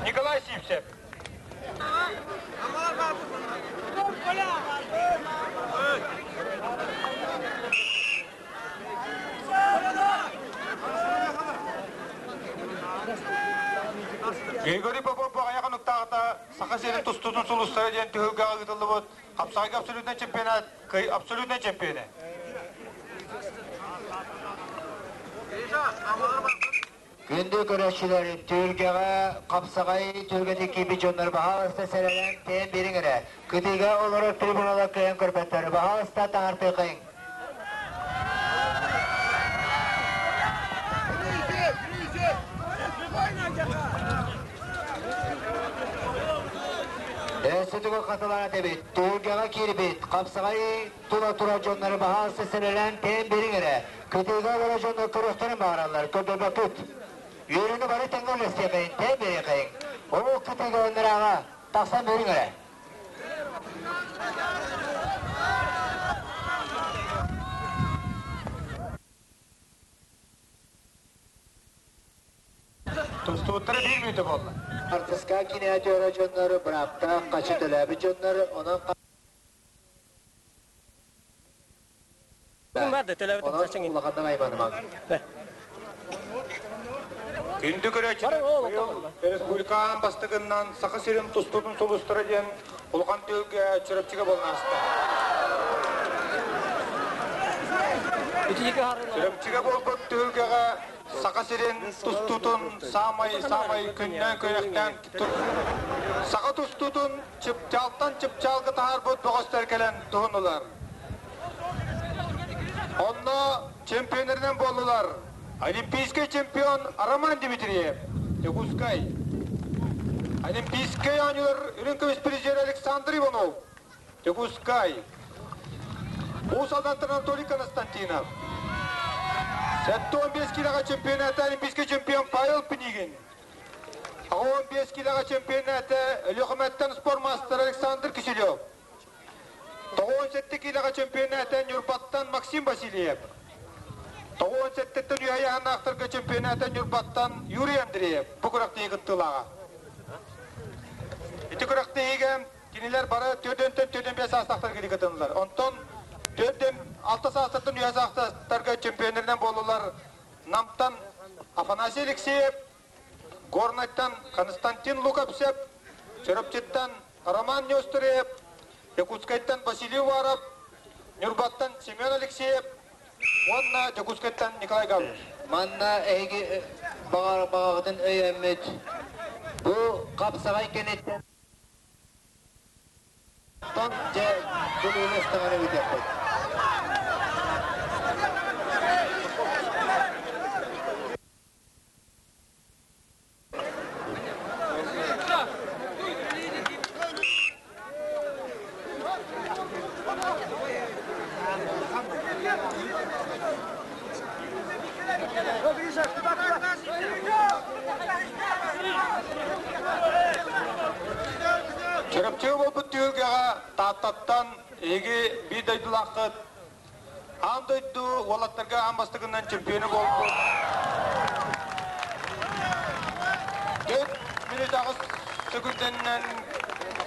Николай Сивцев. Григорий Попов аҕыйах хонуктааҕыта Саха сирин тустуутун сулустара диэн түһүлгэҕэ ыытыллыбыт хапсаҕайга абсолютнай чемпионат абсолютнай чемпионэ. Күндү көрөөччүлэр, түһүлгэҕэ хапсаҕай түһүлгэтин киирбит дьоннор баһаалыста сэрэнэн тэйэн биэриҥ эрэ. Кытыыга олорор трибуналар кыайан көрбөттөр. Баһаалыста таҥартыахайыҥ. Өссө хатылаан этэбит, түһүлгэҕэ киирбит, хапсаҕай тула турар дьоннору баһаалыста сэрэлээн тэйэн биэриҥ эрэ. Кытыыга олорор дьоннор көрүөхтэрин баҕараллар, көрдөрбөккүт. Үөрүүнү бары тэҥҥэ үллэстиэхэйин, тэйэн биэриэхэйиҥ. Ол кытыыга ынырааҕа тахсан биэриҥ эрэ. Тустубуттара биир мүнүүтэ буолла. Артыска кинээтиөрэ дьоннор, бырааптаах хачы төлөөбүт дьоннор, онон Онон улаханнык айманымаҥ. Күндү көрөөччүлэр, быйыл республикаан бастакыннан Саха сирин тустуутун сулустара диэн улахан түһүлгэ Чурапчыга буолан ааста. Чурапчыга буолбут түһүлгэҕэ Саха сирин тустуутун саамай-саамай күннээн-күрэхтээн Саха тустуутун чыпчаалтан чыпчаалга таһаарбыт бөҕөстөр кэлэн туһуннулар. Онно чемпионеринэн буоллулар Олимпийский чемпион Роман Дмитриев, Дьокуускай. Олимпийскай оонньуулар үрүҥ көмүс призер Александр Иванов, Дьокуускай. Уус Алдантан Анатолий Константинов. 75 килоҕа чемпионата Олимпийский чемпион Павел Пинигин. 15 килоҕа чемпионата Өлүөхүмэттэн спортмастер Александр Киселев. 97 киилэҕэ чемпионата Ньурбаттан Максим Васильев. 97-ттэн үөһэ ыйааһыннаахтарга чемпионата Ньурбаттан Юрий Андреев бу күрэхтэһии кыттыылааҕа. Ити күрэхтэһиигэ кинилэр бары төрдөнтөн 45 саастаахтарга кытыннылар. Онтон 4-6 саастартан үөһэ саастаахтарга чемпионеринэн буоллулар Намтан Афанасий Алексеев, Горнайтан Константин Лукапсев, Чурапчыттан Роман Неустроев, Якутскайтан Василий Уваров, Ньурбаттан Семен Алексеев уонна Дьокуускайтан Николай Гаврилович. Манна эһиги баҕаҕытын өйөөммүт бу хапсаҕай кэнниттэн Тон дьэ былыыны ыстаҥаны ыытыахпыт. Чурапчы буолбут түһүлгэҕэ Тааттаттан эһиги биир дойдулааххыт аан дойду уолаттарга аан бастакынан чемпиону буолбут 4 мүнүүт аҕыс сөкүндэннэн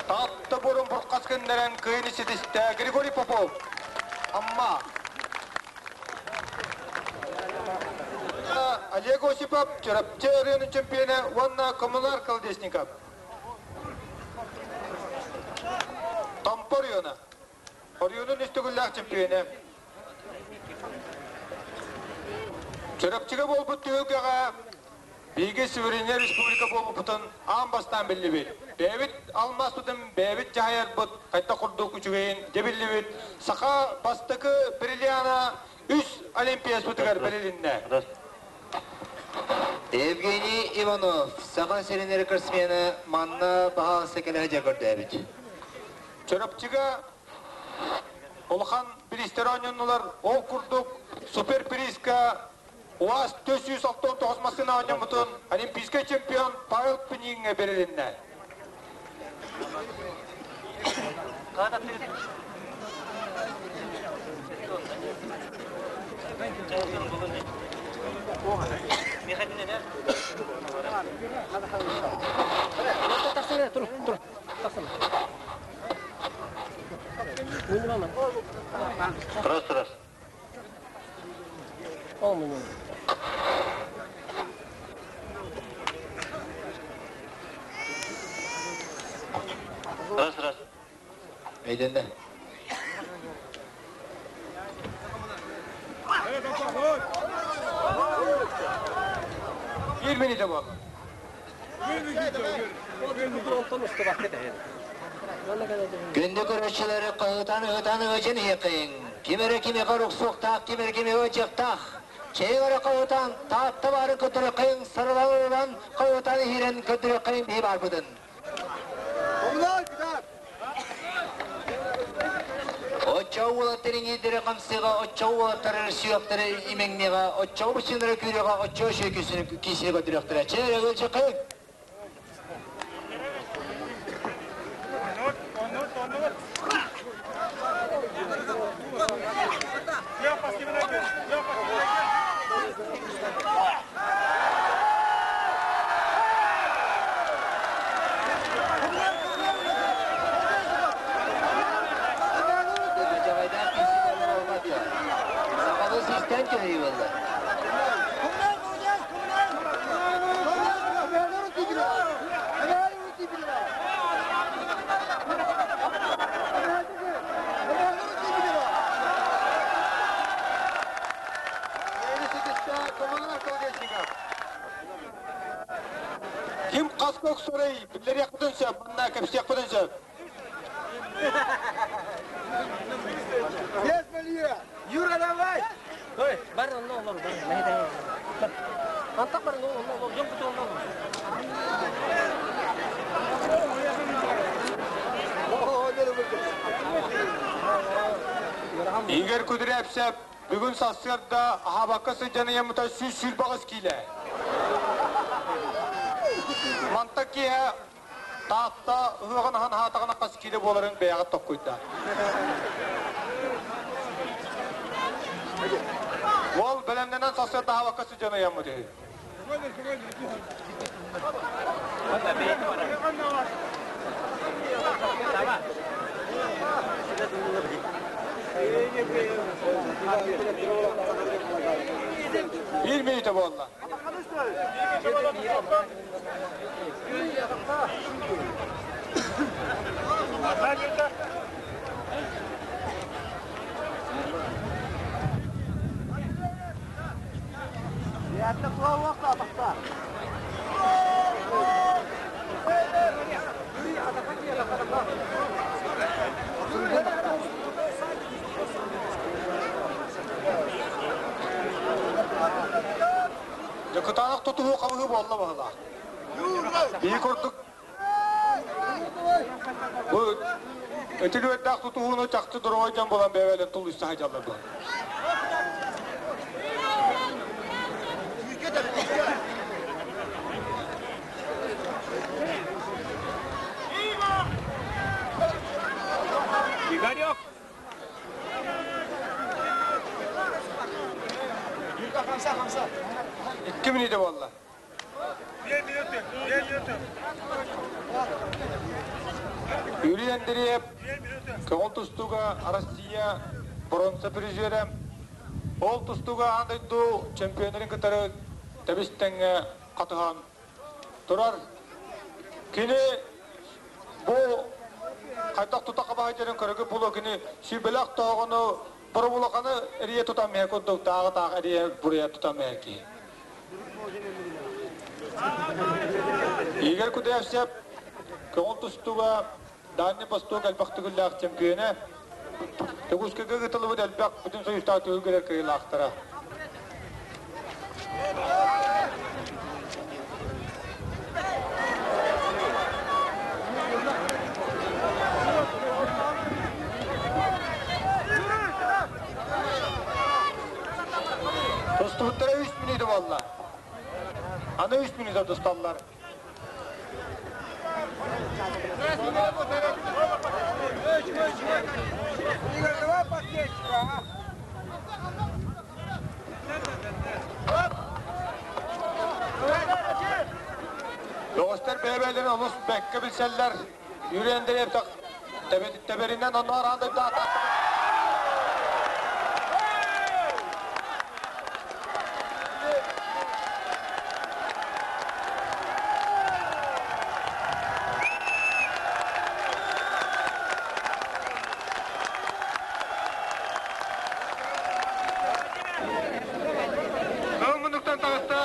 Таатта буорун бурхас гыннаран кыайыны ситистэ Григорий Попов Амма Олег Осипов Чурапчы ырыанын чемпиона уонна Коммунар Колодезников Томпо оройуона Оройуонун үс төгүллээх чемпиона. Чурапчыга буолбут түһүлгэҕэ биһиги сувереннай республика буолбуппутун аан бастаан биллибит. Бэйэбит алмааспытын бэйэбит дьаһайарбыт хайдах курдук үчүгэйин дьэ биллибит. Саха бастакы бриллиана үс олимпиаспытыгар бэрилиннэ. Евгений Иванов, Саха сирин рекордсмена манна баһаалыста кэлэ сылдьа көрдөөбүт. Чурапчыга улахан бириистэр оонньоннулар. Ол курдук суперпризка УАЗ 469 массыына оонньоммутун олимпийскай чемпион Павел Пиниҥҥэ бэрилиннэ. Тур, тур. Раз, раз. Раз, раз. Өйдөннө. Биир мүнүүтэ буолла. Күндү көрөөччүлэри хаһыытаан ыһыытаан ыһыытын иһиэххэйиҥ. Ким эрэ кимиэхэ охсуохтаах, ким эрэ кимиэхэ ыдьыахтаах. Чэй эрэ хаһыытаан, Таатта баарын көрдөрүөххэйиҥ, сарылаан хаһыытаан иһиирэн көрдөрүөххэйиҥ биһи баарбытын. Оччо уолаттар иҥиирдэрэ хамсыаҕа, оччо уолаттар сүөхтэрэ имэҥниэҕэ, оччо быччыҥнара күүрүөҕэ, оччо үчүгэй киисини көрдөрүөхтэрэ. Чэй эрэ ыалдьыаххайыҥ. Дьаҕайдаах киирсии буолбат Сахалыы систэн түһэрии буолла. Ким хаска охсорой, биллэриэхпитин сөп, манна кэпсиэхпитин сөп. Юра, давай! Ой, бар онно олор, бар. Бар. Антак бар, онно олор, дьон куту онно олор. Игорь Кудрявцев бүгүн сарсыарда аһаабакка сылдьан ыйаммыта 128 киилэ. Манта киэһэ Таатта ыһыаҕын аһан аһаатаҕына хас киилэ буоларын бэйэҕит токкуйда. Уол бэлэмнэнэн сарсыарда аһаабакка сылдьан ыйаммыт үһү. Биир мүнүүтэ буолла. Дьокутаанах тутуһуу хабыһыы буолла баһылаах. Биһи курдук бу өтүлүөрдээх тутуһууну чахчы доруобай дьон буолан бэйэлэрин тулуйса сылдьаллар буолар. Игорек! 2 мүнүүтэ буолла. Юрий Андреев көҥүл тустууга Россия бронза призерэ. Ол тустууга аан дойду чемпионнарын кытары тэбис-тэҥҥэ хатыһан турар. Кини бу хайдах тута хабаһайдарын көрөгү булу кини сүүбэлэх тоҕону боробулаханы эрийэ тутан мэһэ курдук тааҕы таах эрийэ буруйа тутан мэһэ киһи. Игорь Кудрявцев көҥүл тустууга Дальний Восток элбэх төгүллээх чемпиона, Төгүскэгэ ыытыллыбыт элбэх бүтүн союзтаах түһүлгэлэр кыайыылаахтара. Тустубуттара үс мүнүүтэ буолла. Аны үс мүнүүтэ тусталлар. Бөҕөстөр бэйэ-бэйэлэрин олус бэккэ билсэллэр. Юрий Андреев тэбэринэн онно араан дойду ааттаахтар. Муннуктан таҕыста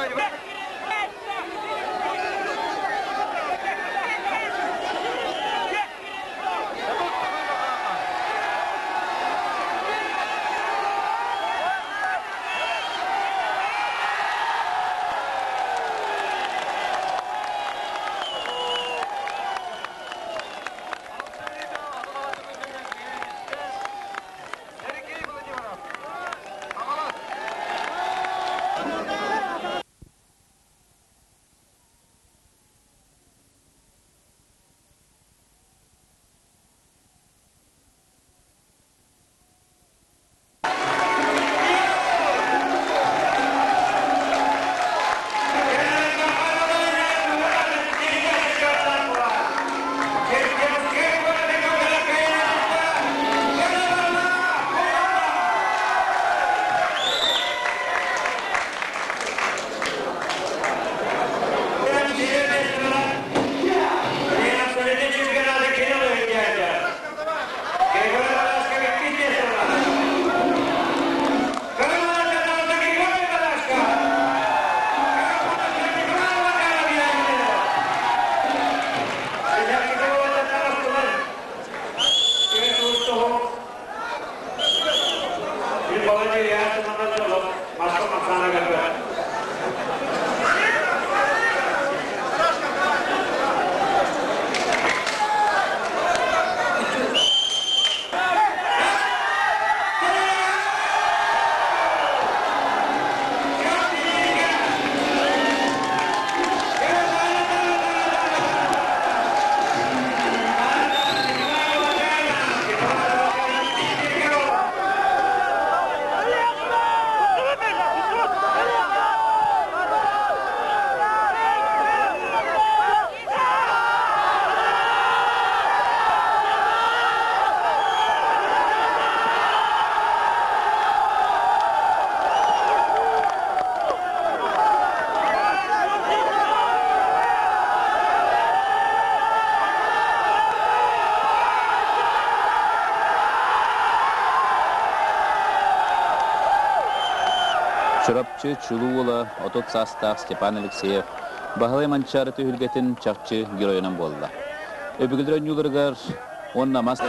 Сергей Владимиров. Хаҥалас. Чурапчы чулуу уола 30 саастаах Степан Алексеев Баһылай Манчаары түһүлгэтин чахчы геройунан буолла. Өбүгэлэр оонньууларыгар уонна мас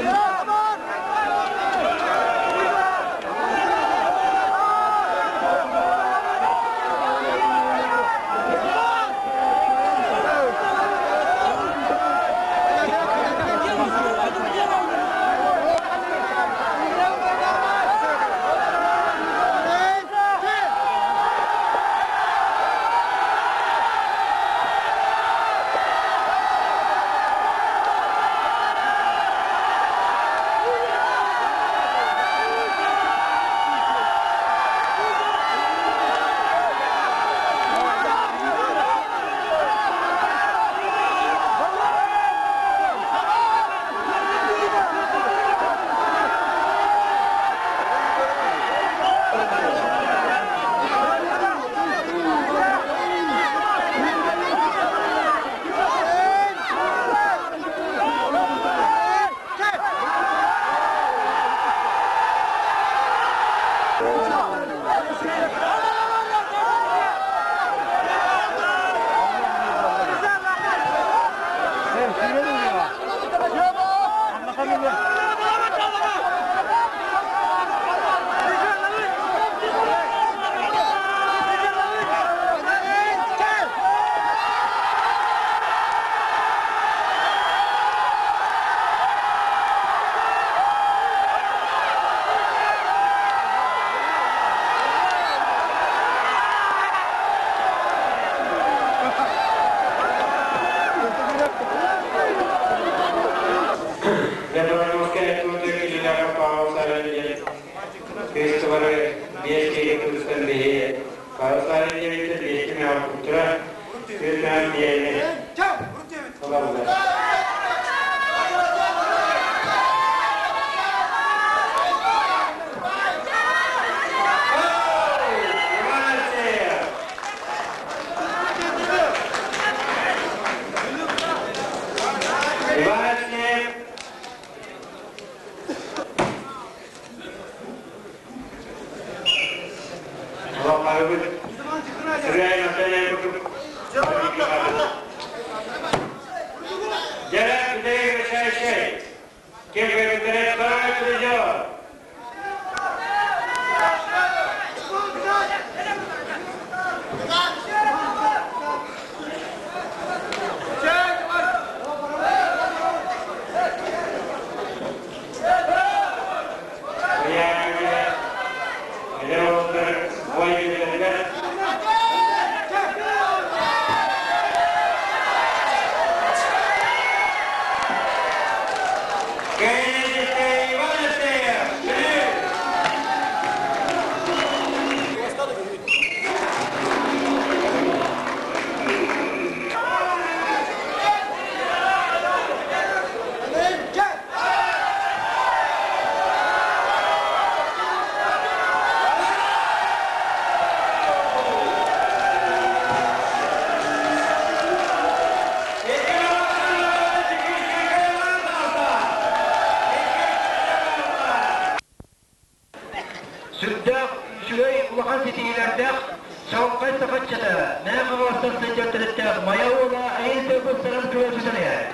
Чаҕылхай сахаччыта, Мэҥэ Хаҥаластан сылдьар төрүттээх Майа уола Айыы Тойбуттарын күрэхтэһэн иһэр.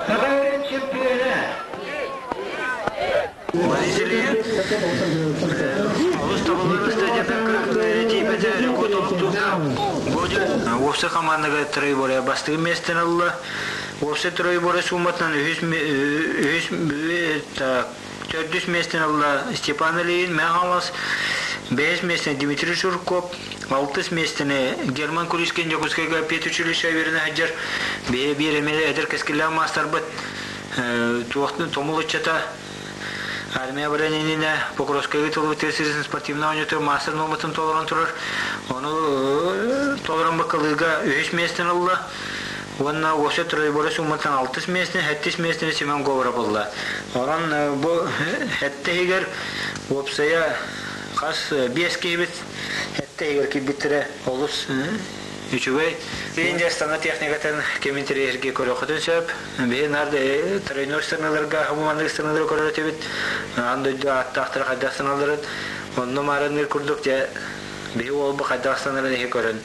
Саха сирин чемпиона. Борис Ильин олус табыллар стадиятын тиийбэтэ рекорд олохтуур. Уопсай командаға тройборя бастыгы миэстэн ылла. Уопсай тройборя сууматынан үһүс үһүс төрдүс миэстэн ылла Степан Ильин, Мэҥэ бэһис миэстэни Дмитрий Жирков, алтыс миэстэни Герман Курискин Дьокуускайга педучилище үөрэнэ сылдьар биһи биир эмиэ эдэр кэскиллээх маастарбыт туохтун тумул ыччата армия баран иннинэ Покровскайга тылбыт тыа сирин спортивнай оонньуутугар маастар нуорматын толорон турар. Ону толорон бакалыыга үһүс миэстэни ылла. Уонна уопсай тройбора суумматтан алтыс миэстэни, сэттис миэстэни Семен Говоров ылла. Онон бу сэттэ иһигэр уопсайа хас биэс киһибит сэттэ иһигэр киирбиттэрэ олус үчүгэй. Индия астана техникатын ким интэриэһиргии көрүөххүтүн сөп. Биһи наар тройной станаларга, хомуманнык станалары көрөр этибит. Аан дойду ааттаахтара хайдах станаларын онно маарынныыр курдук дьэ биһи уолбу хайдах станарын иһи көрөн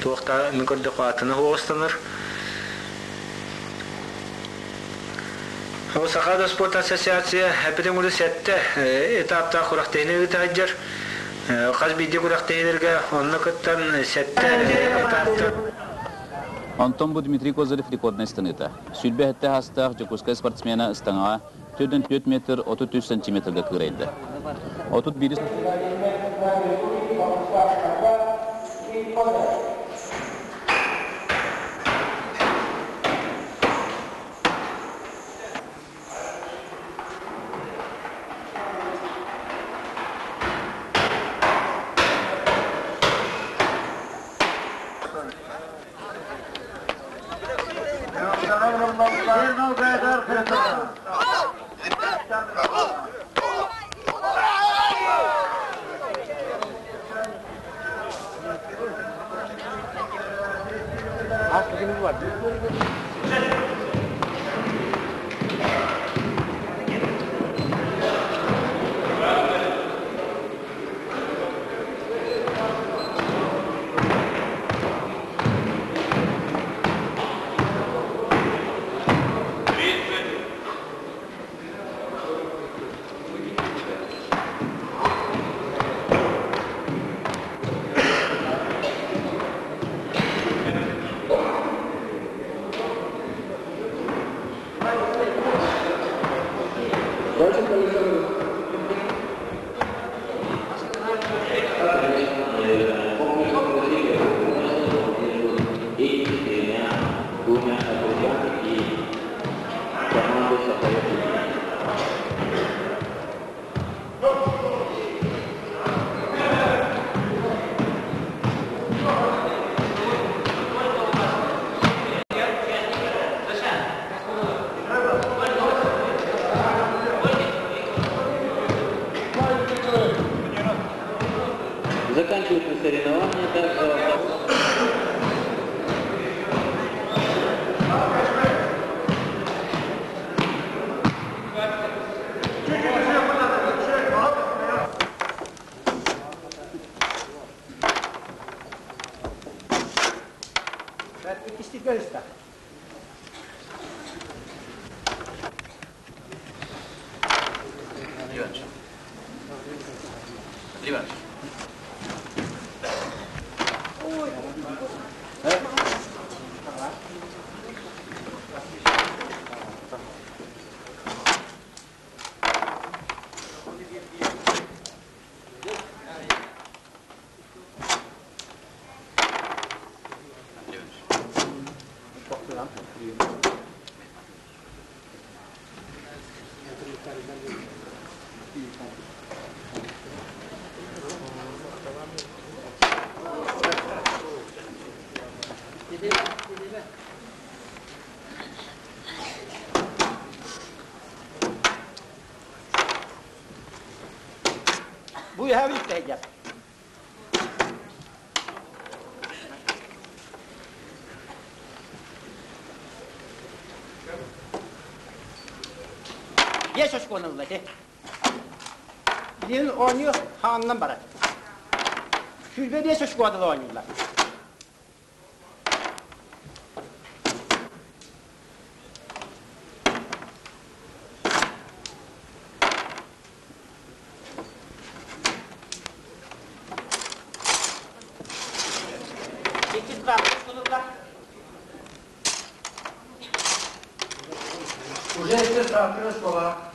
туох да мин көрдөххө атына хуоҕустанар. Ол Саха спорт ассоциация эпитин курдук сэттэ этаптаах күрэхтэһиини ыыта сылдьар. Хас биирдии күрэхтэһиилэргэ онно кыттан сэттэ этаптар. Онтон бу Дмитрий Козырев рекорднай станыыта. Сүүрбэ сэттэ саастаах Дьокуускай спортсмена ыстаҥаҕа 44 метр 33 сантиметрга кыырайда. 31 Заканчиваются соревнования также. Бу үһэ бүттэ Биэс очкону ылла ити. Билигин оонньуу хаанынан барар. 25 очкодан оонньууллар. Иккис штраф. Уже икки штраф школа.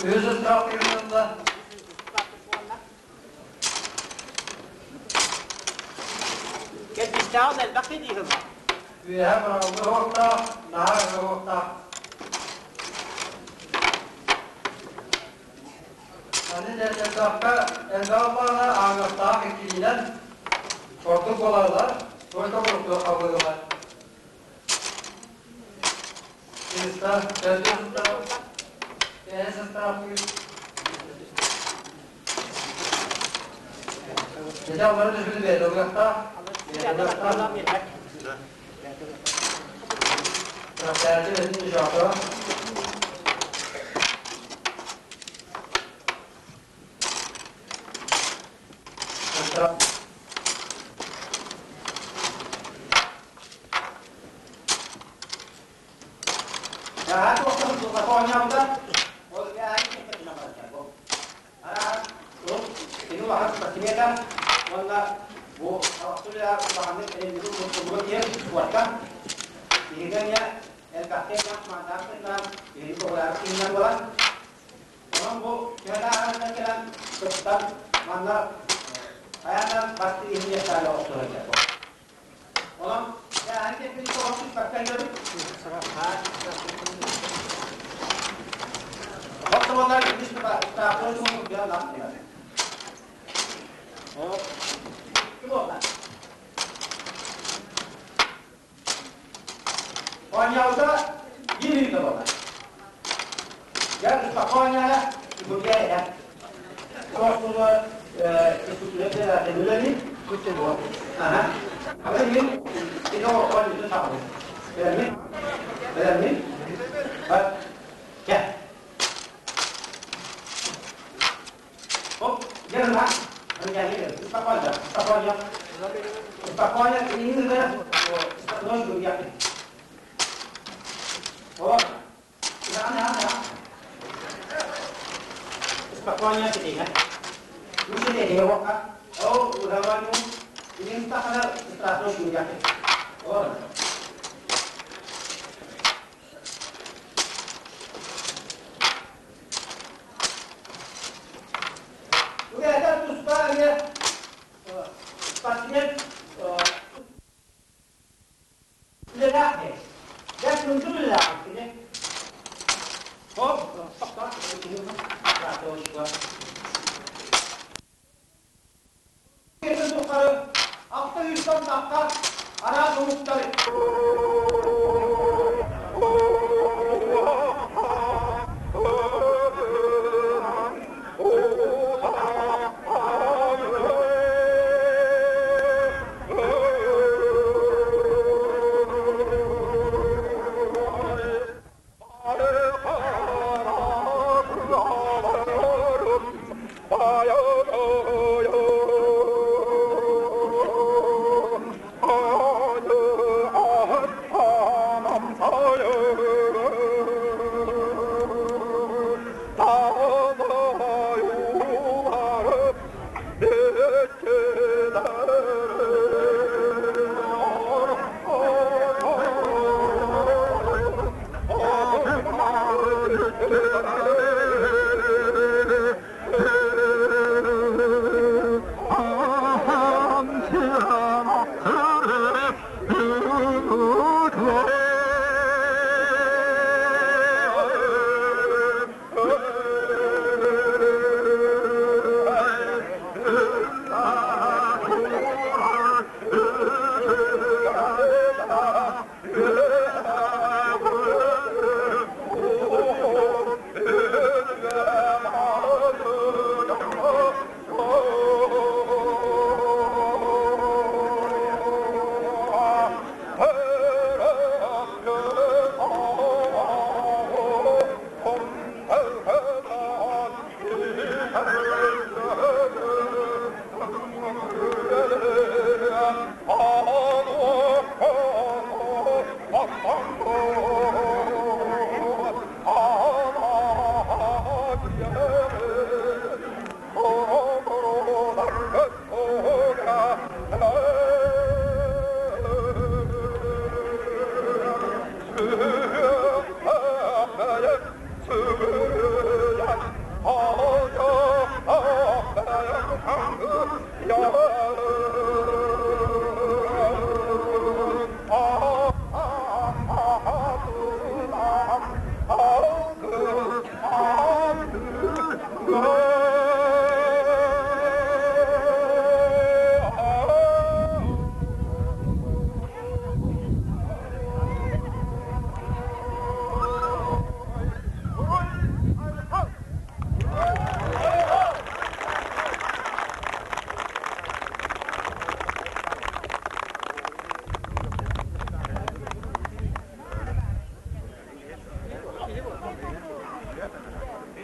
Үһүс штраф ылла. Кэлбиттээҕин элбэх дииһин. Үөһэ быралгы оһохтоох, наһаа оһохтоох. Аны элбэххэ элбэх баана ааҥастаах иккилиинэн ордук буолаллар, только бурдук хабыылар. Кыыста, төрдүс сыстаах, бэһис сыстаах кыыс. Дьэ, олары түспүтү бэйэтэ ылыахтаах, бэйэтэ ылыахтаах. Трансляция бэтин Дьохо.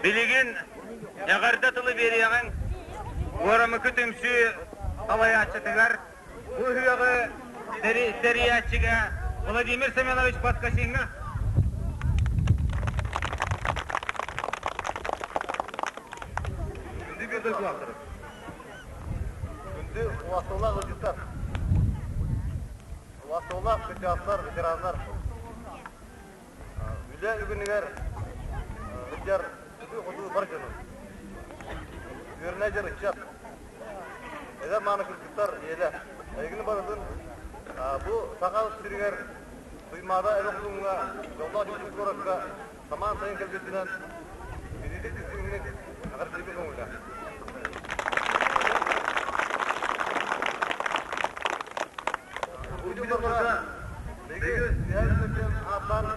Билигин эҕэрдэ тылы биэриэҕиҥ Куорамыкы түмсүү салайааччытыгар, бу ыһыаҕы тэрийээччигэ Владимир Семенович Поскачиҥҥа. Күндү биир дойдулаахтарым, күндү убастабыллаах ыалдьыттар, убастабыллаах кырдьаҕастар, ветераннар, Үлэ үгүнүгэр сылдьар сытыы-хотуу бар дьонум, үөрэнэ ыччат, эдэр мааны кыргыттар ийэлэр, эһигини барытын бу Саха сиригэр Туймаада эбэ хотуҥҥа дьоллоох Дьокуускай куоракка самаан сайын кэлбитинэн итиитик истиҥник эҕэрдэлиибин көҥүллээх. Бу дьылларга биһиги үһээн ааттаан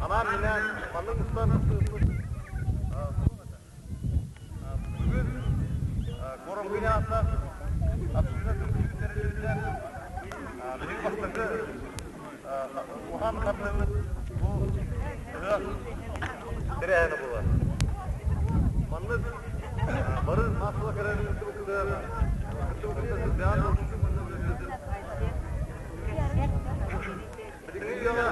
анаан-минээн маннык устан астыырбыт суох этэ. Бүгүн Куорамгыны ааттаах община түмсүү тэриллибитинэн биһиги бастакы улахан хардыыбыт бу ыһыах тэрээһинэ буолар. Маннык бары маассалаах кэлэн кыттыбыккытыгар кыттыбыккытыгар сүрдээх Билиҥҥи үйэҕэ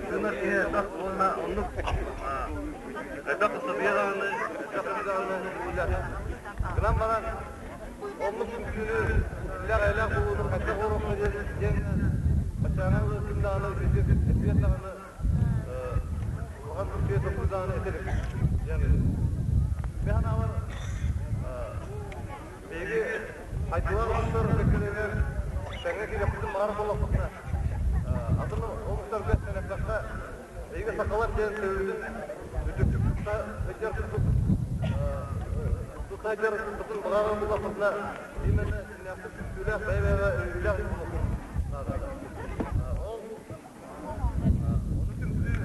тыынар киһи элбэх уонна оннук элбэх ыстатыйа даҕаны, элбэх ырыы даҕаны оннук буолуохтаах. Гынан баран оннук түмсүүнү иллээх-эйэлээх буолууну хайдах оҥоруохха диэн баччааҥҥа ким даҕаны үчүгэйдик эппиэт даҕаны улахан үчүгэй толкуй даҕаны этэ илик диэн Мин санаабар биһиги хайдылар омуктар кэккэлэригэр тэҥҥэ киириэхпитин баҕарар буоллахпытына атын омуктарга сэнэппэххэ эйиги сахалар диэн төрүтүн үрдүктүк тутта сылдьар курдук тутта сылдьар баҕарар буоллахпытына именно дьиҥнээхтик түмсүүлээх бэйэ-бэйэҕэ өйүүлээх буолуохпут наада. Ол ону түмсүү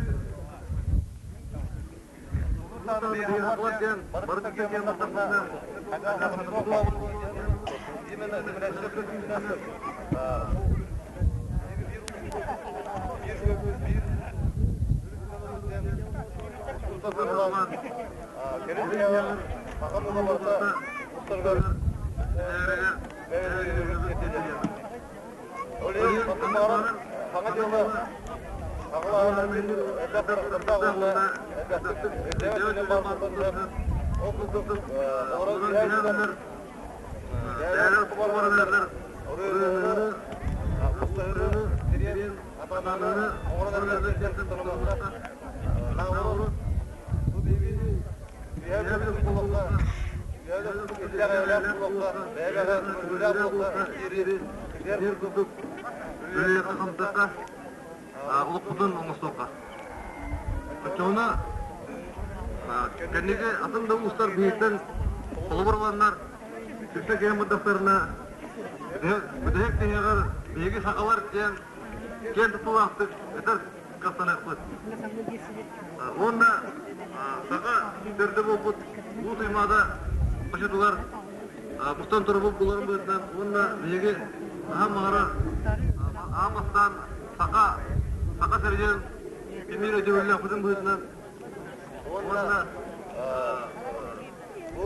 Үлэҕэ-хамсака олохпутун оҥостуохха. Оччоҕуна кэнники атын да уустар биһиттэн холобур ыланнар сүпсэ киһи мырдахтарына бүтэһик тиһэҕэр биһиги сахалар диэн киэн туттуулаахтык этэр кыахтаныахпыт. Уонна саха төрдө буолбут Уу Туймаада хочотугар мустан турбут буларын быһыытынан уонна биһиги аһа маҕара аан бастаан саха саха сиригэр тимир өйдөбүллээхпитин быһыытынан уонна бу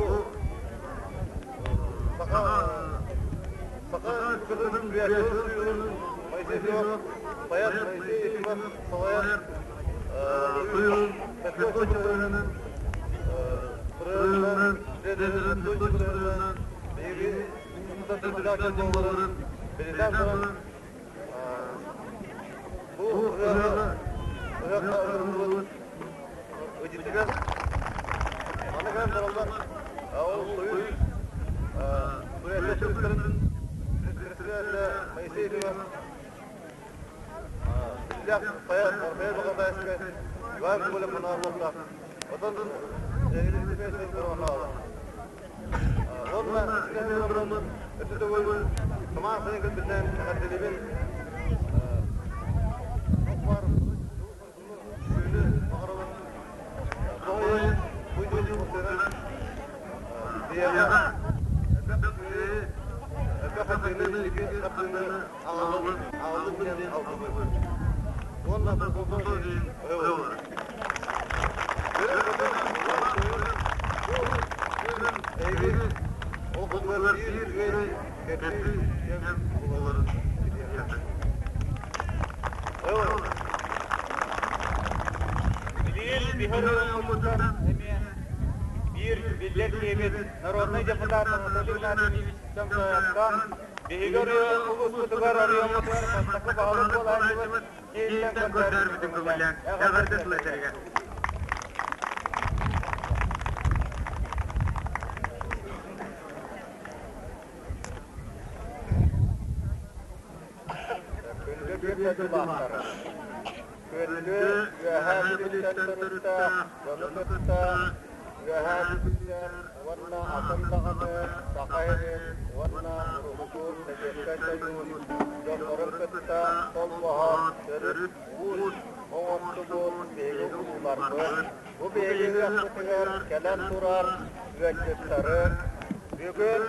саха саха кытын Моисей Поэт Моисей Ефимов салайар Суюн Бу ыһыаҕы ыһыахха ыҥырыллыбыт ыдьытыгар маны кэлэн бараллар ол Союз суруйааччыларын председателэ Моисей Ефимов Иллээх поэт Михаил Баҕатаайыскай Иван Гоголев анаабыттаах. Отон эһигини коронавирус. Уонна исхиһэн өссө төгүл самаан сайын кэлбитинэн эҕэрдэлиибин. Туох баар үтүөнү баҕарабын. Тоҕойун буйдун сыран биһиэхэ элбэх үтүө, Элбэх хардыыны, инники хардыыны аҕаллын, аҕаллын диэн алгыыбын. Уонна болҕомто диэн ойолор. Эйиги ол биир үөрэ кэппи кэм буоларын ситиһиэххит. Билигин биһир оройуоммутуттан эмиэ биир биллэр киһибит народнай депутат Анатолий Игнатьевич Чомчоевтан биһиги улууспутугар оройуоммутугар бастакы баһылык буолааччыбыт киһиттэн көрдөһөрбүтүн көҥүллээн эҕэрдэ тыл этэригэр. Күндү биир дойдулаахтара! Күндү Үөһээ Бүлүүттэн төрүттээх дьону кытта Үөһээ Бүлүүлэр уонна атын даҕаны Саха сирин уонна урукку Сэбиэскэй Сойуус дьоннорун кытта холбоһон төрүт уус оҥостубут биһиги улууларбыт бу биһиги ыһыахпытыгар кэлэн турар ыалдьыттары бүгүн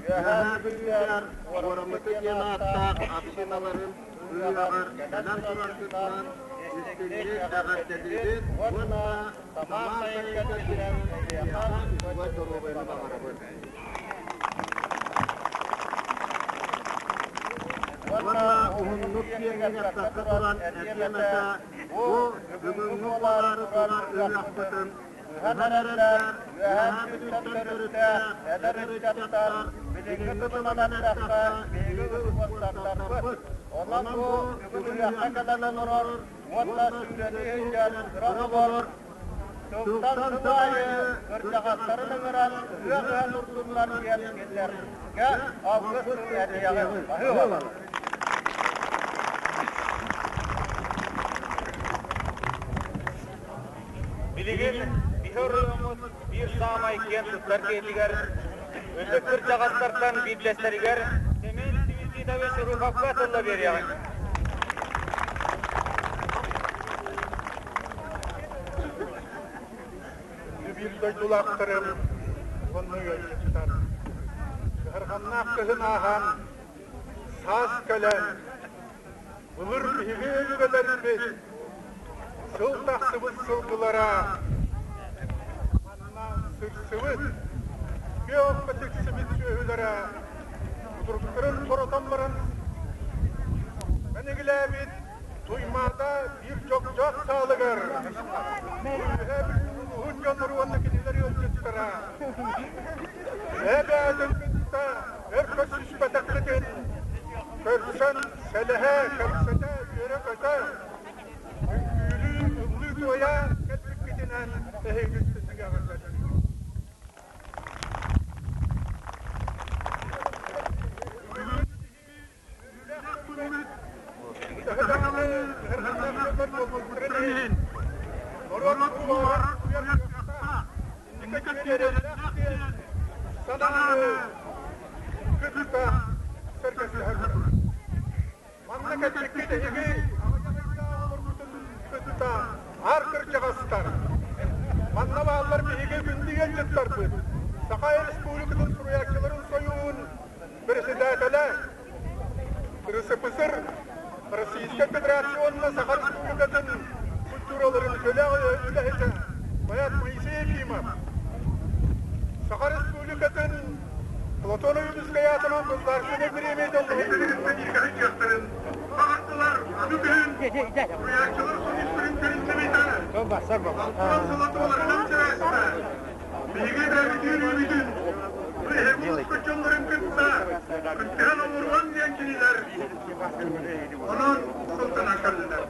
Үөһээ Бүлүүлэр Уораммыты диэн ааттаах общиналарын ыһыаҕар кэлэн тураргытынан истиҥник эҕэрдэлиибит уонна самаан сайын кэлбитинэн эһиэхэ үчүгэй доруобуйаны баҕарабыт. Уонна уһуннук киэҥник эппэккэ туран этиэм этэ, бу бүгүҥҥү буолаары турар ыһыахпытын Ыһан эрэллэр, үөһээ Бүлүүттэн төрүттээх эдэр ыччаттар билиҥҥи тылынан эттэххэ, биһиги успуонсардарбыт. Онон бу бүгүн ыһыахха кэлэн олорор уонна сүүрэлии сылдьар кыра оҕолор сылтан сыл аайы кырдьаҕастарын ыҥыран ыһыах ыһан турдуннар диэн кинилэргэ алгыс тыл этиэҕиҥ. Баһыыбалар! Билигин биһи оройуоммут биир саамай киэн туттар киһитигэр, ытык кырдьаҕастартан биирдэстэригэр Семен Святитович Руфовка тылла биэриэҕиҥ. Биир дойдулаахтарым уонна ыалдьыттар. Кыһарҕаннаах кыһын ааһан, саас кэлэн, Былыр биһиги өбүгэлэрбит сыл тахсыбыт сылгылара манна сырсыбыт, күөх тиксибит сүөһүлэрэ кутуруктарын хоротон баран мэнигилээбит Туймаада биир дьогдьоот саалыгар үөһээ улууһун дьоннору уонна кинилэр ыалдьыттара эбээтин кытта өр көрсүспэтэххитин Көрсөн, сэлэһэ, кэпсэтэ, үөрэ-көтө, үҥкүүлүү, ыллыы-туойа кэлбиккитинэн эһиги истиҥник эҕэрдэлиибит. Төһө даҕаны ыһырҕаннаах буолбуттарын иһин, норуот туруорар кыахтаах, инники кэриэрэлээх диэн санааны кытта сэргэстэһэр турар. Манна кэлбиккит эһиги аҕыйах ыйдаах олорбутун кытта аар кырдьаҕастар. Манна бааллар биһиги күндү ыалдьыттарбыт, Саха Республикатын суруйааччыларын сойууһун председателэ, РСФСР, Российскай Федерация уонна Саха Республикатын культураларын үлэһитэ поэт Моисей Ефимов, Саха Республикатын Платон Ойуунускай аатынан Государственнай премия сылдьыахтарын баҕардылар. Аны күһүн суруйааччылар союзтарын тэриллибитэ алтан сыла туоларынан сибээстээн биһиги бэйэбитин үүмүтүн эһиги улууспут дьоннорун кытта кыттыһан оҥоруон диэн кинилэр онон сылтанан кэллилэр.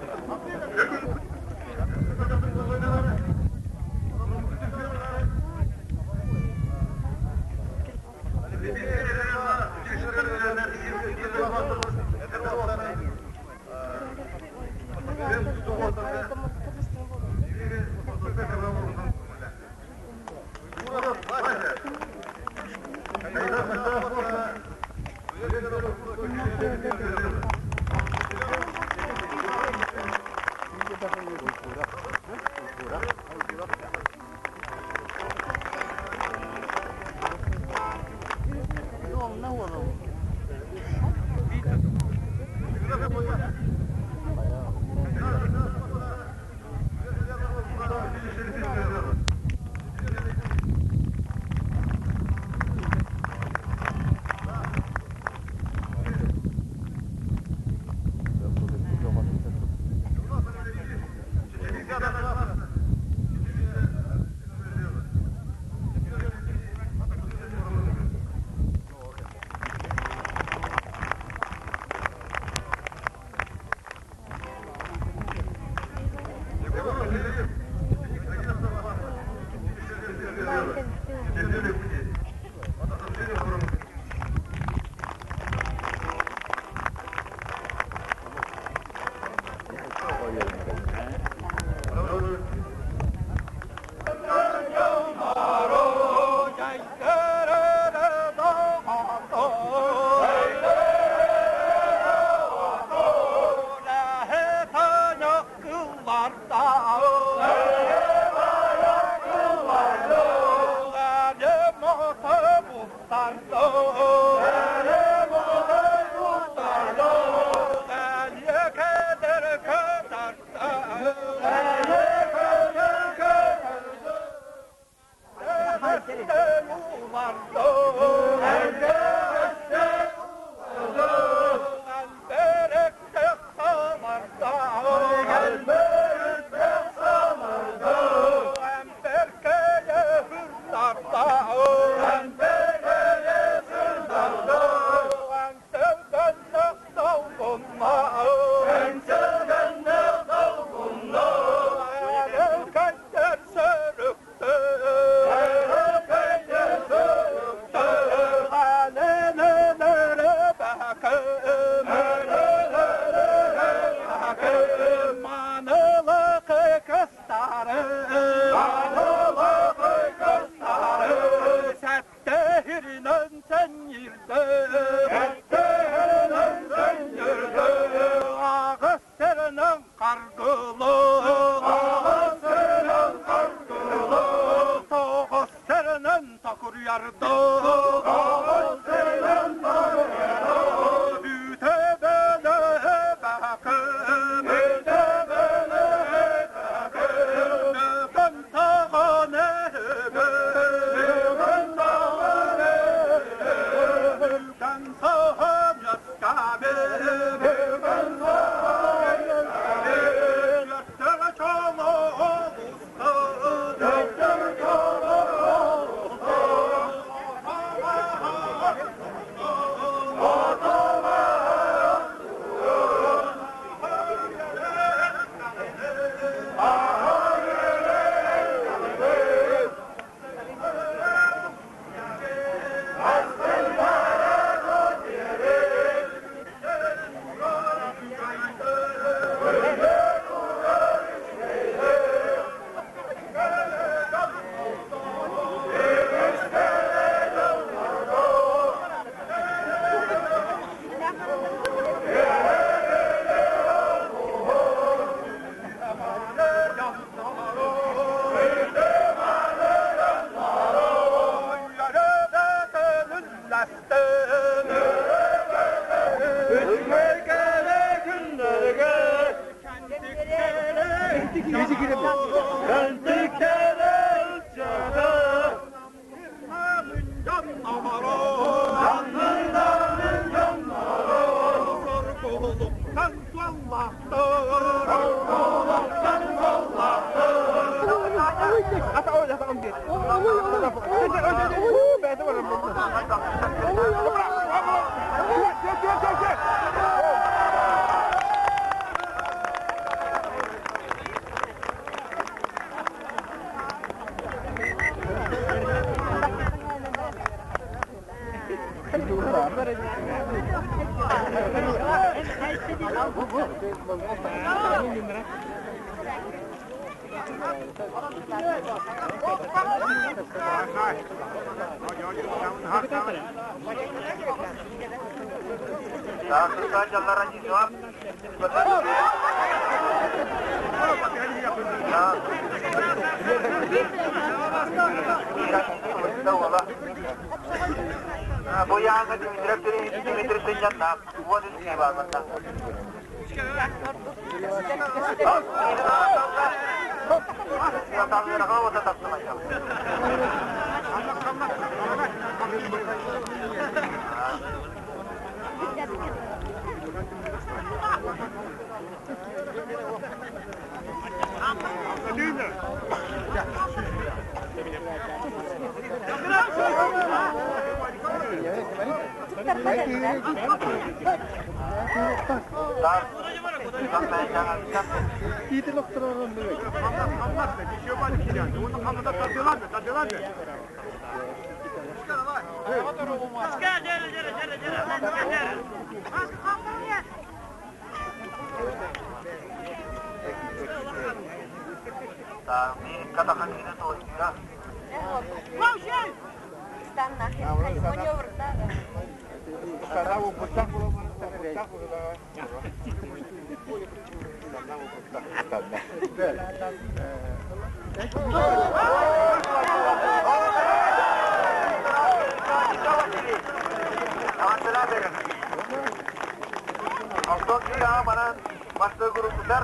Манан бастыгырутутар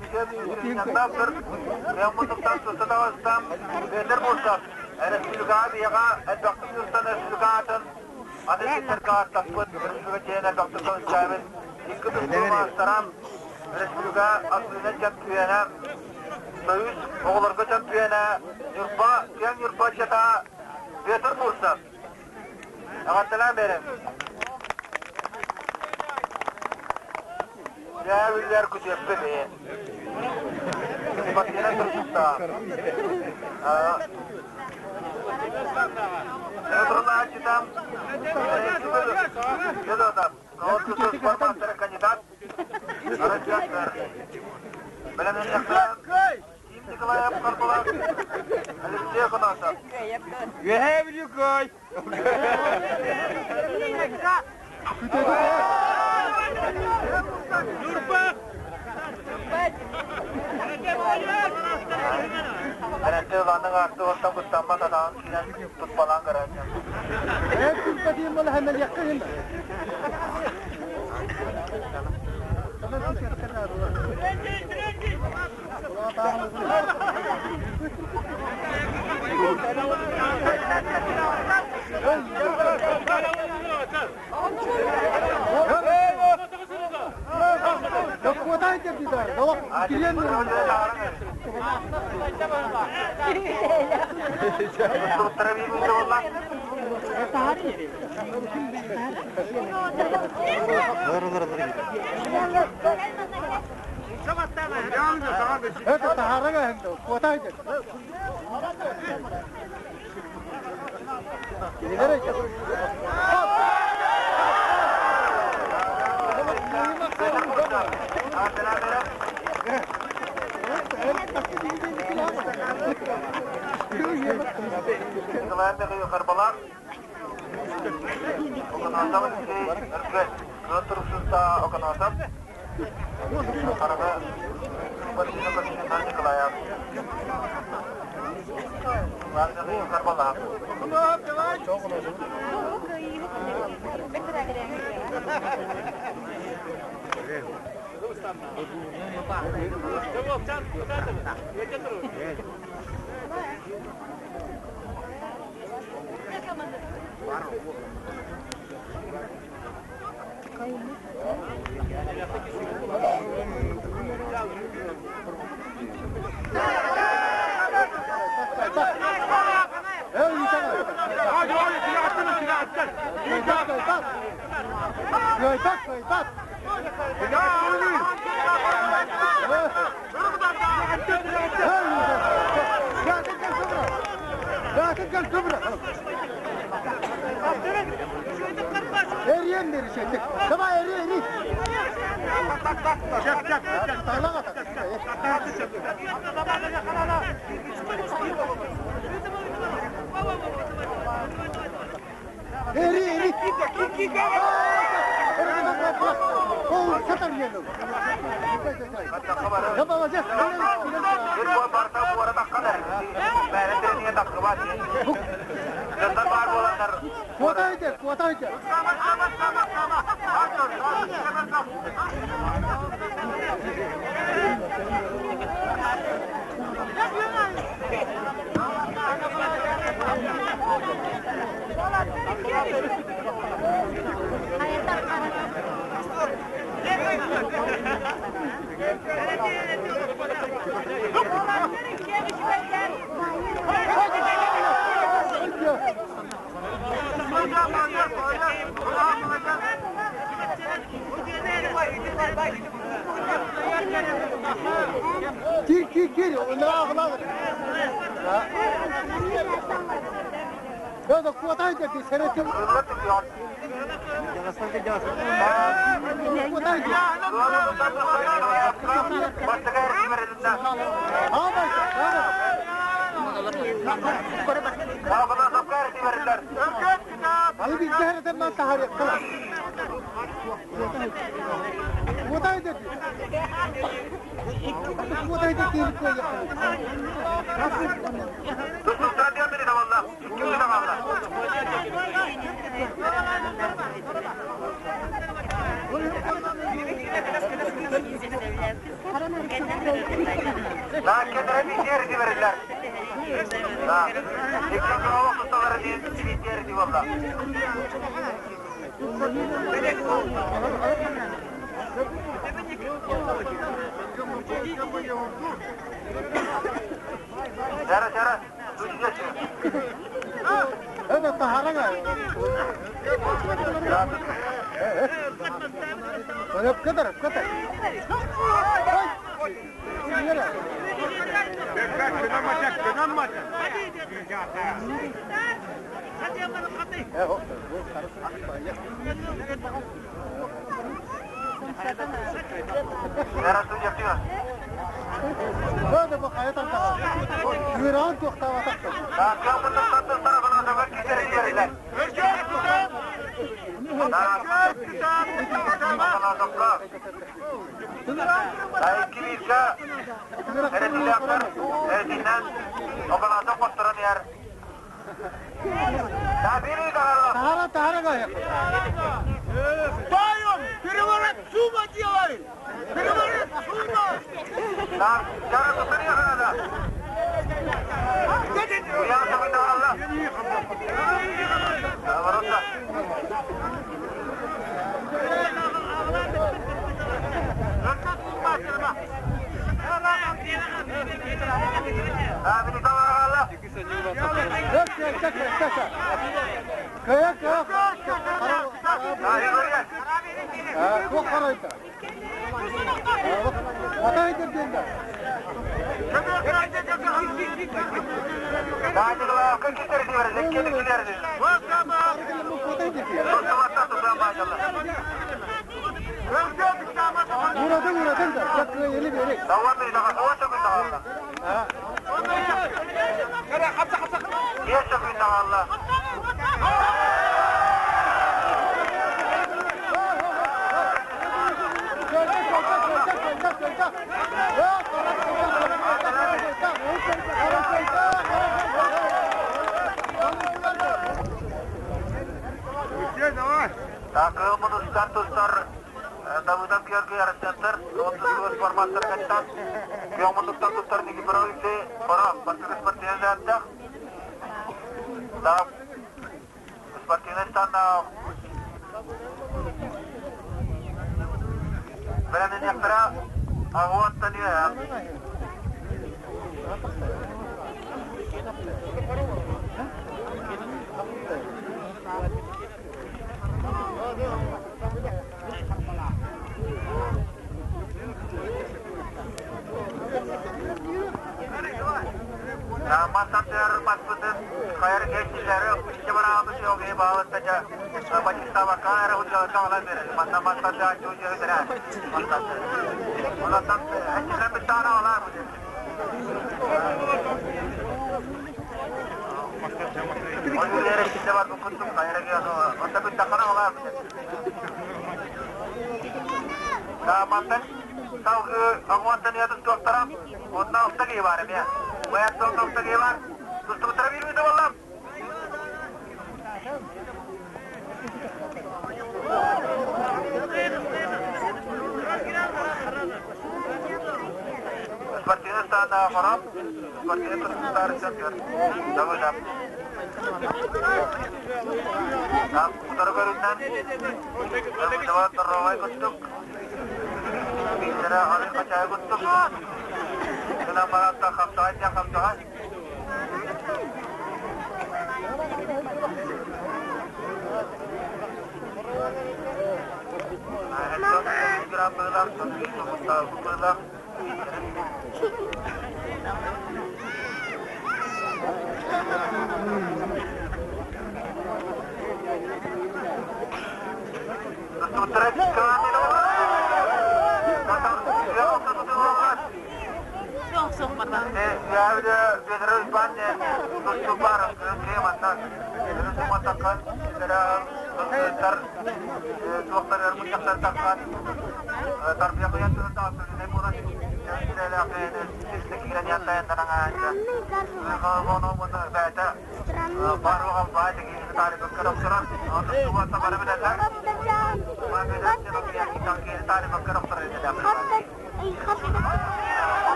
Мишен Яммутуктан тустатавастан Петр Бурцев республикаҕа биһиэхэ элбэхтик сыстан республика аатын аны сирдэргэ ааттаппыт республика чиэн элбэхтик көмүскээбит икки тустуу маастара республика астыынан чөмпүйүөнэ Союз оҕолорго чөмпүйүөнэ Ньурба киэҥ Ньурба ыччата Петр Бурцев Эҕэрдэлээн биэриҥ. Дьээ үллэр күтүөппүт ээ. Спортсмен турсуктаа. Турунааччытам Федотов, спортмастер кандидат, Арасяктар. Бэлэмнэннэхтэрэ Ким Николаев Карбалас, Алексей Афанасов. Үөһээ Бүлүү кыай! Ньурба! Эрэнти ылааннык аартык оттон куттаммат атаҕын киирэн тутпалаан көрөөччү. Эр түспэтиим буола хэмэлиэххэ иһин. Николай Михайлович Харбалаах Оконосов Алексей Өргөс Кыа туруксуста Оконосов Хараҕа Василий Константин Николаев Михаил Харбалаах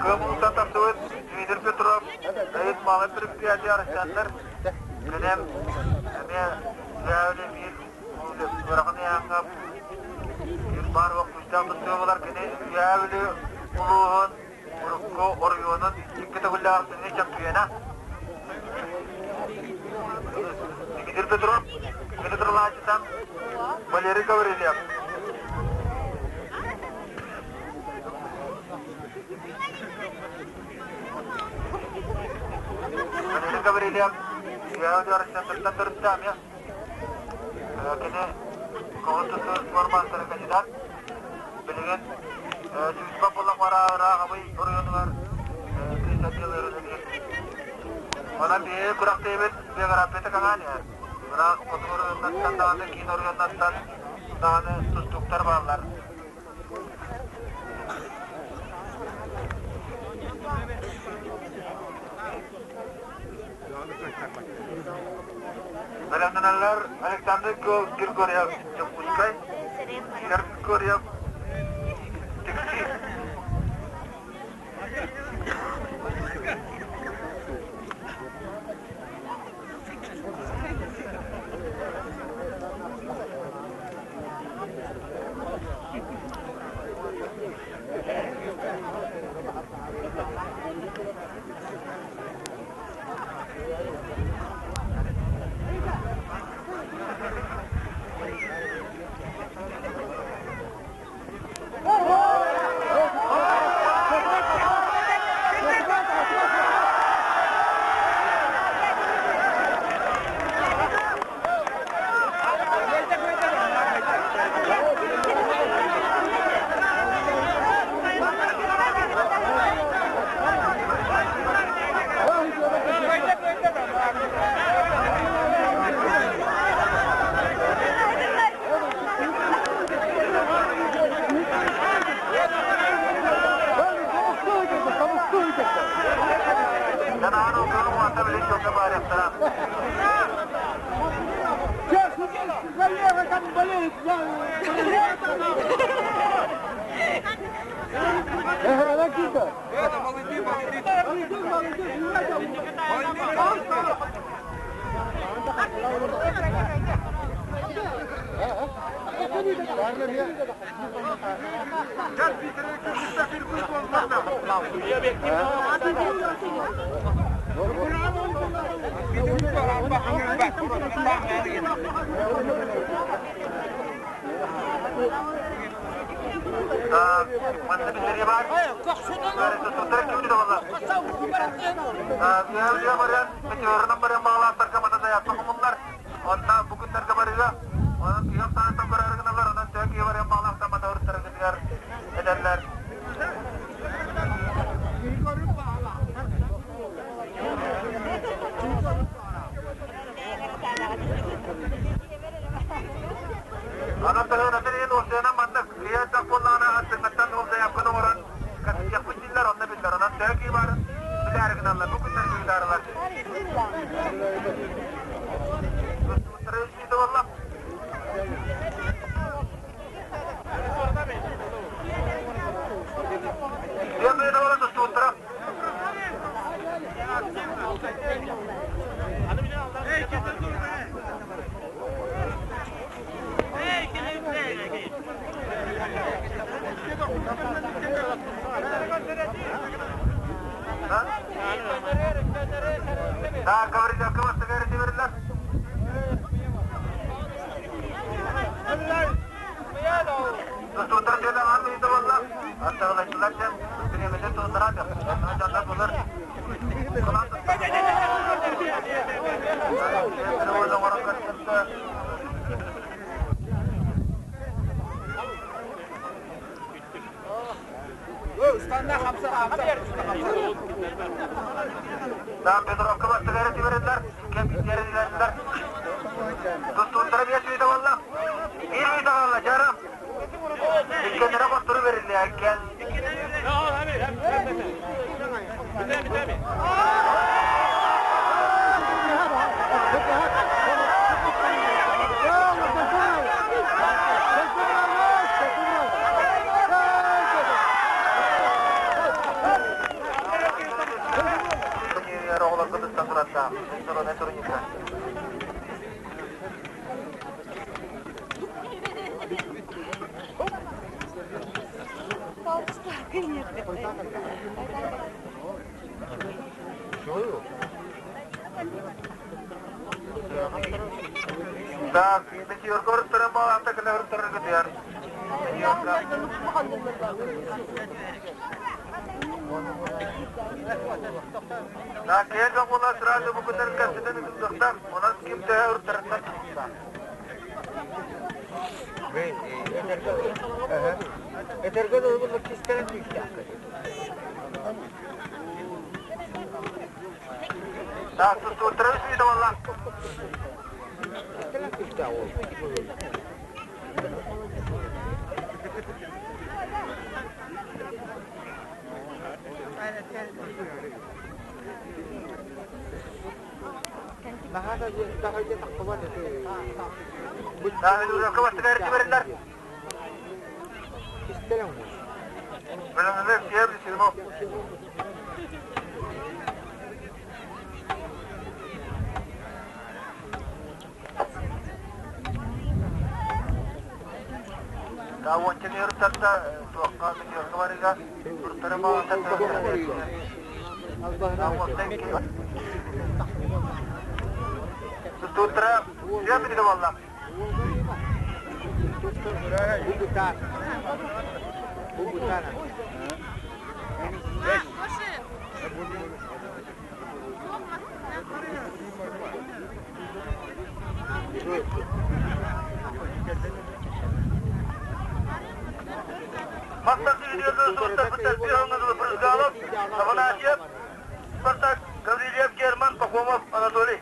Кыамылыттан тахсыбыт Дмитрий Петров, Давид Малый предприятие арыстааннар кэлэн эмиэ үөһээ биир ыарахан ыйааҥҥа биир баар уох күүстээх тустуу буолар. Кини Үөһээ Бүлүү улууһун урукку оройуонун икки төгүллээх ахсынньы чөмпүйүөнэ. Дмитрий Петров, кини турулааччытан Валерий Гаврильев. Валерий Гаврильев Үөһээ Арсентыттан төрүттээх эмиэ. Кини көҥүл тустуу спорт маастара кандидат. Билигин сүүспэ буллах бараа Абый оройуонугар кыыс отделыгар үлэлиир. Онон биһиги күрэхтэһиибит биографията кэҥээн иһэр. Ыраах хотугу оройуоннартан даҕаны, киин оройуоннартан даҕаны тустууктар бааллар. Бэлэмнэнэллэр Александр Григорьев Дьокуускай, Игорь Григорьев Тикси. Манна биллэрии баар. Баран, метеорынан баран баҕалаахтарга мана заявка хомуллар. Онно бу күннэргэ барыга. Онон киһи саатан барары гыналар, онон төһө киһи барыан баҕалаахтар мана ырыттарыгытыгар этэллэр. Онон төһөнөтөр иһин уопсайынан маннык киһи элбэх буоллаҕына аттыҥҥыттан ол заявканы оҥорон кэпсиэхпит дииллэр, онно биллэр. Онон төһө киһи баарын билээри гыналлар, бу күннэргэ ыытаарылар. Тустубуттара үчүгэй буолла. Диэн бэйэтэ буолан тустубуттара. Да, говорили, а кого говорили, Тустууттар тыына аан ыйда буолла. Аттаҕалаччылар дьэн бириэмэтин туһуннаран дьоннор булар. Устанда хамса хамса. Да, Петровка бастыгары түбэрэллэр, иккиэн биирдэрилэр. Тустууттара биэс үйэтэ буолла. Биир үйэтэ хаалла, дьарым. Иккиэннэрэ хоттору бериллиэ, иккиэн. Оҕолорго туттан турардаах, сорона турника. Так, пятерка ұрыттарын баланта кілі ұрыттары күтер. Пятерка. Так, кел жоқула сразу бу күннер кәсіден үтімдіқтан, онан ким төһө ұрыттарыттан тұтса. Этерге да кистелен түстәк. Так, тустууттара үс үйді болла. Кистелен түстәк ол. Так, Петровка бастыгары түбәрелләр. Кистелен бу. Бөліміміз кем Симов. Да, он тебе ұрыттарда, туаққа метеорға барыға, ұрыттары Тустууттара сүйен бітігі болла. Мақтан видеода суттар бітер пиронны Брызгалов, Афанасьев, Спартак, Гаврилев, Герман, Пахомов, Анатолий.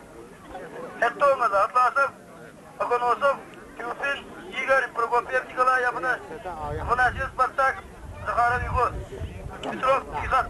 Эттоңызы, Атласов, Оконосов, Тюфин, Игорь, Прокопьев, Николай, Афанасьев, Спартак, Захаров, Егор, Петров, Тихон.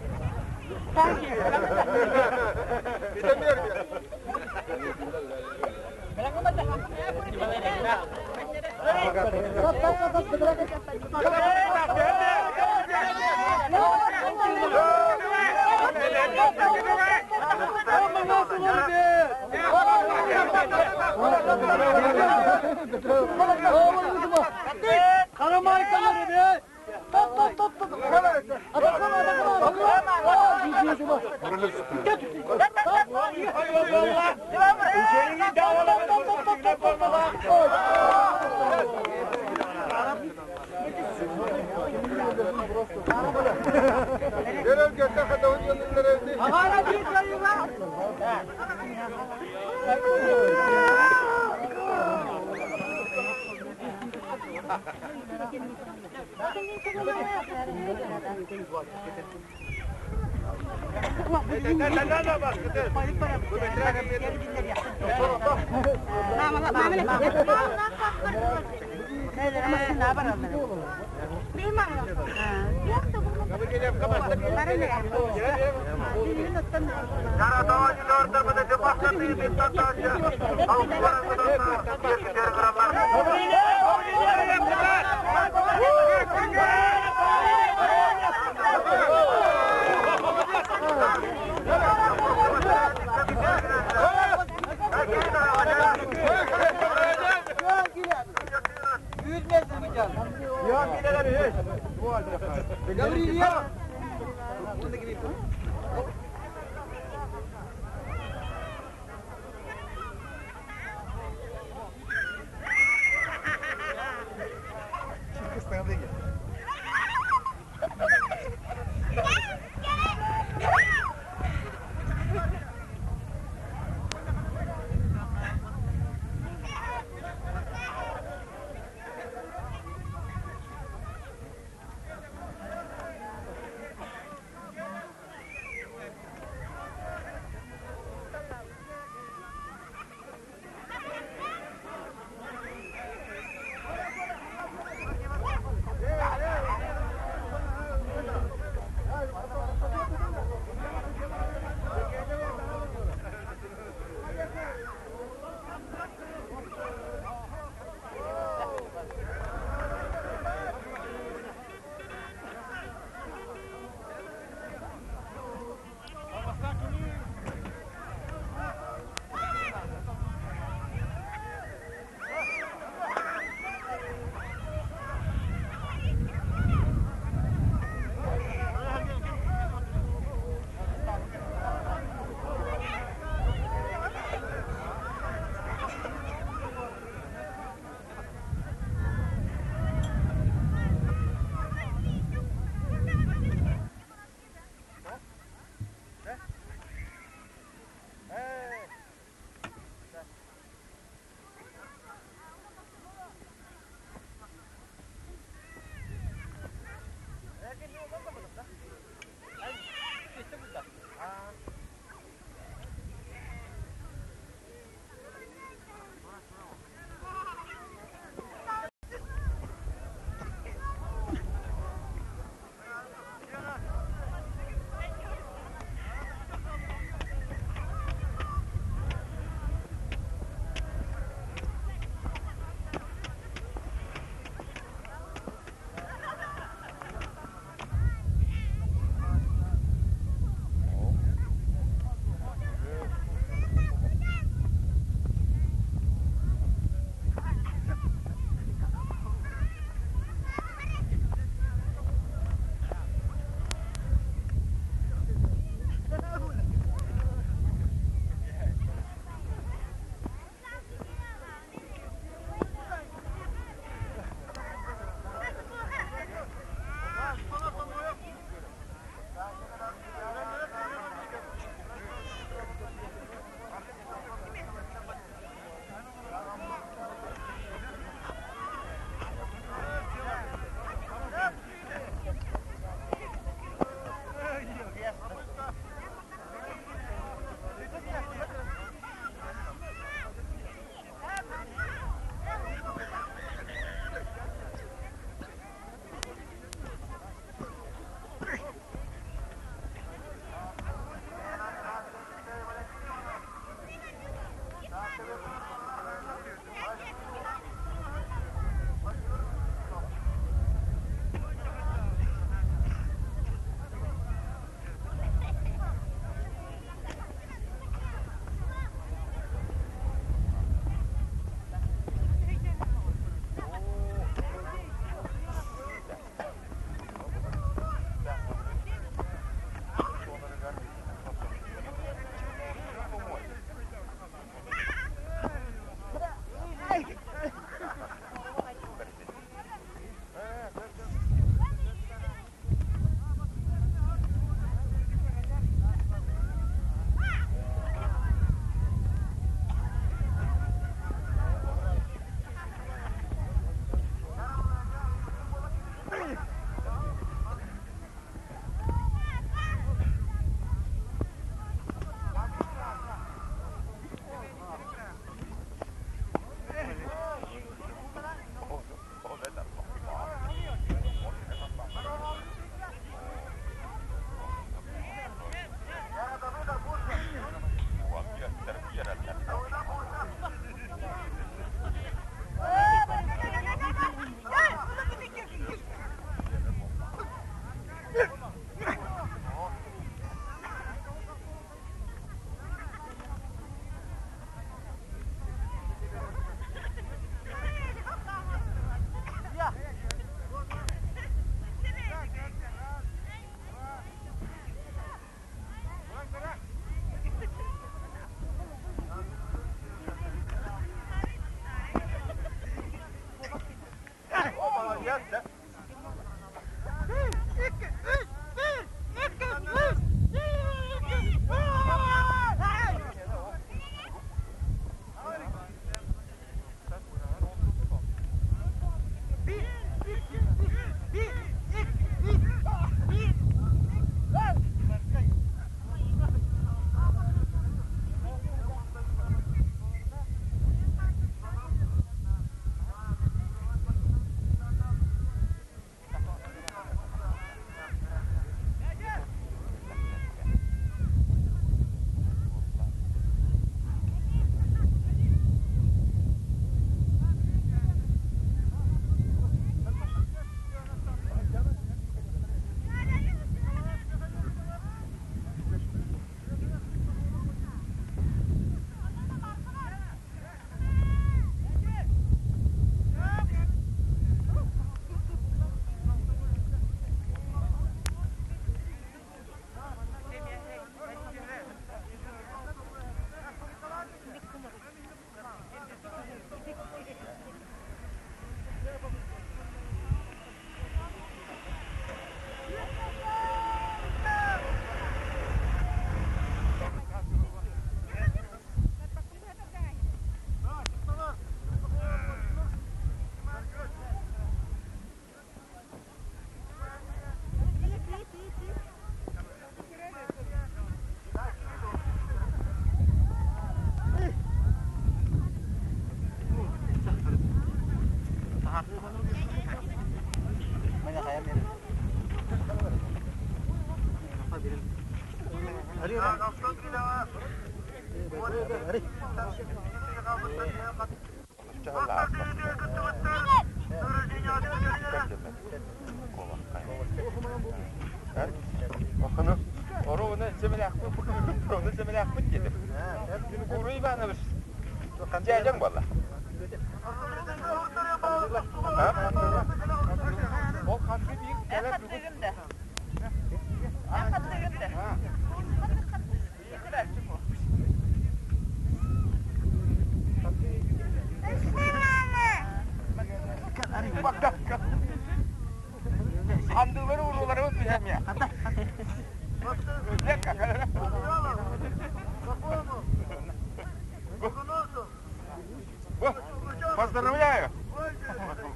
Поздравляю!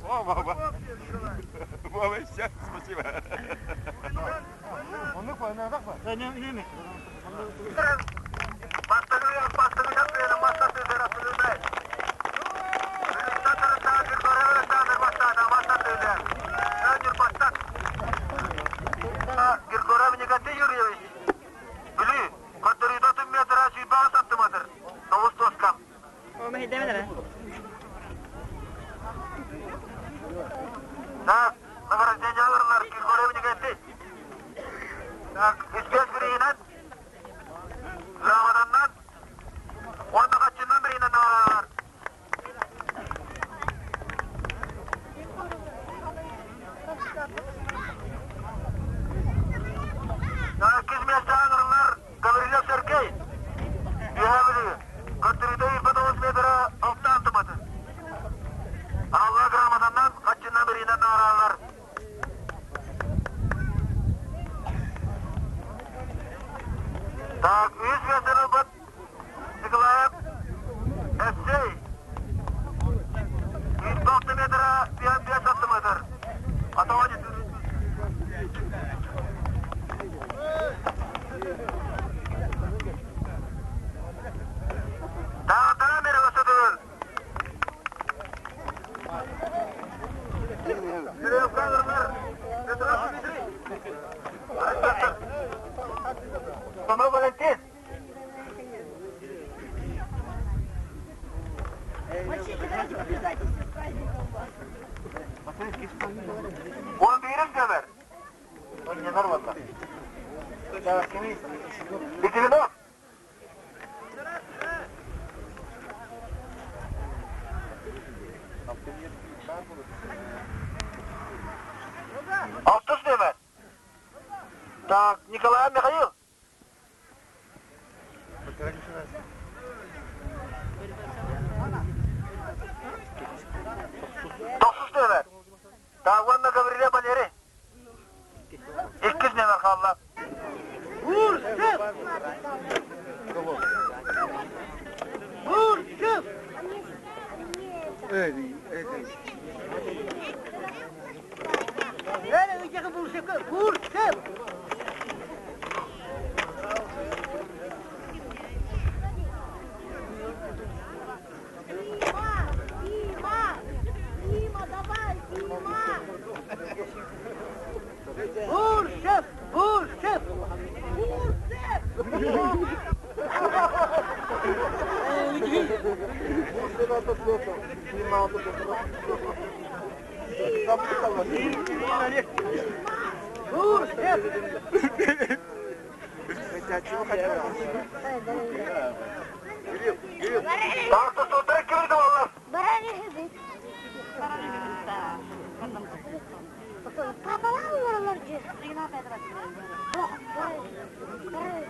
О, Вова! Вова, все, спасибо. 55 сантиметр. Атаҕа Dağıtana beri ısıtılır. Тоно Валентин. Мальчики, давайте побеждайте с праздником вас. Он birim gömer. Önceler valla. Bitirin o. Алтыс нөмер. Так, Николай Михаил. Тохсус нөмер. Так, уонна Гаврилия Валерий. Иккис нөмер хаалла. Бурсев! Бурсев! Бурсев! Дима! Дима! Дима, давай, Дима! Бурсев! Бурсев! Бурсев! Бурсев! Так, tutturtara кимди valla?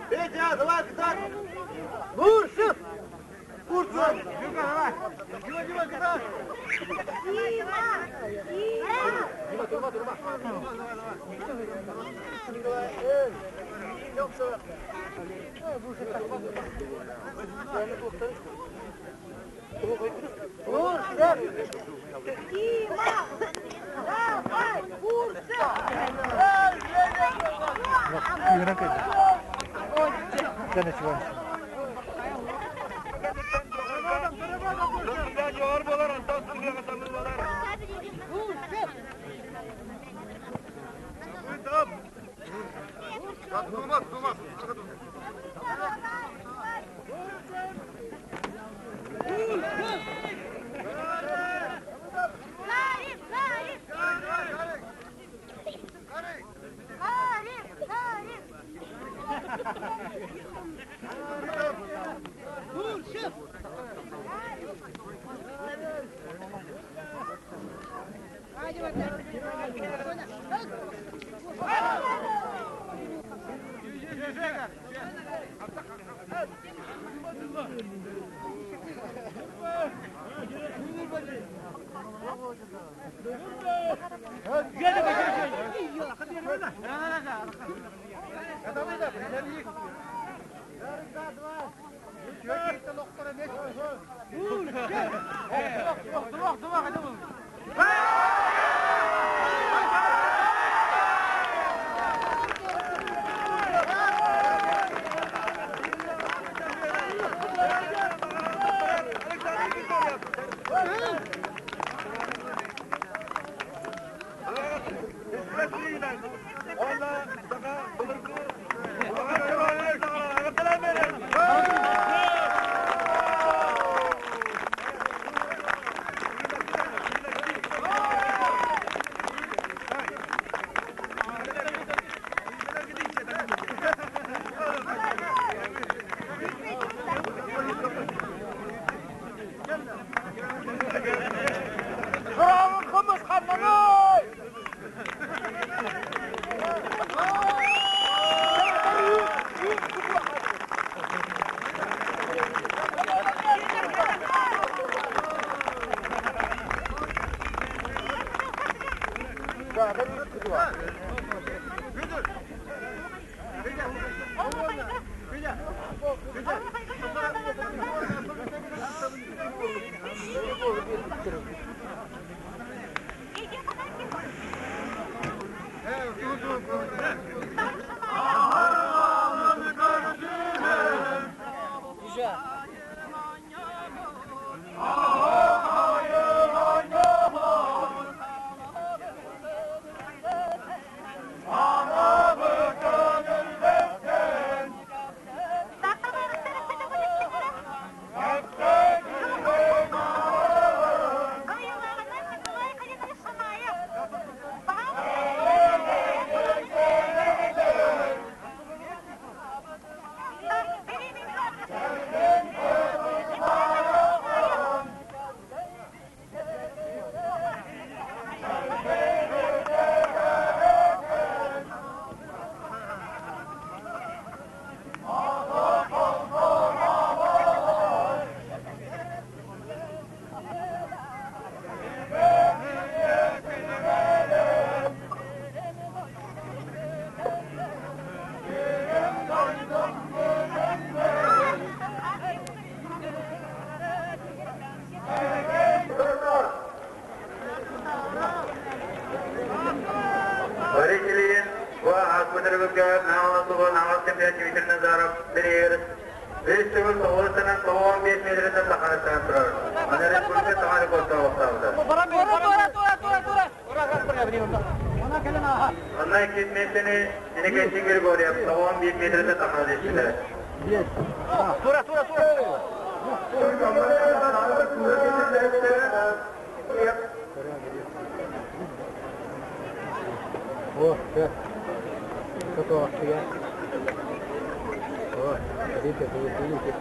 Петя, давай, кидай! Бурсев! Бурсев! Дима, давай! Дима, Дима, кидай! Дима! Дима! Дима, турма, турма! Давай, давай, Николай, эй! Бурсев! Дима! Давай, Бурсев! Durmaz, durmaz. Garip, garip! Garip, garip! Бурсев! Бутыргыга Наалатуга Наалат чемпион Дмитрий Назаров биригер үс төгүл тоҕуруттанан 95 метрден тахарыттан турар. Аны республика саҥа рекордтан олохтообута. Онно иккис миэстэни Иннокентий Григорьев 91 метрден тахара түспүтэ. Тура, тура, тура. О, да. Готово, я. О, видите, видите.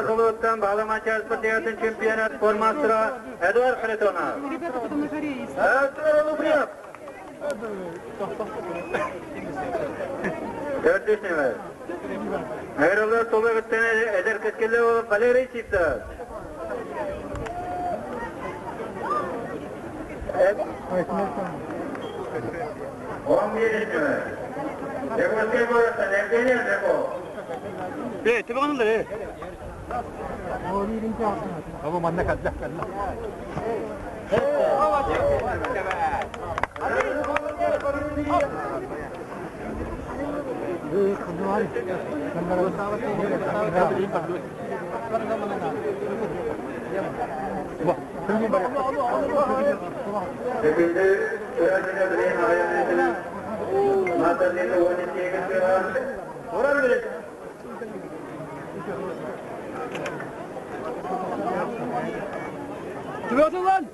Жолуттан бағлама спортиатын чемпионат формастыра Эдуард Харитонов. Ребята потом на жаре есть. Артур Лубрев. Төрдүс нөмір. Айрылар толы күттен эдер кескелі болып Валерий Сивцев. 11 нөмір. Якутский городтан Евгений Жаков. Э, тебе канылар, э. Абы манна калла калла. Tübe lan!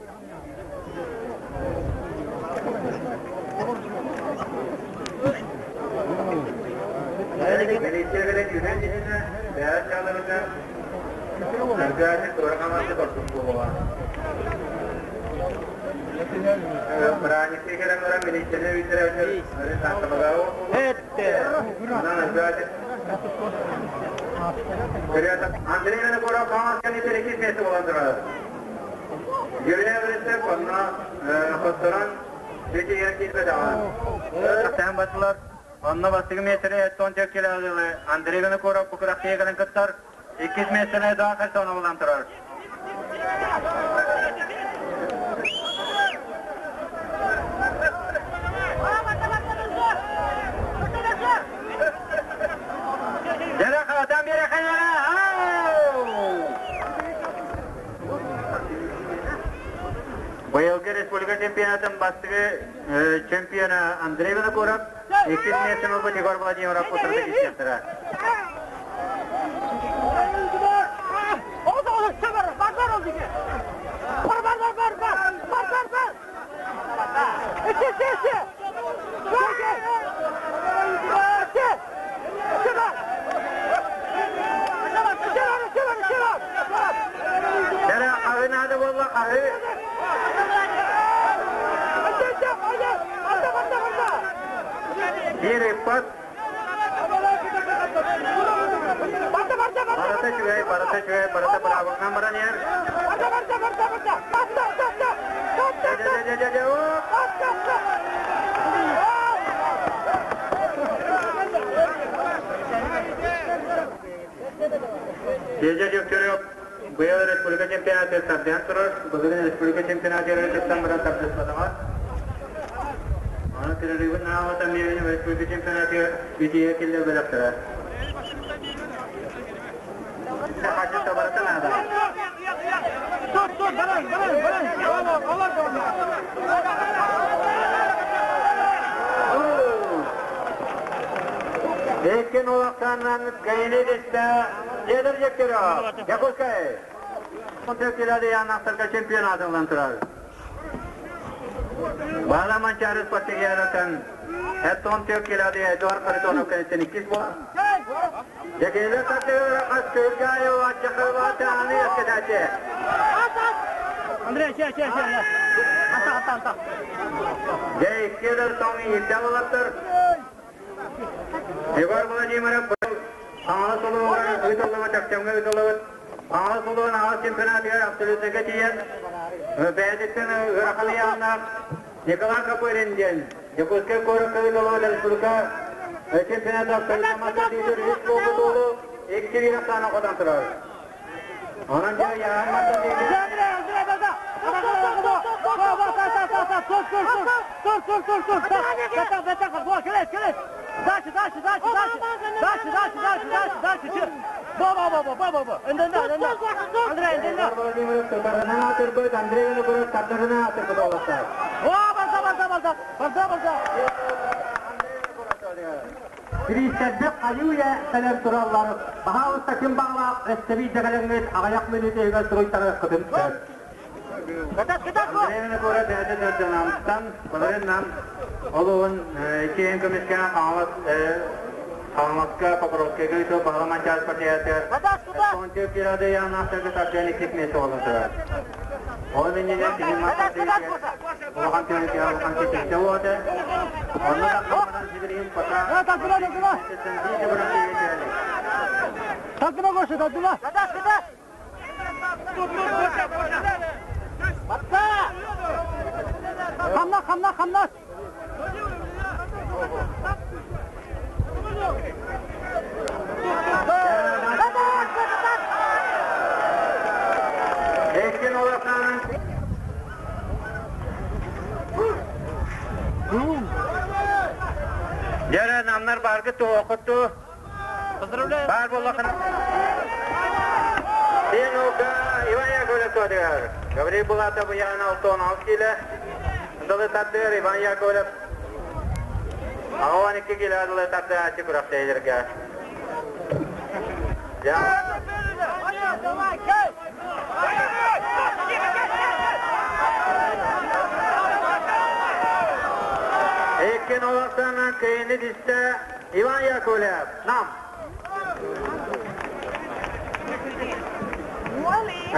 Онно бастығы метрі 14 келі Андрей Винокуров бұқырақ егілін кыттар, 2 метрі Эдуард Харитонов болан тұрар. Быйылгы республика чемпионатын бастығы чемпионы Андрей Винокуров, 2 метрі бұл Егор Владимиров отырды кесектірі. Oldu oldu, var, var, var oldu ki. Var, var, var, var, var, var, var, var. İki, iki, iki. İki. İki. İki var. İki var, iki var, iki var. Дәрі қағынады болла қағы. İki, iki, haydi. Arda, arda, arda. Bir иппат. Barda, barda, barda. Барата чугай, барата чугай, барата барабыңнан баран ер. Barda, barda, barda, barda. Barda, barda. Barda, Же, же, же, оп. barda, barda. Теже Дегтярев быйыл республика чемпионаты тардыан турар. Бүгүн республика чемпионаты өрөтөттөн баран тардыспатама. Аны терерибин наавата миэни республика чемпионаты битие киллер белектера. Хачы табарата нада. Dur, dur, baran, baran, baran. Allah, Allah, Allah. Экен олақтаннан гайны десте Дедір Дегтярев. Якутскай. Türkiye'de yanaktarga чемпионаты olan turar. Баала Манчары спартакиадаттан 14 килоды Эдуард Харитонов кэнниттэн иккис буолла. Дьэкиэлэ тардыгар хас Кыргаева Чахылата аны эскэтээччи. Андрей, че, че, че. Анта, анта, анта. Дьэ, иккиэлэр тоҥ иһирдэ буолаттар. Егор Владимиров Хаҥалас улууһугар ыытыллыбыт, Өктөмҥө ыытыллыбыт Хаҥалас улууһун аҕыс чемпионатыгар абсолютнайга тиийэн, бэйэтиттэн ыарахан ыйааһыннаах Николай Копырин диэн Дьокуускай куоракка ыытыллыбыт республика чемпионата абсолютно мастер үс буолбут уолу икки биир ахсаана хотон турар. Онон дьэ ыйааһын мастер Дальше, дальше, дальше, дальше. Дальше, дальше, дальше, дальше, дальше. Бо, бо, бо, бо, бо, бо. Андрей, Андрей. Владимиров тутарынан атырбыт, Андрей Винокуров тардырынан атырбыт олохтар. О, барда, барда, барда. Барда, барда. Бириистэрбит хайыы-үйэ кэлэн тураллар. Баһаалыста ким баҕалаах эстэбиит да кэлэҥҥит аҕыйах мүнүүтэ иһигэр суруйтарыаххытын сөп. Андрей Винокуров бэйэтэ төрдүнамтан, Нам олуһун иккиэн көмүскээн Хаҥалас Хаҥаласка Покровскайга ыытыл Баһылай Манчаары партиятыгар Понтио Пирады Янаахтарга тардыан иккис миэстэ буолан турар. Ол иннинэ кини мас улахан түһүлгэ улахан кичиччэ буолта. Онно тахсан сибилигин пока Тардыма Гоша, тардыма! Хамнас, хамнас, хамнас! Эккен олохтаанын Дьэ, намнар баргыт туохутту Поздравляю. Бар буоллахына. Сиэн Иван Яковлев туотугар. Гаврил Булатов ыйаан 66 кило. Дылы тардыар Иван Яковлев. 82 кило дылы тардыааччы күрэхтэһиилэргэ. Эккен олохтоонун кыйыны түстэ Иван Яковлев. Нам.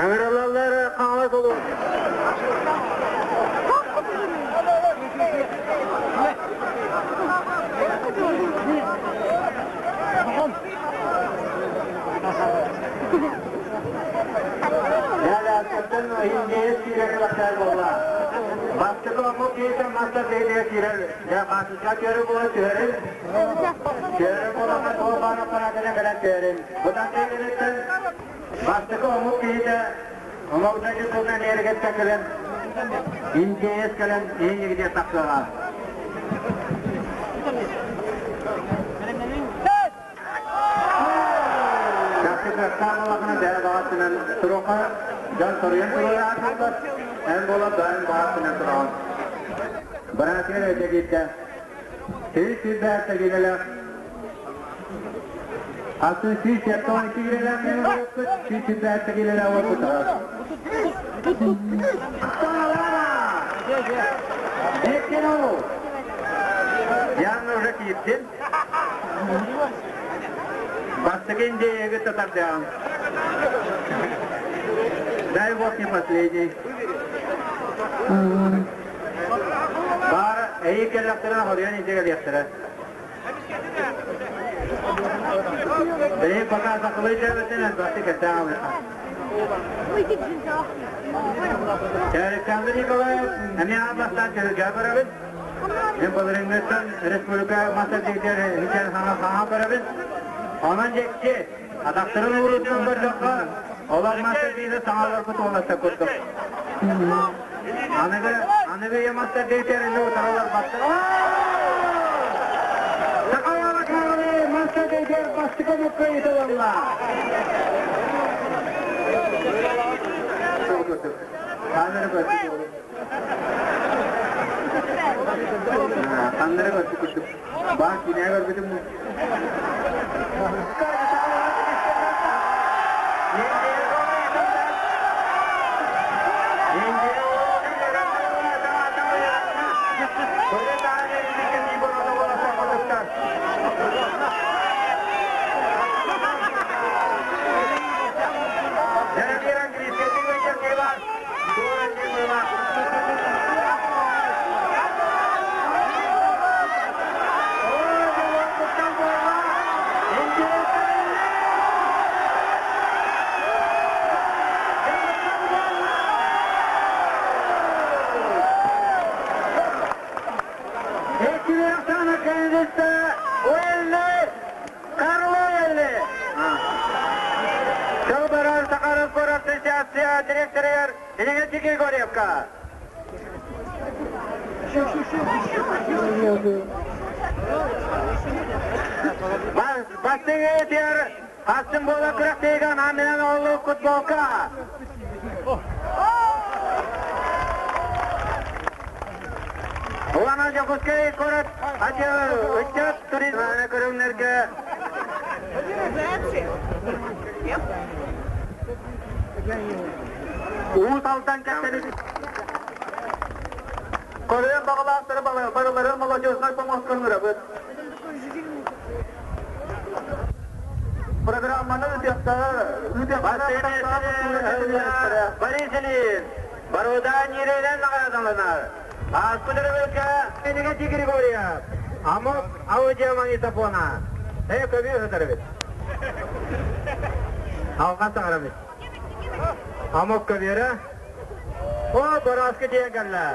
Ыҥырылаллар Хаҥалас улуус. Дьэ, индеец киирэр кылахтар буолла. Бастакы омук киһитэ мастер бэйдигэ киирэр. Дьэ, хаатыска түөрү буола түһэрин. Түөрү буоланнар туолбаан аппараатына кэлэн түһэрин. Бутан кэлиниттэн бастакы омук киһитэ омук дойдутунан эргеттен кэлэн индеец кэлэн иһин тахсыаҕа. Чахчы кыахтаах буоллахына бэйэ баҕатынан туруохха дьон соруйан туруораатыллар, эн буола бэйэҥ баҕатынан тураҕын. Быраатыгар өтө киирдэ. 127 киилэлээх. Атын 172 киилэлээх 127 киилэлээх уопутар. Беккенов! Ян уже киирдин. Бастакы индеяга татардаан. Дай бог не последний. Бар эйи келлэхтэрэ хоруйан индига кэлиэхтэрэ. Бэйи пока сакылый дәбетинен басты кэтээн Александр Николаев, эмиэ бастаан чөрүгэ барабын. Мен былырыҥҥыттан республика мастер дигдер хаҥа хаҥа барабын. Онон дьекки атахтарын уурутунан көрдөххө, олор мастер дииде саҥаларбыт уолатта курдук. Аныгы аныгы я мастер дигдер инде утаралар батты. Сакалала каалы мастер дигдер бастыка мукка италалла. Камера көрдүк. Камера көрдүк. Баа кине көрбүтүм. Федерация директорыгар Иннокентий Григорьевка. Бастыҥ этиэр Астын буола күрэхтэһиигэ анаан оҕолуу футболка. Улахан Дьокуускай куорат ыччат туризм көрүҥнэргэ Уус Алдан кэпсэлин Көрүөн баҕалаахтары барыларын молодежнай помостка ыҥырабыт. Программаны ыытыахтара Борис Ильин, Боруода Ньирэйинэн наҕараадаланар. Ааспыт өрөбүлгэ Иннокентий Григорьев, Амок аудиомагнитофона. Ээ, көбүө сытар эбит. Алҕас таҥарабыт. Амок көбүөрэ. О, борооска тиийэн кэллэ.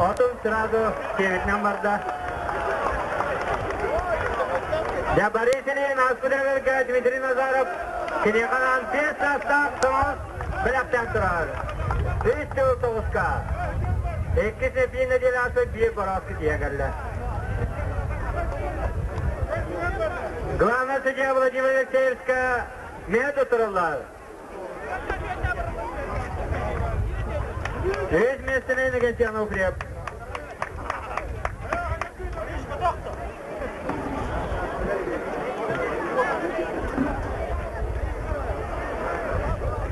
Отун сразу сиэбитинэн барда. Дьэ, Борис Ильин ааспыт өрөбүлгэ Дмитрий Назаров киниэхэ анаан 5 саастаах соҥос бэлэхтээн турар. Үс төгүл тоҕуска. Иккис биир нэдиэлэ ааспыт биир борооска тиийэн кэллэ. Главный судья Владимир Алексеевска мед тураллар. Үс миэстэни Иннокентий Ануфриев.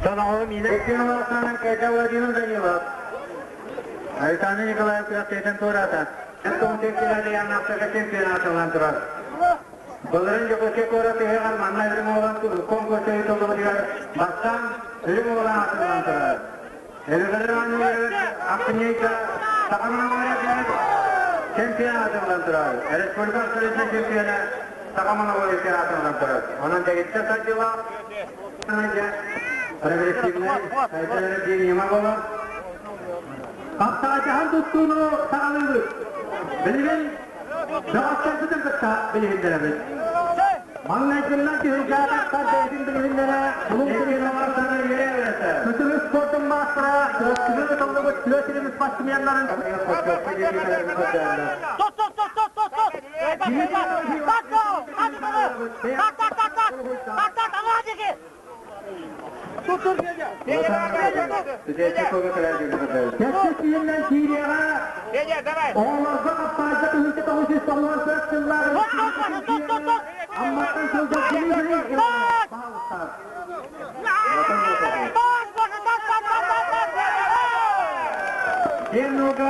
Соноҕо Мина Ефимова Катя Владимир Данилов. Александр Николаев күрэхтэһиитин туораата. Чемпионат ылан турар. Былырыын Дьокуускай куорат ыһыаҕар манна үрүҥ уолан конкурса ыытыллыбытыгар бастаан үрүҥ уолан атыллан турар. Өбүгэлэр оонньууларыгар ахсынньыйга саха монополиятыгар чемпион атыллан турар. Республика абсолютнай чемпиона саха монополиятыгар атыллан турар. Онон дэгиттэр сайдыылаах прогрессивнай сайдыылары биир ньыма буолар. Хапсаҕайдаһан тустууну саҕалыыбыт. Билигин бөҕөстөрбүтүн кытта билиһиннэрэбит. Маҥнайгыннан түһүлгэ тахсар бэйэтин билиһиннэрэ Булуҥ Күтүрү спордун маастара Чурапчыга ыытыллыбыт тыа сирин спортсменнарын Тот, тот, тот, тот, тот, тот! Так, так, так, так, так, так, так, так, Кэскил киириэҕэ оҕолорго Аппаайга тыһыынча 994 сыллаах Амматтан сылдьар Дмитрий Иванов Немного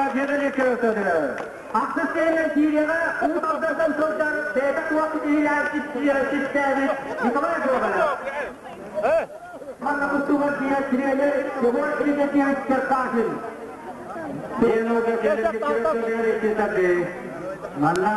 Ахсыс кэлэн киириэҕэ Уус Алдантан сылдьар бэйэтэ туох ситиһиилээх ситиһээбит Николай Гоголев. Манна тустууга киирэр тренер Егор Иннокентьевич Черкашин. Манна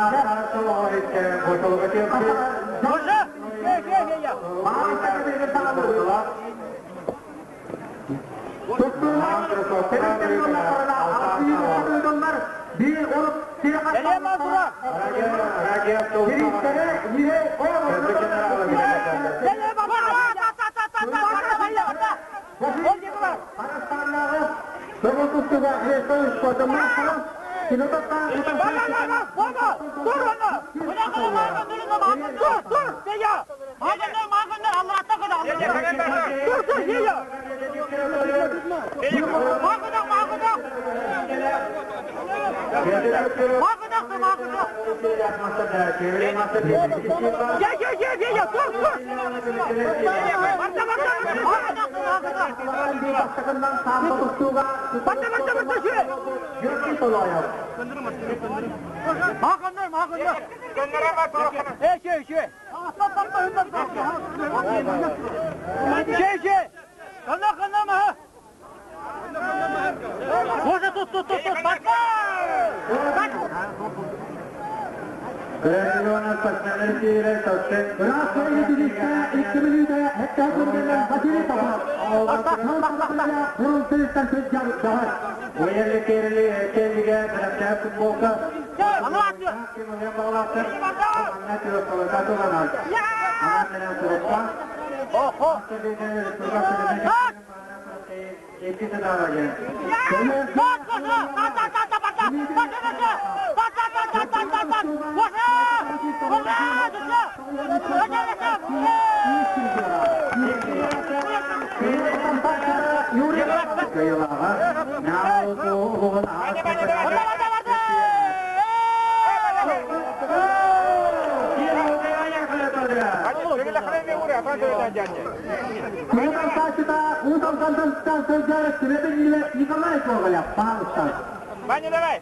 Ваня, давай!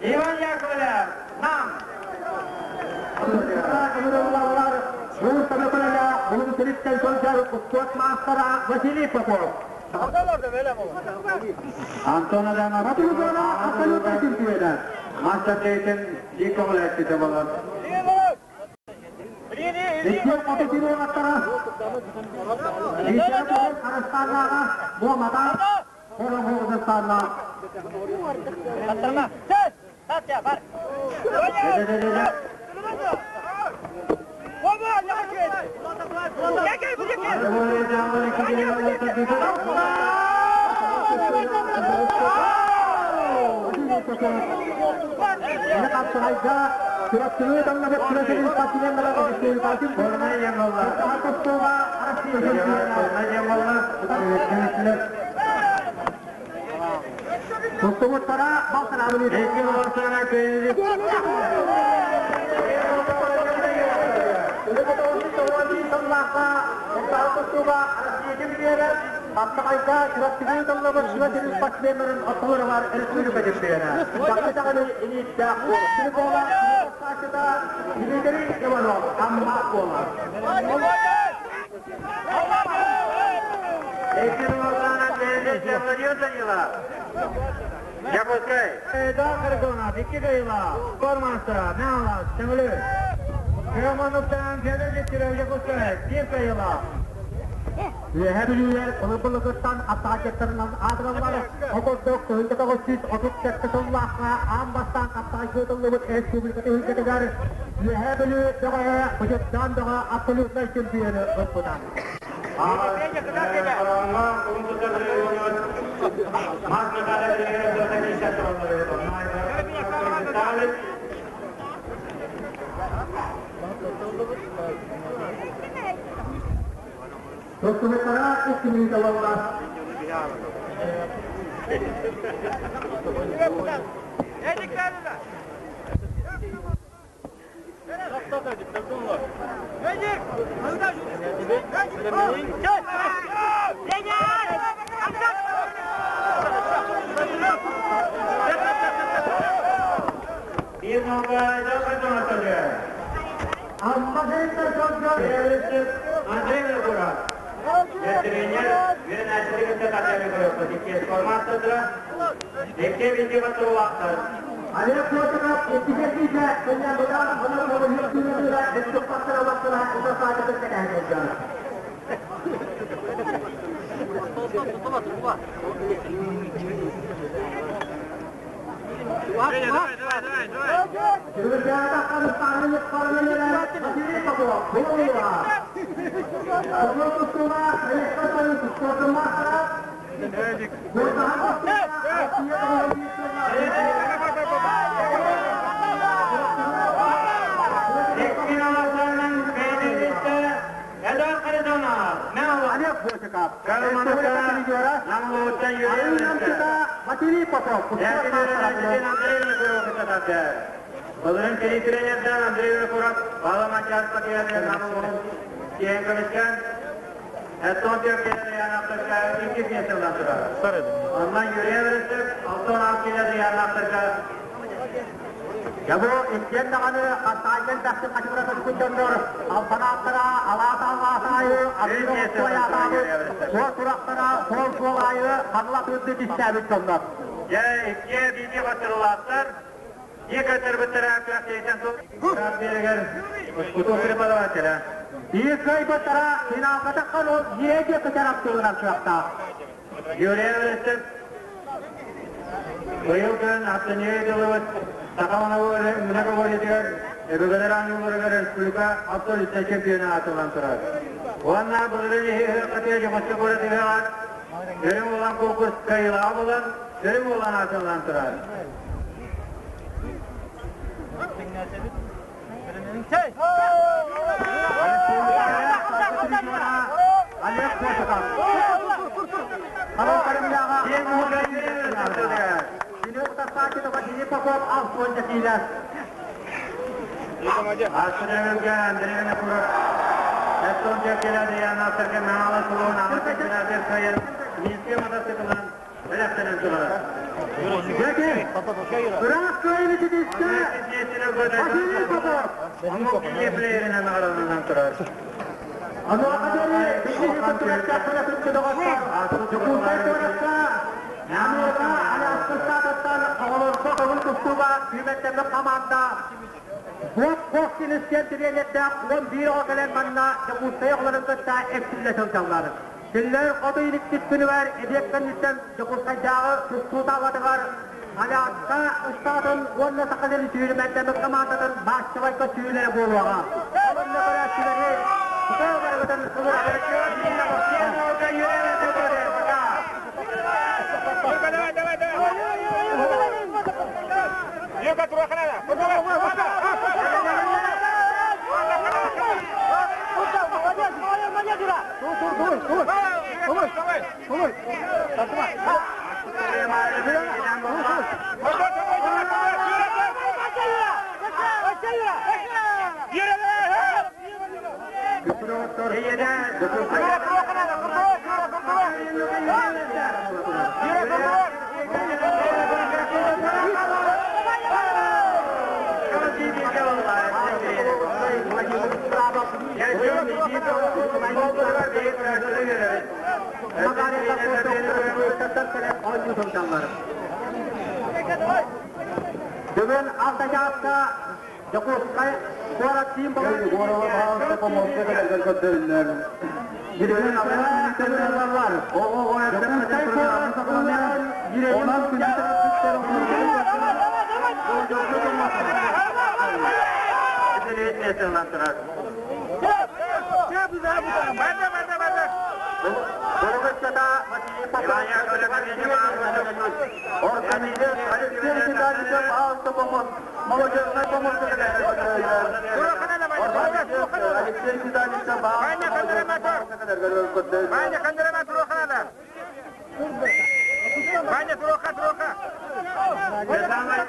Иван Яковлев, нам! Василий Попов. Антон Адамов. Абсолютно чемпиона. Мастер Дейтен Николай Титовалар. Былырын территориядан Андрей Винокуров Баламачар патриоты намын киэн көмүскэн Эстон Петр икки меселан турар. Оннан Юрий Вересев Алтон Алкилер Янаптарга Ябу иккен даҕаны хастаайдан тахсы хачыгыра көспүттөннөр албанааттара алаата алаатаайы абыйаатаабы суол турактара суол суолаайы ханла тыырды түстээбит дьоннор. Я икки биби батырылааттар. Екі тырбыттара күрәктейтен сол. Берегер куту преподавателя. Биир кыайбыттара финалга таххан ол еге кытарап туругар чуактаах. Юрий Вересев быйыл күн Аттынье дылыбыт Сахамана Өбөгөлөр аңыларыгар республика абсолютно чемпионы атылан турар. Уонна былырын катыя жомоско көрөтүгөр Өрүм улан конкурс кайыла булан, өрүм улан атылан турар. Олег Кошиков. Попов Алтон Jakila. Асырыгы Андрей Винокуров Эстон Жакила деген авторга Маңала Сулуун Амат Кайын Минске мотоциклынан белектенен турар. Жеке, Бірақ кайын итисте Василий Попов. Турар. Аны акадери биздин көтүрөттө көрөтүнчү доготтор. Жукунтай көрөттө Намыга Аляскыстатыттан оголорго көңүл тустууга сүйметтемик команда. Бок бок синискен тренерде 11 оҕо манна Жакутскай оҕолорун кытта эксилле сылдьаллар. Кинилэр хоту иликтит күнүгэр эдиэккэнниттэн Жакутскайдааҕы тустуу таалатыгар Аляска ыстаатын уонна сахалин сүүрүмэттэмик командатын бааччыбайка сүүлэрэ буолуоҕа. Онно көрөөччүлэри Кутаа барыгытын Давай, давай, давай. Юрка, тураханада. Бүгүн алтажаатта Жакутскай город тим Ваня, троха, троха. Ваня, троха.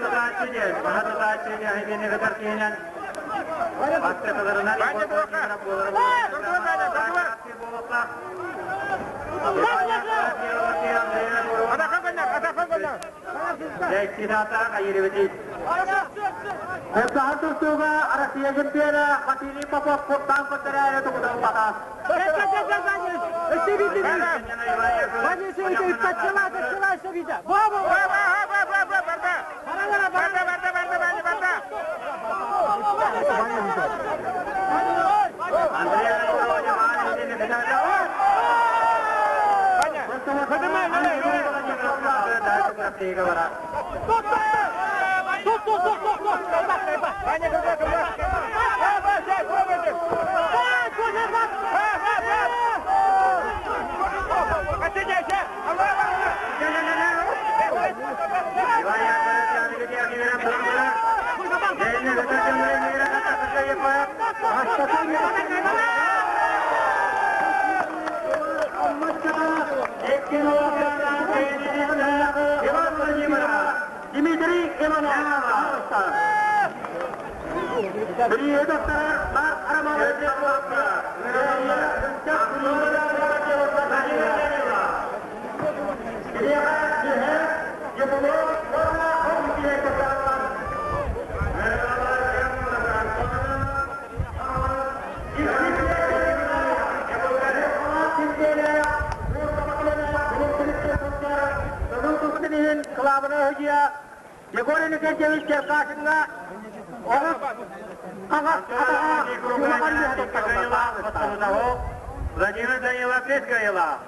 Россия чемпиона Василий Попов куртан көтөрөөрө тугудан бата. Егор Иннокентьевич Черкашинга Владимир Данилов Пескаева.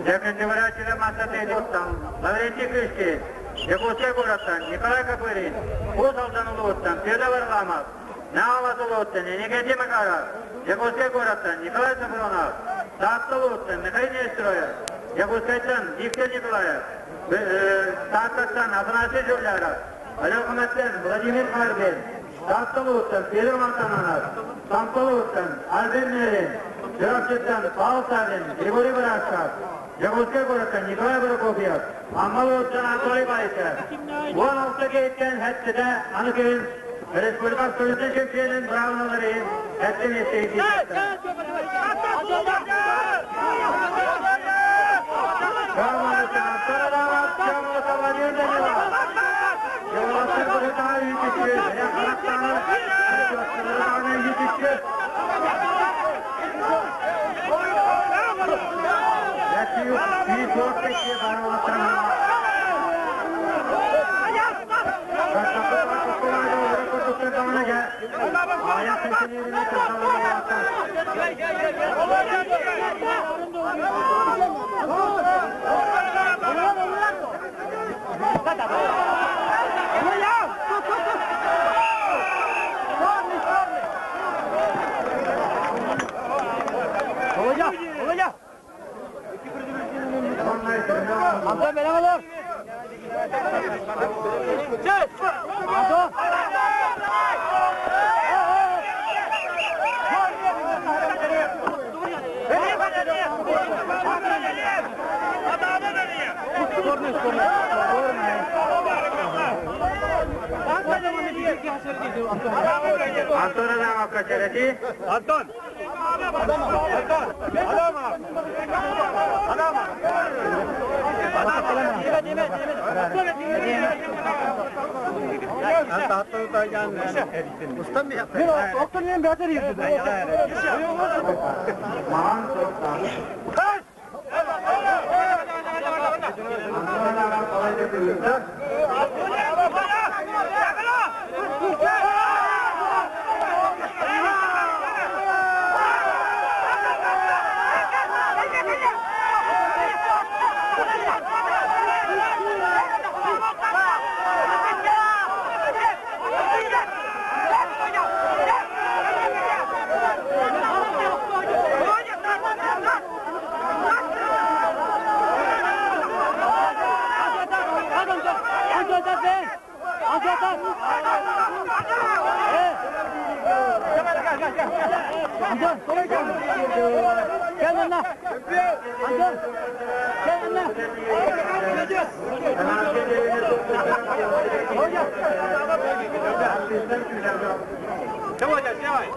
Декандеврачева Масателиттан, Лаврентий Крышкин, Якутскай городтан, Николай Копырин, Уус Алдан улууттан, Петр Варламов, Наала улууттан, Никодим Макаров, Якутскай городтан, Николай Сафронов, Таатта улууттан, Михаил Нестроев, Якутскайтан, Виктор Николаев, Тааттаттан, Афанасий Жуляров, Александр Владимир Харбин, Таатта улууттан, Петр Мартанов, Тампа улууттан, Альберт Мерин, Чурапчыттан, Павел Савин, Григорий Барашков, Якутскай городтан Николай Прокопьев, Амма улууттан Анатолий Баишев, 16 кейттен хэттede аны күн Республика абсолютный чемпионын бравналары хэттен эстейdi. Антон, бэлэм олор! Антон! Антон Адамов качарати. Антон! Антон! Адамов! Адамов! Антон, gel lan. Антон, gel lan. Давай, давай!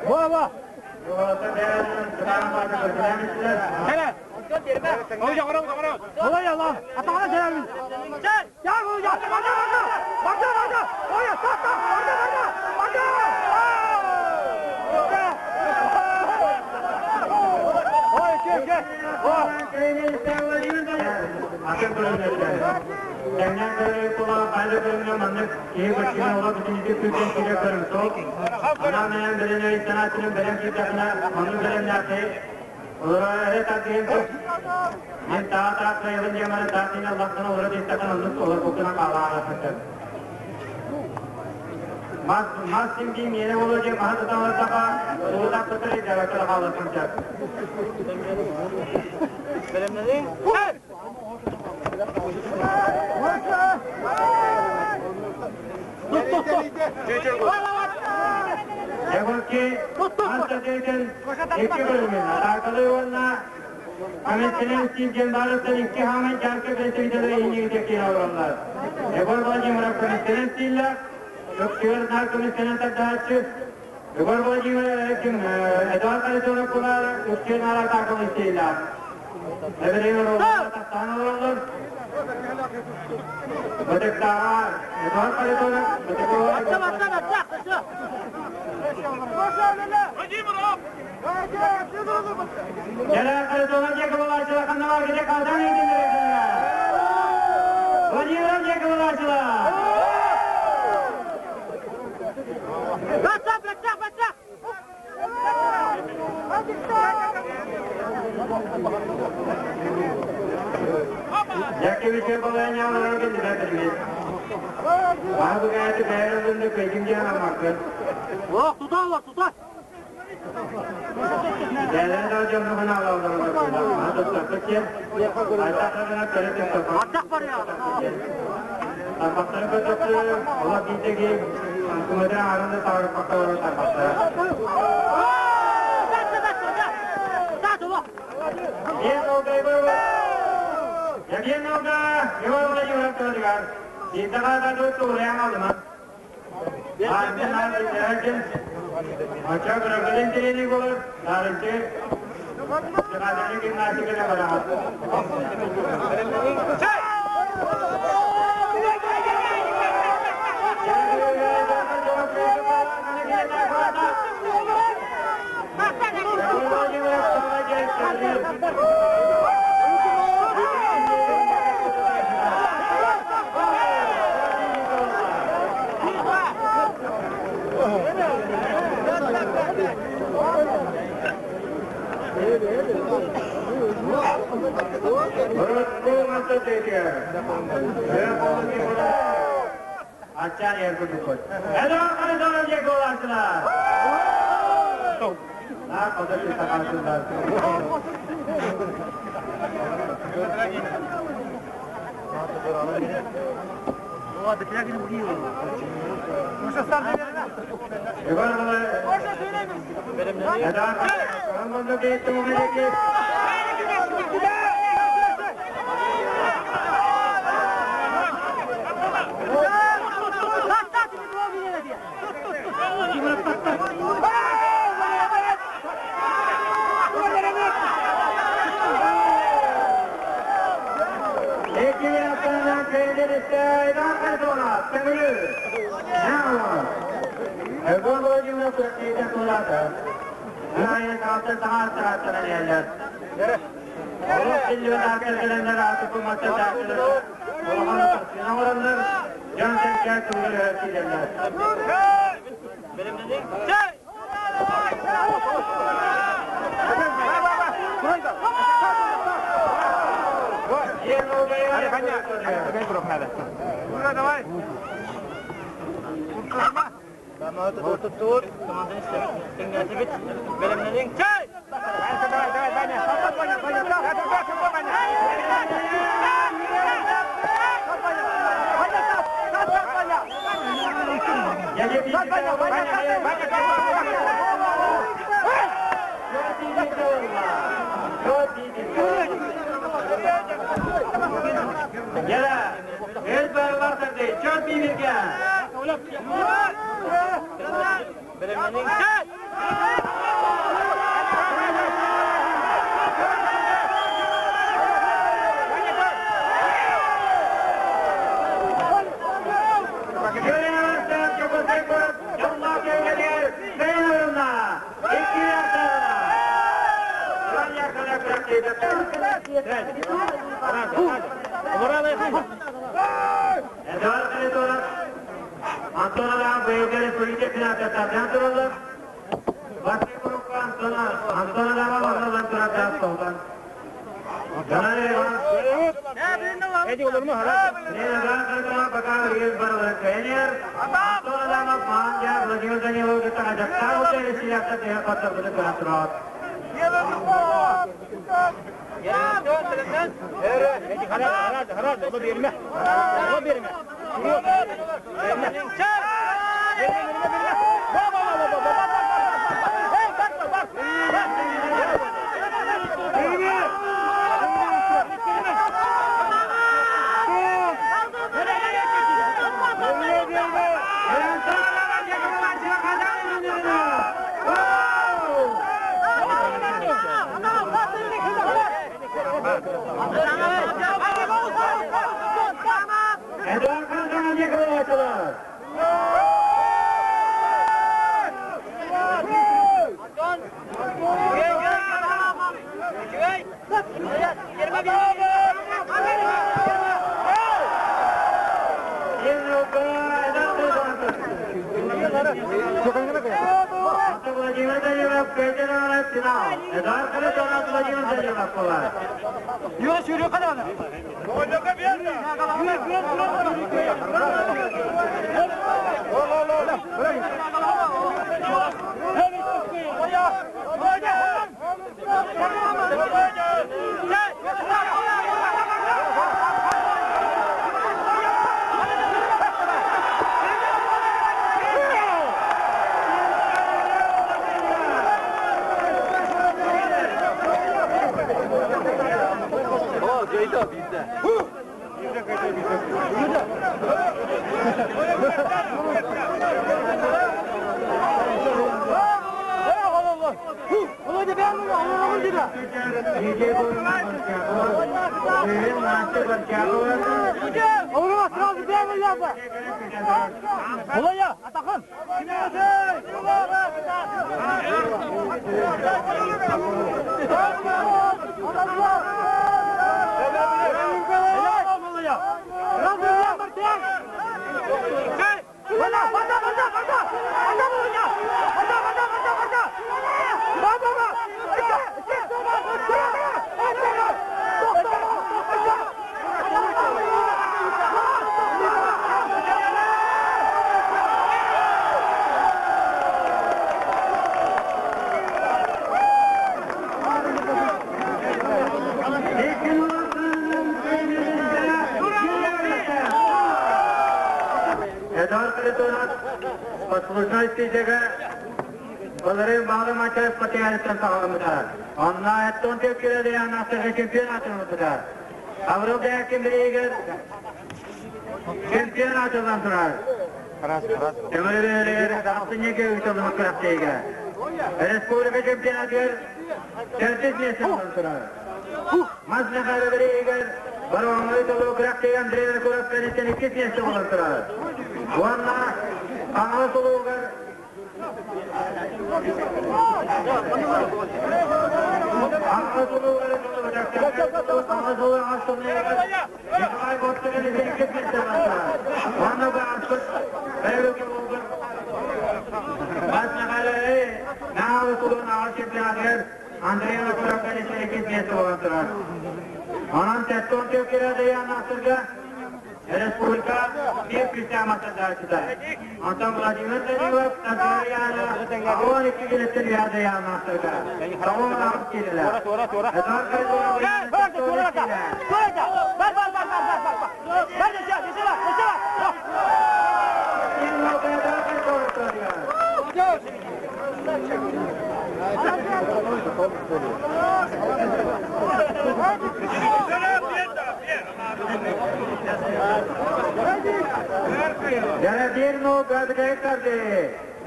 Во, во.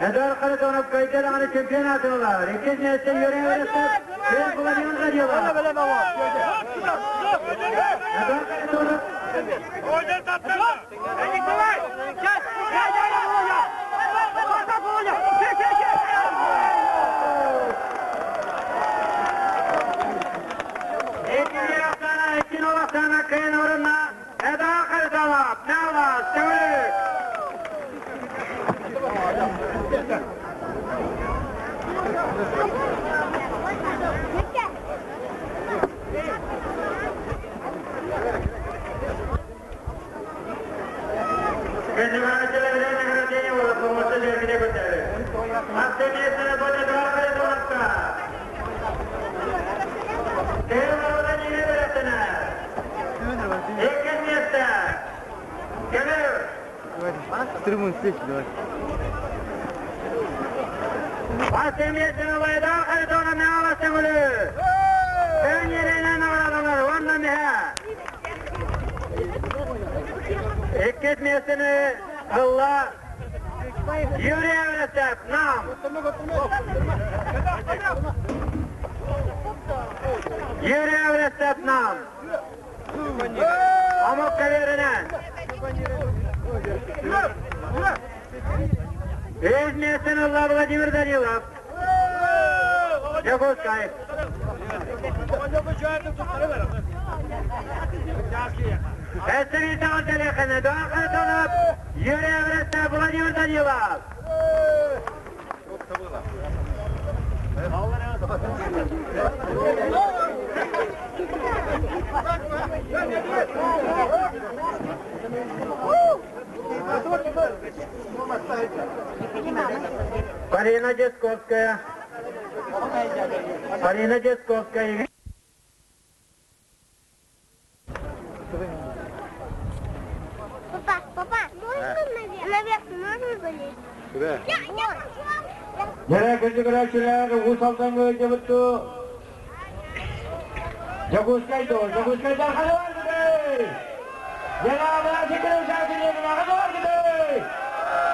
Эдуард Харитонов кыайда даҕаны чемпион аатын ылар. Иккис миэстэ Юрий Верестов, Кыыл Владимир Данилов. Эдуард Харитонов. Икки Оксана, икки Оксана кыайан орунна. Эдуард Харитонов, Нава, Төҥүлүк. Трибун встречи давай. Иккис миэстэни ылла Юрий Эверестов, Нам. Юрий Эверестов, Нам. Омук каверинэн. Үс миэстэни ылла Владимир Данилов. Дьокуускай. Эстеритаҕа тэлэхэнэ Дуан Харитонов, Юрий Эверестов, Владимир Данилов. Полина Десковская. Полина Десковская. Папа, папа, можно наверх? Наверх можно залезть? Куда? Я, я хочу. Дьэрэ күндүгүрээччилэр Уус Алдаҥҥа ыалдьыбытту Дьокуускай дуо? Дьокуускайдар ханна баргытай? Дьэрэ абырааччы күрүчээччилэр ханна баргытай?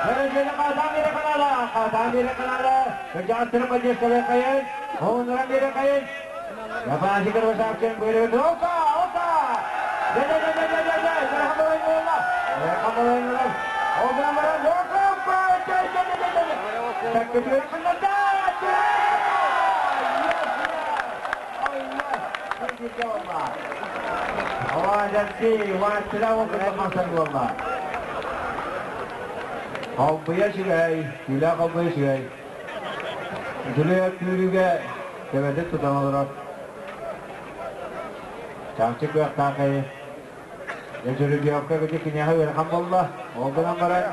Дьэрэ дьэрэ хаатаан биэрэ канала, хаатаан биэрэ канала, кырдьаҕастары поддержкалыаххайын, оҕоннорон биэриэххэйин. Афанасий Кырбашапкин быырыгыт Ока, ока! Дэ-дэ-дэ-дэ-дэ-дэ! Ыарахан балайын буолла! Ыарахан балайын буолла! Ол гынан баран, ока, ока! Дэ-дэ-дэ-дэ-дэ! Тэккүтүгэр кыннарда! Холбуйа үчүгэй, күлэ холбуйа үчүгэй. Үтүлүө күүрүүгэ төбөтүн тутан олорор. Чахчы кыахтаах киһи. Дьэ Жеребьевка ити киниэхэ ыарахан буолла. Ол гынан баран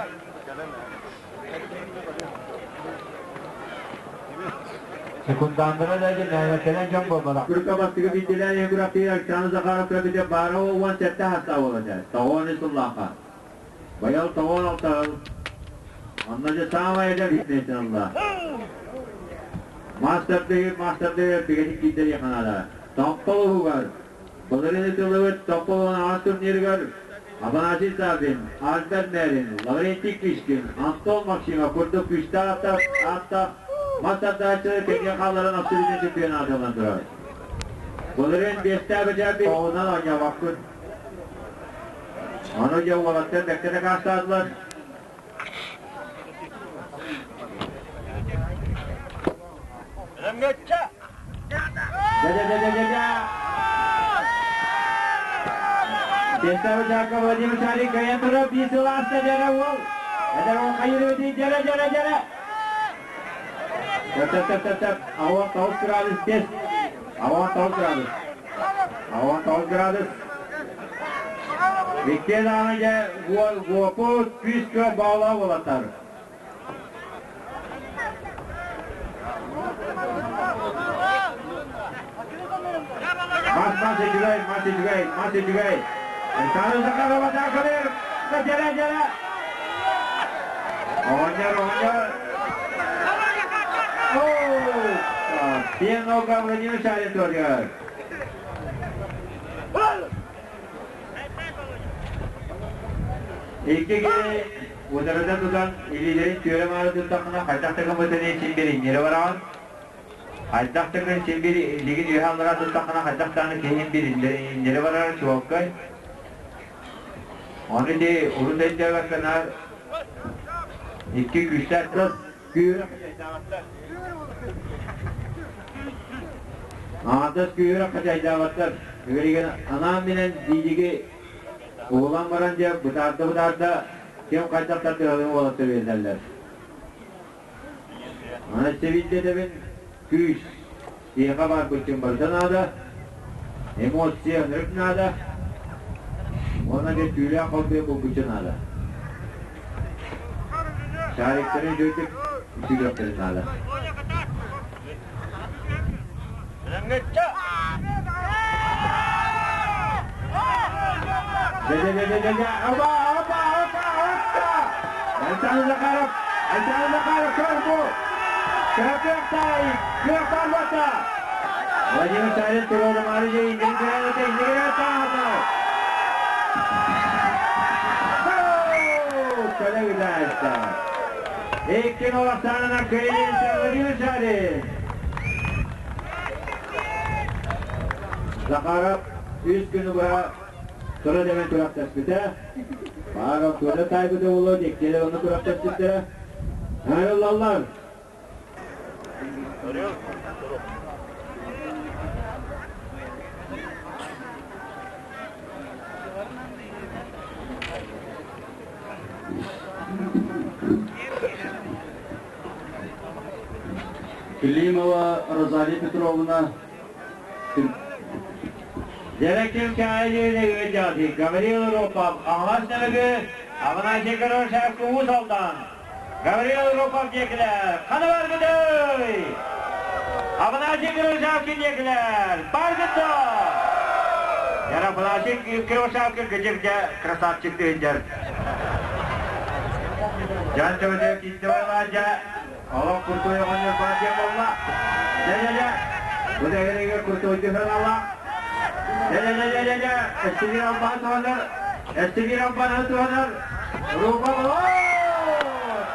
Секунданнара да дьэ кэлэн дьон буолбатах. Күркэ бастакы биирдилээн күрэхтиир Александр Захаров көрбүтэ баара 17 хастаа буолан дьэ. Тоҕуон үс сыллаахха. Байал тоҕуон алтаһыл. Онно дьэ саамай эдэр миэстэн ылла. Мастер мастер бигэтик киирдэ ханаада. Томпол уһугар былырыын ытыллыбыт Томпол 16 турнирыгар Афанасий Саввин, Альберт Мерин, Лаврентий Кишкин, Антон Максимов курдук күүстээх ааттаах мас тардааччылар кэннигэр хаалларан абсолютнай чемпионаты ылан турар. Былырыын биэстээх бэчээппит оҕунан оонньообоккун. Ону дьэ уолаттар бэккэ дакаастаатылар. Дэ-дэ-дэ-дэ-дэ! Биэстээх Жака Владимир Шарик кыайан турар биир сыл ааста дьэрэ уол. Эдэр уол хайырыы дьэрэ дьэрэ дьэрэ. Тэп тэп тэп тэп Ауан 9 градус 5. Ауан 9 градус. Ауан 9 градус. Икки даҕаны дьэ уопут күүс-күөх баалаах уолаттар. Мас мас үчүгэй, мас үчүгэй, мас үчүгэй. Александр Захарова Захаров, дьэрэ дьэрэ. Оҕонньор, оҕонньор. Пиэн Олга Владимир Шарин туорыгар. Икки киһи Утарыта тутан илиилэрин түөрэ-маары туттаххына хайдах да гыммытын син биир инньэрэ бараҕын. Хайдах да гын син биир илиигин үөһэ аллара туттаххына хайдах даҕаны киһи биир инньэрэ барара чуолкай. Ону ити урут өйдөөбөккө наар икки күүстээх күүрэ Аҥардас күүһүрэ хачайдаабаттар. Билигин анаан-минээн биилиги уһулан баран дьэ бытаарда-бытаарда ким хайдах тардыһарын уолаттар биэрэллэр. Аны сэбиирдэтэбин күүс. Киһиэхэ баар быччыҥ барыта наада. Эмоция ынырык наада. Уонна дьэ түүлээх холбуйа булгуччу наада. Шариктарын үчүгэйдик үчүгэйдик наада. Дэ-дэ-дэ-дэ-дэ, оба, оба, оба, оба! Александр Захаров, Александр Захаров, көр бу! Кыахтай, кыах барбата! Владимир Савин туруорумаары дьэ иннигин көрөөтө, иннигин таата! Көлө ыытаачта. Икки нолахтаанынан кыайыыта Владимир Савин! Захаров үс күнү быһа тура дэмэн күрэхтэспитэ. Баара туора таайбыта буолуо, дьиктилэр онно күрэхтэспиттэрэ. Айыллаллар. Климова Розалия Петровна Директор Каайы Гаврил Рупов, Хаҥалас Нөмүгү, Афанасий Горошев Уус Алдан, Гаврил Рупов диэкилэр, хана баргыдый! Афанасий Кривошапкин диэкилэр, баргытта! Афанасий Кривошапкин кыдьык красавчик дыйдер. Дьон төбөтө киитте барла Олох куртуй оҕонньор баар диэн буолла. Дьэ-дьэ-дьэ, бу дэһэригэр куртуй түһэн алла. Дьэ-дьэ-дьэ-дьэ-дьэ, Эстигир албаһы туһанар, Эстигир албаһы туһанар. Рука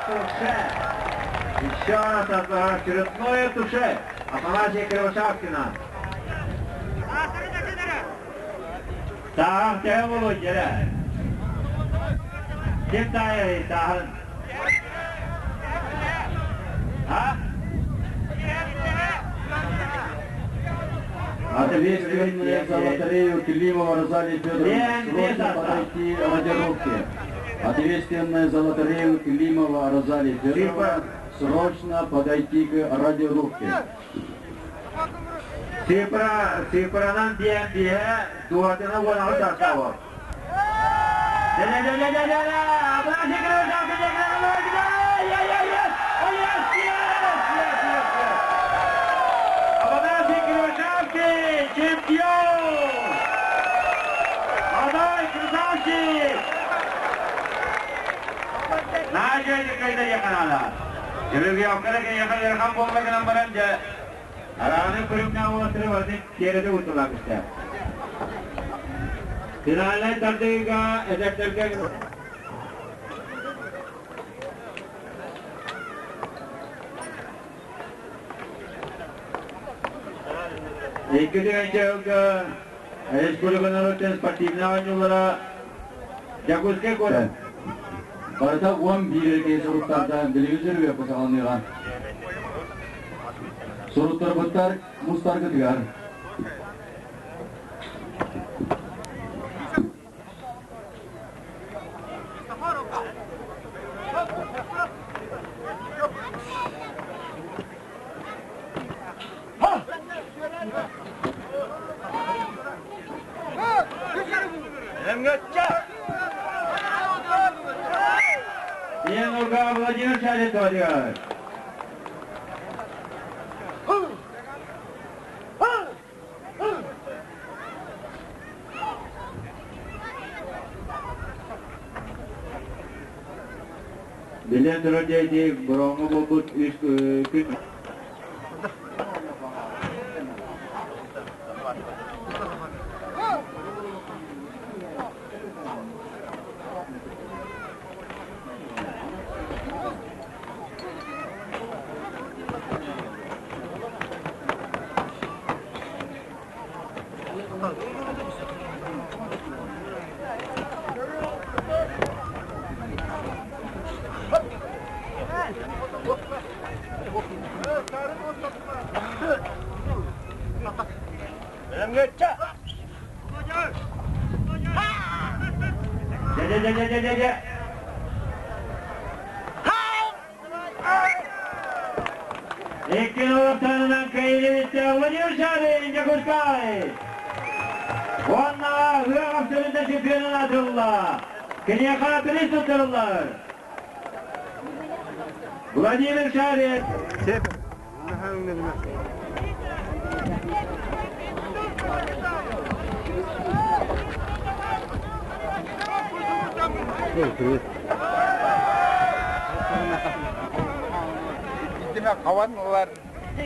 Туше! Еще раз очередное туше Афанасия Кривошапкина. Тааһах төһө буолуой дьэрэ? Ким таайарый тааһын? А? Ответственные за лотерею Климова Розалия Федоровна срочно подойти радиорубке. Ответственная за лотерею Климова Розалия Федоровна срочно подойти к радиорубке. Цифра, цифранан диэн биһэ дуотына уонаҕы тахсабыт. Чемпион! Адай, красавчик! Наажа кайда яканала. Жүрүгү яхан болла гынан баран жа Арааны күрүмнэ уотыры барытын тиэрэтэ утулаабыта. Финальнай тардыыга эдэрдэргэ Икки түгэнчэ республика норуотун спортивнай оонньуулара Дьокуускай куорат Барыта 11 эркей суруктарда билигин сүрүөххэ саҕаланыаҕа. Суруттарбыттар мустаргытыгар. Диэн Урга Владимир Шалитович. Билэн турар дии бороҥҥо буолбут үс күн Дьэ-дьэ-дьэ-дьэ-дьэ! Икки олохтоонунан кыайыылаах Владимир Шарин, Дьокуускай! Уонна ыһыах абсолютно чемпионун аатырылла. Киниэхэ приз туттарыллар. Владимир Шарин.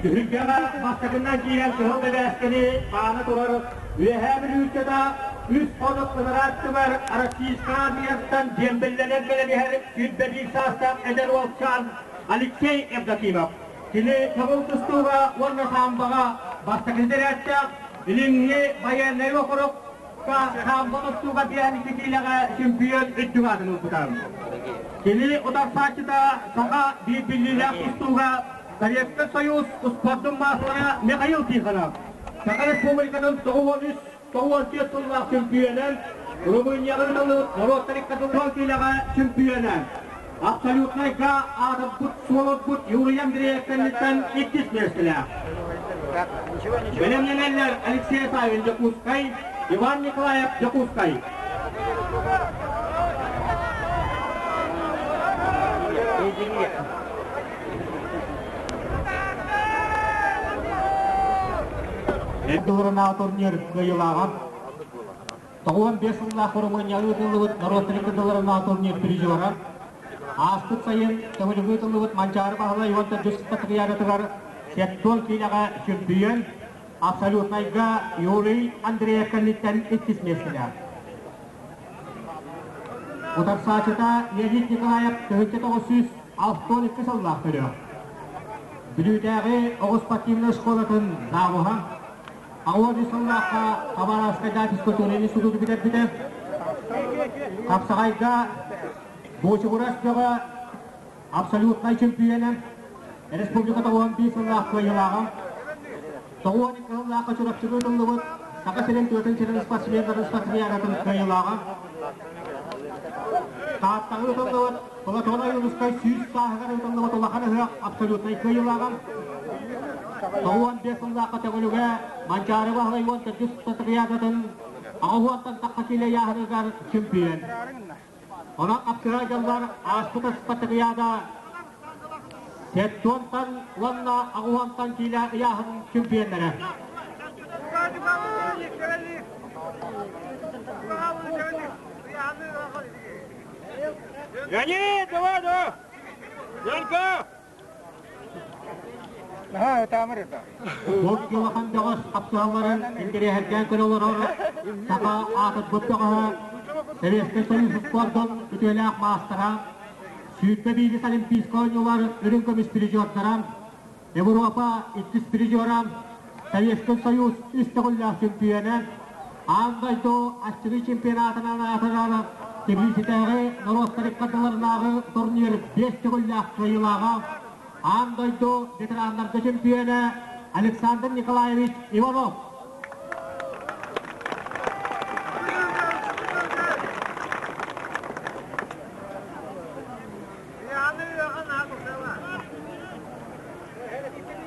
Түһүлгэҕэ бастакынан киирэн кыһыл бэбээскэни хаана турар Үөһээ Бүлүүччэтэ үс хонук ыныраа Российскай армияттан диэмбэллэнэн кэлэн иһэр 101 саастаах эдэр уолчаан Алексей Евдокимов. Кини көҥүл тустууга уонна самбоҕа бастакы сирээттээх Илиҥҥи байыаннай уокурукка самбо тустууга диэн киилэҕэ чемпион үрдүк аатын ылбыта. Кини утарсааччыта саха биир биллиилээх тустууга Советскай Союз спордун маастара Михаил Тихонов. Саха Республикатын 93 94 сыллаах чөмпүйүөнэ, Румынияҕа ыытыллыбыт норуоттар икки киилэҕэ чөмпүйүөнэ, абсолютнайга аатырбыт суолурбут Юрий Андреев кэнниттэн иккис миэстэлээх. Бэлэмнэнэллэр Алексей Савин Дьокуускай, Иван Николаев Дьокуускай. Эрдуһурунаҕа турнир кыайыылааҕа 95 сыллаах Румынияҕа ыытыллыбыт норуоттар иккардыларынааҕы турнир призера ааспыт сайын Төҥүлүгэ ыытыллыбыт Манчаары Баһылай уонна Дьүс Патриархатыгар сектор киинэҕэ чөмпүйүөн абсолютнайга Юрий Андреев кэнниттэн иккис миэстэлээх. Утарсааччыта Леонид Николаев 1962 сыллаах төрүөх. Бүлүүтээҕи оҕус спортивнай школатын завуһа Аҕыс сыллаахха Хабаровскайдаах физкультурнай институту бүтэрбитэ. Хапсаҕайга Буочугурас бөҕө абсолютнай чөмпүйүөнэ, республика 91 сыллаах кыайыылааҕа, 92 сыллаахха Чурапчыга ыытыллыбыт Саха сирин тыатын сирин спортсменнарын спартакиадатын кыайыылааҕа, Тааттаҕа ыытыллыбыт Платон Ойуунускай 100 сааһыгар ыытыллыбыт улахан ыһыах абсолютнай кыайыылааҕа, 95 сыллаахха Төҥүлүгэ Манчаары Баһылай 14 спартакиадатын 80-тан тахса киилэ ыйааһыныгар чемпион. Онон хапсыһар дьаллар ааспыт спартакиада сеттуонтан уонна аҕуһуонтан киилэ ыйааһын чемпионнара. Леонид, давай, давай! Янка! Бу улахан бөҕөс хапсыһалларын интэриэһиргээн көрө олорор саха аатырбыт бөҕөһө Советскай Союз спордун үтүөлээх маастара, 21 Олимпийскай оонньуулар үрүҥ көмүс призердара, Европа иккис призера, Советскай Союз үс төгүллээх чөмпүйүөнэ, аан дойду аччыгый чемпионатынан аатырар Тбилиситээҕи норуоттар ыккардыларынааҕы турнир биэс төгүллээх кыайыылааҕа, аан дойду ветераннарга чөмпүйүөнэ Александр Николаевич Иванов.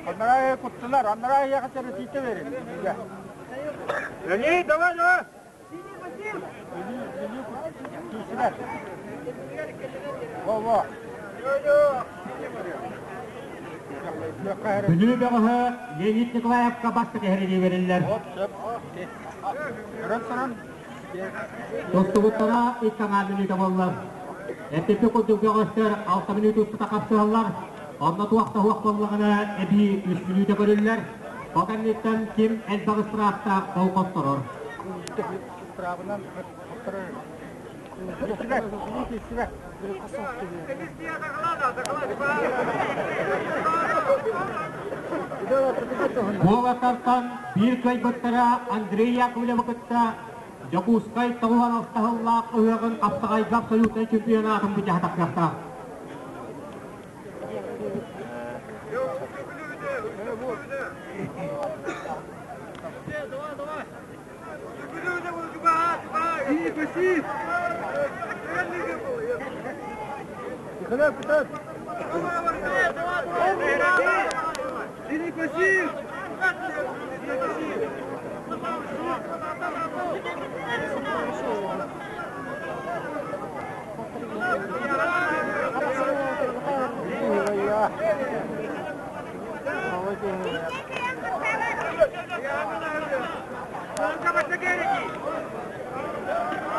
Анараа куттулар, анараа яхатары тиите берин. Леонид, давай, давай! Во-во. Бүлүү бөҕөһө Леонид Николаевка бастакы иһэринии бериллэр. Тустубуттара икки аҥаар мүнүүтэ буолла. Эппиппит курдук бөҕөстөр 6 мүнүүтэ устата хапсыһаллар. Онно туох да суох буоллаҕына эбии үс мүнүүтэ көрүллэр. Ол кэнниттэн ким элбэх ыстырааптаах ол хотторор. Уолаттартан биир кыайбыттара Андрей Яковлевы кытта Дьокуускай 96 сыллаах ыһыаҕын хапсаҕайга абсолютнай чемпионатын быдьаһатахтыахтаах.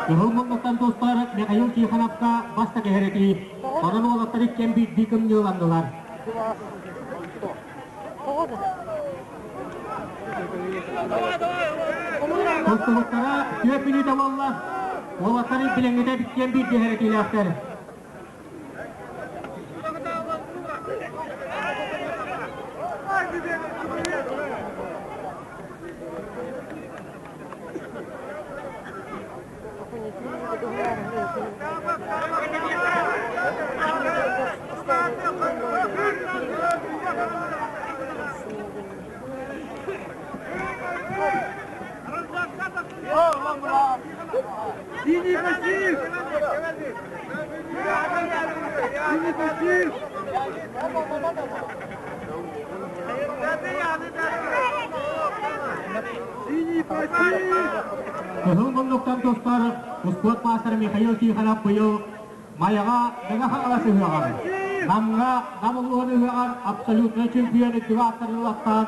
Кыһыл муннуктан тустар Михаил Тихоновка бастакы иһэрэтии. Онон уолаттар иккиэн биирдии кымньыыланнылар. Тустубуттара түөрт мүнүүтэ буолла. Уолаттар билиҥҥитэ иккиэн биирдии иһэрэтиилээхтэр. Синий пассив! Синий пассив! Синий пассив! Кыһыл муннуктан тустар успуорт маастара Михаил Тихонов быйыл Майаҕа Мэҥэ Хаҥалас ыһыаҕар, Намҥа Нам улууһун ыһыаҕар абсолютнай чемпион үрдүк ааттарын ылаттаан,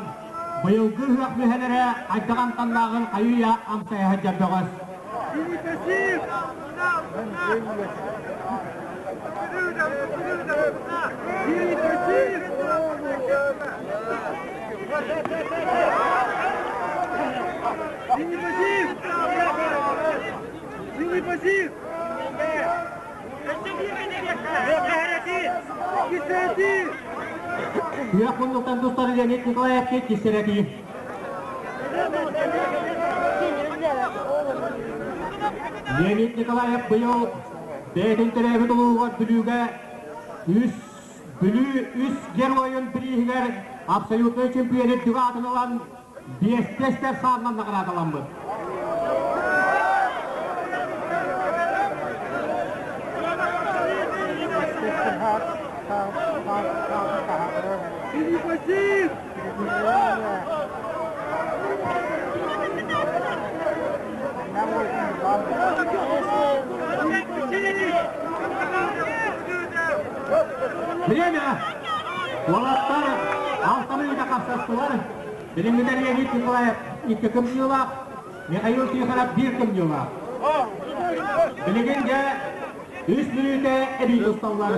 быйылгы ыһыах мүһэлэрэ хайдах амтаннааҕын хайыы-үйэ амсайа сылдьар бөҕөс. Синий пассив! Күөх муннуктан тустар Леонид Николаевич киссэрэтии. Леонид Николаев быйыл бэйэтин төрөөбүт улууһугар Бүлүүгэ үс Бүлүү үс геройун бирииһигэр абсолютнай чемпион үрдүк аатын ылан биэстэ сааннан наҕараадаламмыт. Время! Уолаттар алтаны ыйда хапсастылар. Билиҥҥитэ Леонид Николаев икки кымньыылаах, Михаил Тихонов биир кымньыылаах. Билигин дьэ үс мүнүүтэ эбии тусталлар.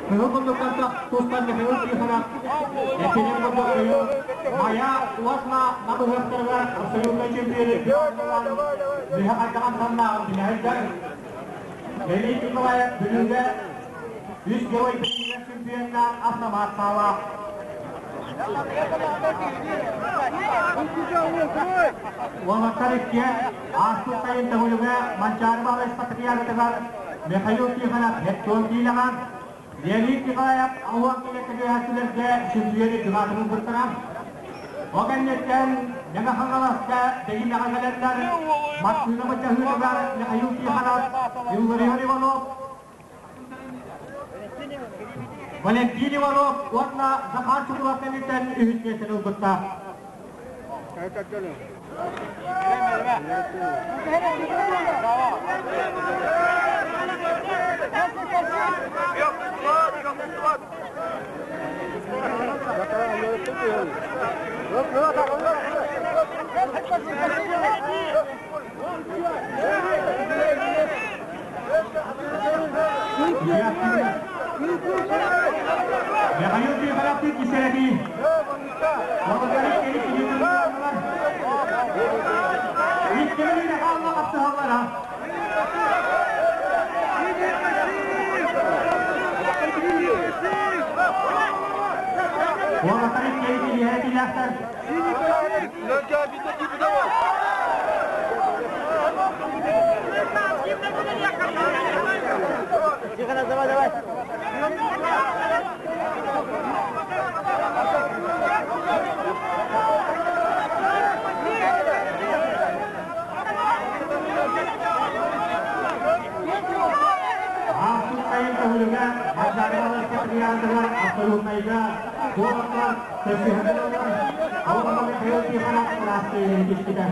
Кыһыл муннуктан тустан Михаил Тихонов эппинин курдук быйыл Майа уонна Намыһыахтарыгар абсолютнай чемпионы Мүһэ хайдаҕан саннааҕын билэ сылдьар. Леонид Николаев Бүлүүгэ үс герой билиилэр чемпионнаан автомат саалаах. Уолаттар иккиэн ааспыт сайын Төҥүлүгэ Манчаары Баһылай Спартакиадатыгар Михаил Тихонов хеттон киилэҕэ, Леонид Николаев ауан киилэ кэбиһээччилэргэ чемпионы дьылаатын ылбыттара. Ол кэнниттэн Мэҥэ Хаҥаласка Дэгимэҕэ кэлэннэр массыына былдьаһыытыгар Михаил Тихонов, Илларион Иванов, Валентин Иванов уонна Захар Чукулов кэнниттэн үһүс миэстэни ылбыттар. Михаил Тихоновтык кисэрэтии. Иккилине хаалла хапсыһаллара. Тихонов, давай, давай. Ааспыт сайын көһүлүгэ Манчаарылар тыйаатырыгар абсолютнайга куоракка көрсүһэллэр. Ол Михаил Тихонов ыраастыырын түспүтэ.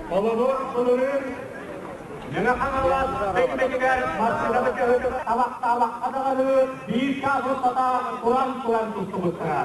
Холобур, былырыын Мэҥэ Хаҥалас Бэйбэтигэр массыынаны көһүтүк табахтаабакка даҕаны биир чаас устата туран-туран тустубуттара.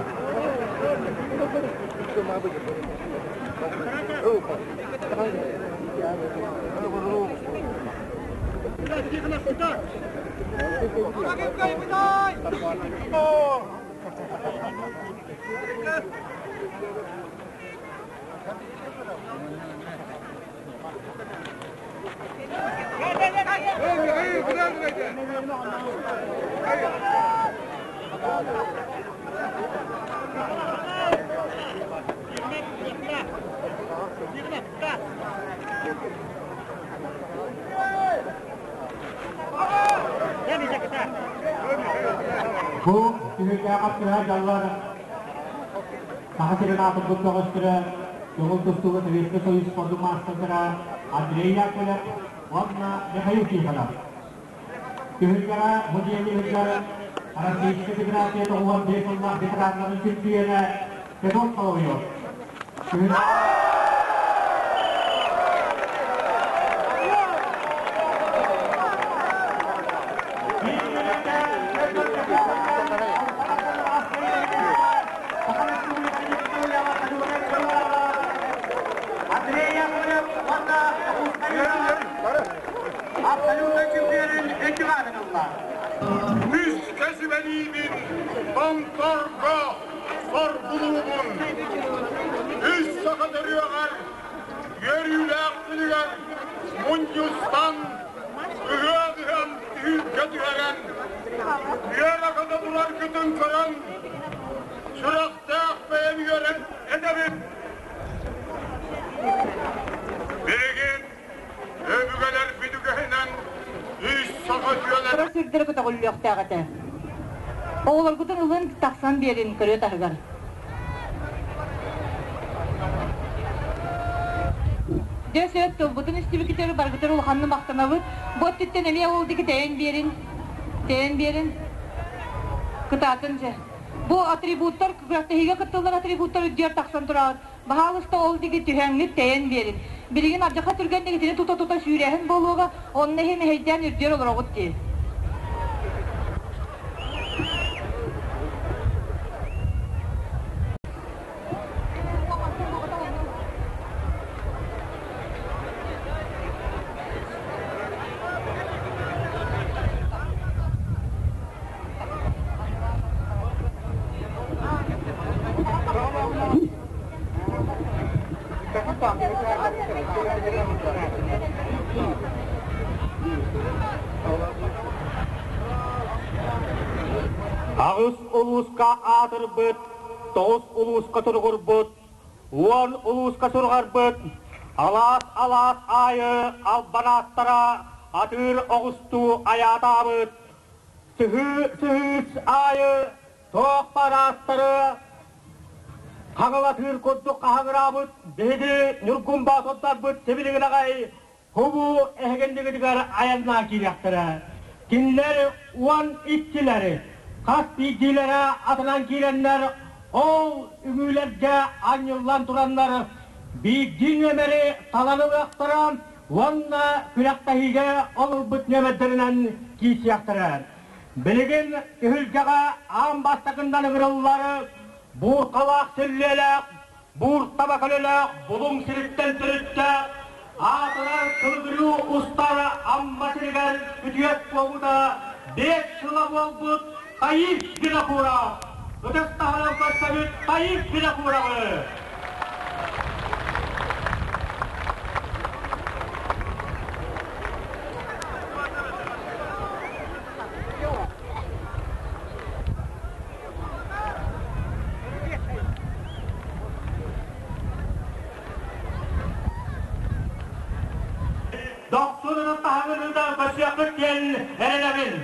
Бу түһүлгэҕэ тыа дьаллар Саха сирин аатырбыт бөҕөстөрө, көҥүл тустууга Советскай Союз спордун маастардара Андрей Яковлев уонна Михаил Тихонов. Түһүлгэҕэ бу дьиэни ыытар Российскай Федерация 95 сыллаах ветераннарын чемпиона Федот Соловьев. Абсолютно чемпионын өтүгарын ылла. Үс кэсибэлиибин Томторго соргулуубун. Үс саха төрүөҕэр үөрүүлээх күнүгэр мунньустан, ыһыах ыһан түһүлгэ түһэрэн, үөрэ-көтө тураргытын көрөн, сүрэхтээх бэйэм үөрэн этэбин. Билигин өбүгэлэрбит үгэһинэн үс саха үтүөлэр Кыра сүрдэрэ көтөҕүллүөхтээх этэ. Оҕолоргутун ылын тахсан биэрин көрүө таһыгар. Дьэ сөп тылбытын истибикитигэр баргытыр улаханны махтанабыт. Бу өттүттэн эмиэ ол диэки тэйэн биэрин. Тэйэн биэрин. Кытаатын дьэ. Бу атрибуттар күрэхтэһиигэ кыттыллар атрибуттар үрдүгэр тахсан тураҕыт. Баһаалыста ол диги түһэҥҥит тэйэн биэрин. Билигин ардьаха түргэн итини тута-тута сүүрээһин буолуоҕа, онно иһин эһэйдээн үрдүөр олороҕут дии. Аҕыс улууска аатырбыт, тоҕус улууска туругурбут, уон улууска суруҕарбыт, алаас-алаас аайы албанааттара атыыр оҕустуу айаатаабыт, сыһыы-сыһыыс аайы Туох бараастары хаҥалатыыр курдук хаһыҥыраабыт биһиги Ньургун Боотурдарбыт сибилигин аҕай хубу эһигиннигитигэр айаннаан киириэхтэрэ. Кинилэр уон иккилэри, хас биирдиилэрэ атынан киирэннэр, ол үҥүүлэргэ анньыллан тураннар, биирдии нүөмэри талан ылыахтара уонна күрэхтэһиигэ ол ылбыт нүөмэрдэринэн киирсиэхтэрэ. Билигин түһүлгэҕэ аан бастакыннан ыҥырыллар буурхалаах сүллүөлээх, буур таба көлөлөөх Булуҥ сириттэн төрүттээх аатырар кылыгырыы устар Амма сиригэр күтүөт буолбута биэс сыла буолбут Таиф Винокуров. Ытыс таһынан көрсөбүт Таиф Винокуровы! Дохсун ытыс таһыгыныыта көрсүөхпүт диэн эрэнэбин.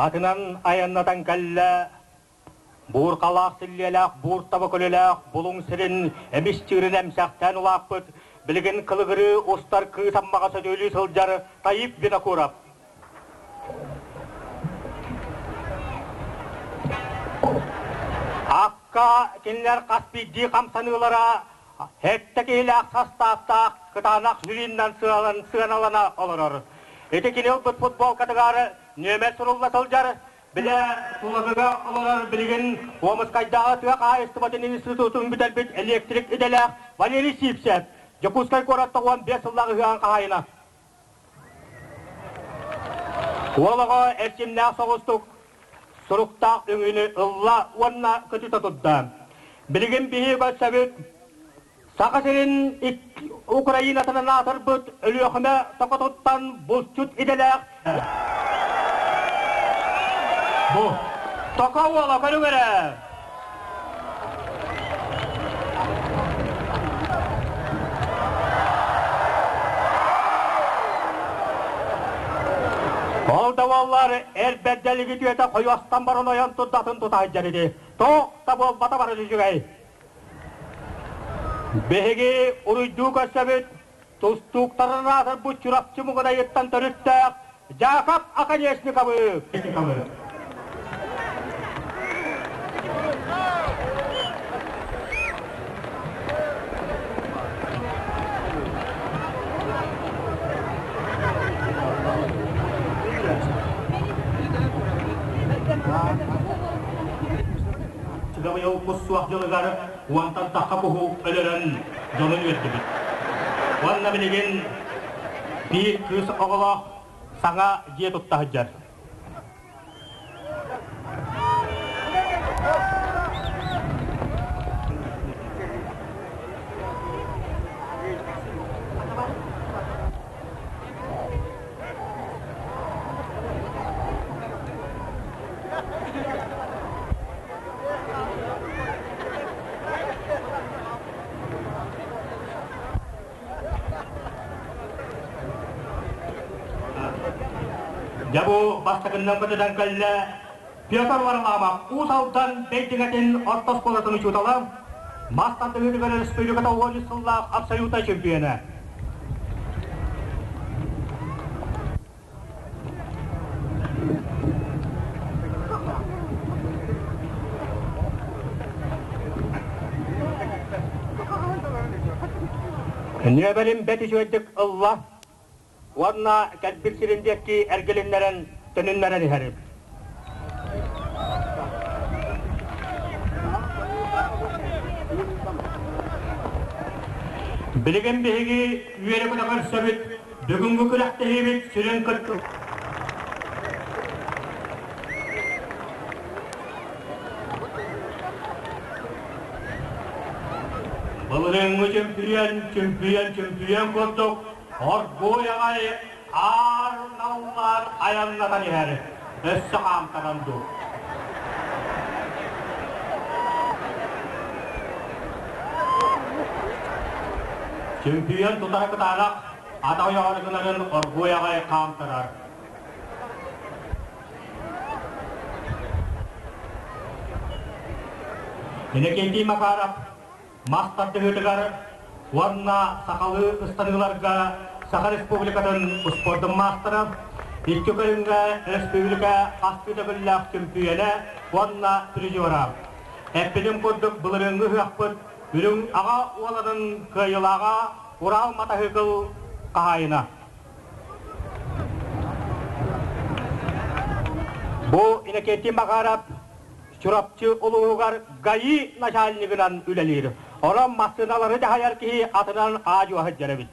Атынан айаннатан кэллэ Буурхалаах силлиэлээх, буур таба көлөлөөх Булуҥ сирин эмис чыырын эмсэхтээн улааппыт, билигин кылыгырыы устар кыыс Аммаҕа сөтүөлүү сылдьар Таип Винокуров. Акка кинилэр хас биирдии хамсаныылара сэттэ киһилээх састааптаах кытаанах жюриннан сыаналана олорор. Ити кини ылбыт футболкатыгар нүөмэр сурулла сылдьар, Билэ Тулагыга олорор билигин Омскайдааҕы тыа хаһаайыстыбатын институтун бүтэрбит электрик идэлээх Валерий Сивцев, Дьокуускай куорат 95 сыллаах ыһыаҕын хаһаайына. Уол оҕо эрчимнээх соҕустук суруктаах үҥүүнү ылла уонна көтүтэ турда. Билигин биһиги көрсөбүт Саха сирин Украинатынан аатырбыт Өлүөхүмэ токотуттан булчут идэлээх Бу Токо уола көрүҥ эрэ! Ол да буоллар эр бэрдэлиги түөтэ хойуостан баран ойон турдатын тута сылдьар ини. Туох да буолбата баран үчүгэй. Биһиги уруйдуу көрсөбүт, тустууктарын аатырбыт Чурапчы Мугудайыттан төрүттээх Дьаакап Оконешниковы. Сүбэҕийэл кус суох дьылыгар уонтан тахха куһу өлөрөн дьонун үөрдүбүт. Уонна билигин биир кыыс оҕолоох саҥа дьиэ тутта сылдьар. Дьэ бу бастакыннан көтүтэн кэллэ Петр Варламов Уус Алдан Бэйдиҥэтин орто оскуолатын учуутала, мас тардыһыытыгар республиката уон үс сыллаах абсолютнай чемпиона. Нүөмэрин бэт үчүгэйдик ылла уонна кэлбит сирин диэки эргилиннэрэн төнүннэрэн иһэрим. Билигин биһиги үөрэ-көтө көрсөбүт Бүгүҥҥү күрэхтэһиибит сүрүн кыттыы Былырыыҥҥы чөмпүйүөн, чөмпүйүөн, чөмпүйүөн курдук оргууй аҕай аар-наллаан айаннатан иһэр, өссө хаамтаран дуу. Чөмпүйүөн тутара кытаанах, ата ойоҕор гынарын оргууй аҕай хаамтарар. Иннокентий Макаров мас тардыһыытыгар уонна сахалыы ыстаныыларга Саха Республикатын успуордун маастара, икки көрүҥҥэ республика хастыы төгүллээх чөмпүйүөнэ уонна призера. Эппитим курдук былырыыҥҥы ыһыахпыт Үрүҥ Аҕа уоланын кыайыылааҕа Урал матаһыыкыл хаһаайына. Бу Иннокентий Макаров Чурапчы улууһугар ГАИ начальнигынан үлэлиир. Онон массыыналары дьаһайар киһи атынан аа-дьуо сылдьар эбит.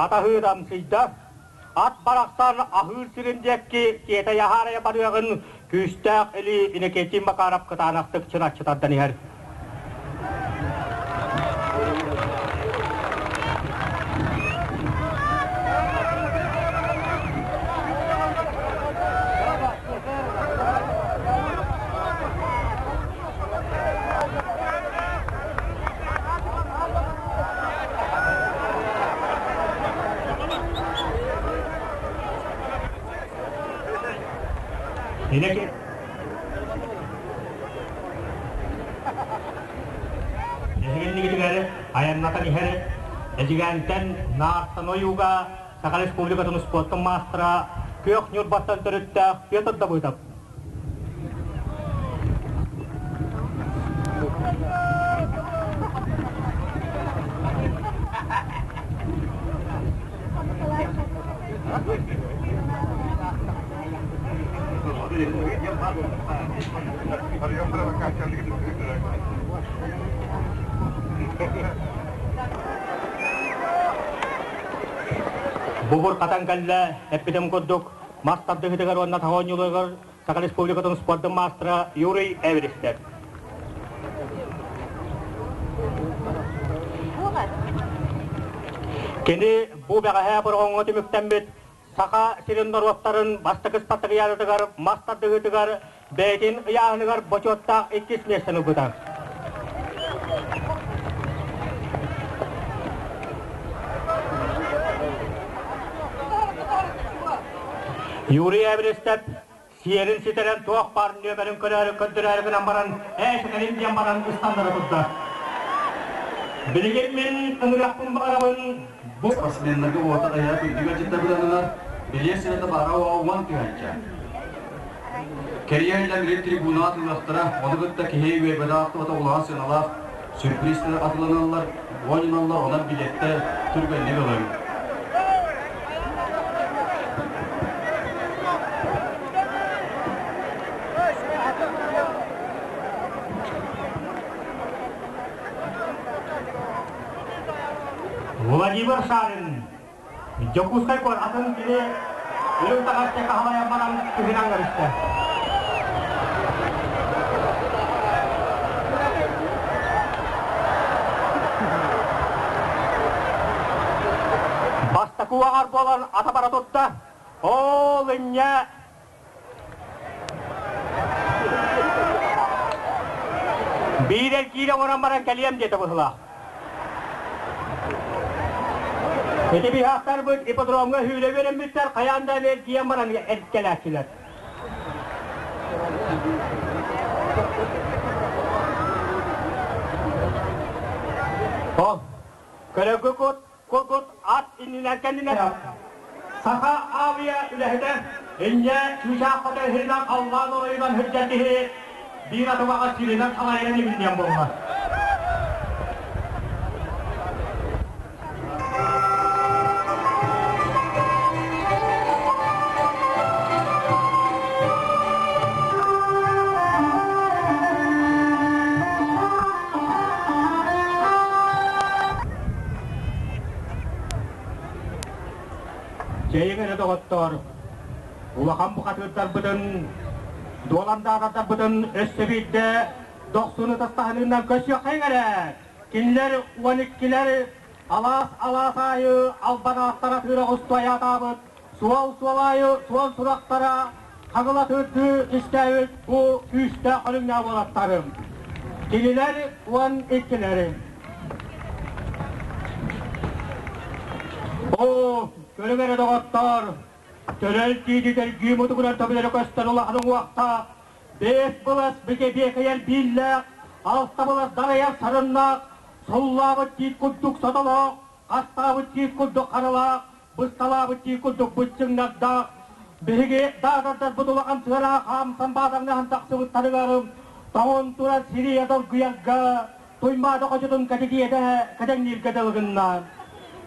Атаһыыр амсыйда, ат барахсан аһыыр сирин диэки тиэтэйэ-һаарайа барыаҕын күүстээх илии Иннокентий Макаров кытаанахтык чыначчы тардан иһэр. Инеки Эһигиннигитигэр айаннатан иһэр Эдьигээнтэн Наартан ойууга Саха Республикатын успуортун маастара Күөх Ньурбаттан төрүттээх Петр Давыдов. Бубур хатан кэллэ, эппитим курдук, мас тардыһыытыгар уонна таһа оонньууларыгар Саха Республикатын спордун маастара Юрий Эверестер. Кини бу бэҕэһээ бороҕоҥҥо түмүктэммит Саха сирин норуоттарын бастакы спартакиадатыгар мас тардыһыытыгар бэйэтин ыйааһыныгар бочуоттаах иккис миэстэни ылбыта. Юрий Эверестов сиэрин ситэрэн туох баар нүөмэрин көрөөрү көрдөрөөрү гынан баран ээ ситэрин диэн баран ыстаннара турда. Билигин мин ыҥырыахпын баҕарабын бу Спортсменнарга уота дайаат үрдүгэр дьыттабыланылар, билиэс сыната баара уон түһэнчэ. Кэрийэ үллэн трибуна атыылахтара, ону кытта киһи үөйбэтэх ахтыбата улахан сыаналаах сюрпризтэр атыланаллар, оонньоналлар, онон билиэттэр түргэнник ылыҥ. Владимир Шарин Дьокуускай атын кини үрүҥ таҥаска хаһалайан баран түһүнэн көрүстэ. Бастакы уоҕар буолан ата бара турда. Ол инньэ Биир эргиирэ оҥорон баран кэлиэм диэтэ быһыылаах. Ити биһаахтарбыт ипподромҥа сүүрэ үөрэммиттэр, хайаан да эргийэн баран эркэлээччилэр. Ол, көрөгүкут Кургут ат иннинэн кэннинэн Саха авиа үлэһитэ инньэ чыычааххата иһинэн халлаан оройунан сылдьар киһи биир атыбаҕа сиринэн салайан ибинниэн буолла. эрэ доҕоттоор, улахан бухатыырдарбытын, дуоландаатардарбытын өссө биирдэ дохсун ытастаһыныынан көрсүөххэйиҥ эрэ! Кинилэр уон иккилэр алаас-алаас аайы албанааттара тыыра оҕусту айаатаабыт, суол-суол аайы суон сурахтара хаҥылатыырдыы истээбит бу күүстээх көрүҥнээх уолаттарым. Кинилэр уон иккилэри. Оо, көрүҥ эрэ доҕоттоор, төрөл тиити төргүү мутугунан төбөлөрө көстөр улахан уҥуохтаах, биэс былас бикэбиэкэйэр бииллээх, алта былас дарайар сарыннаах, суллаабыт тиит курдук сотолоох, хастаабыт тиит курдук харалаах, бысталаабыт тиит курдук быччыҥнардаах, биһиги даатардарбыт улахан сыараах хаамсан баатаҥнаһан тахсыбыттарыгар тоҥон турар сирийэ долгуйарга Туймаада хочотун кэтитиэтэ кэтэҥнииргэ дылы гынна.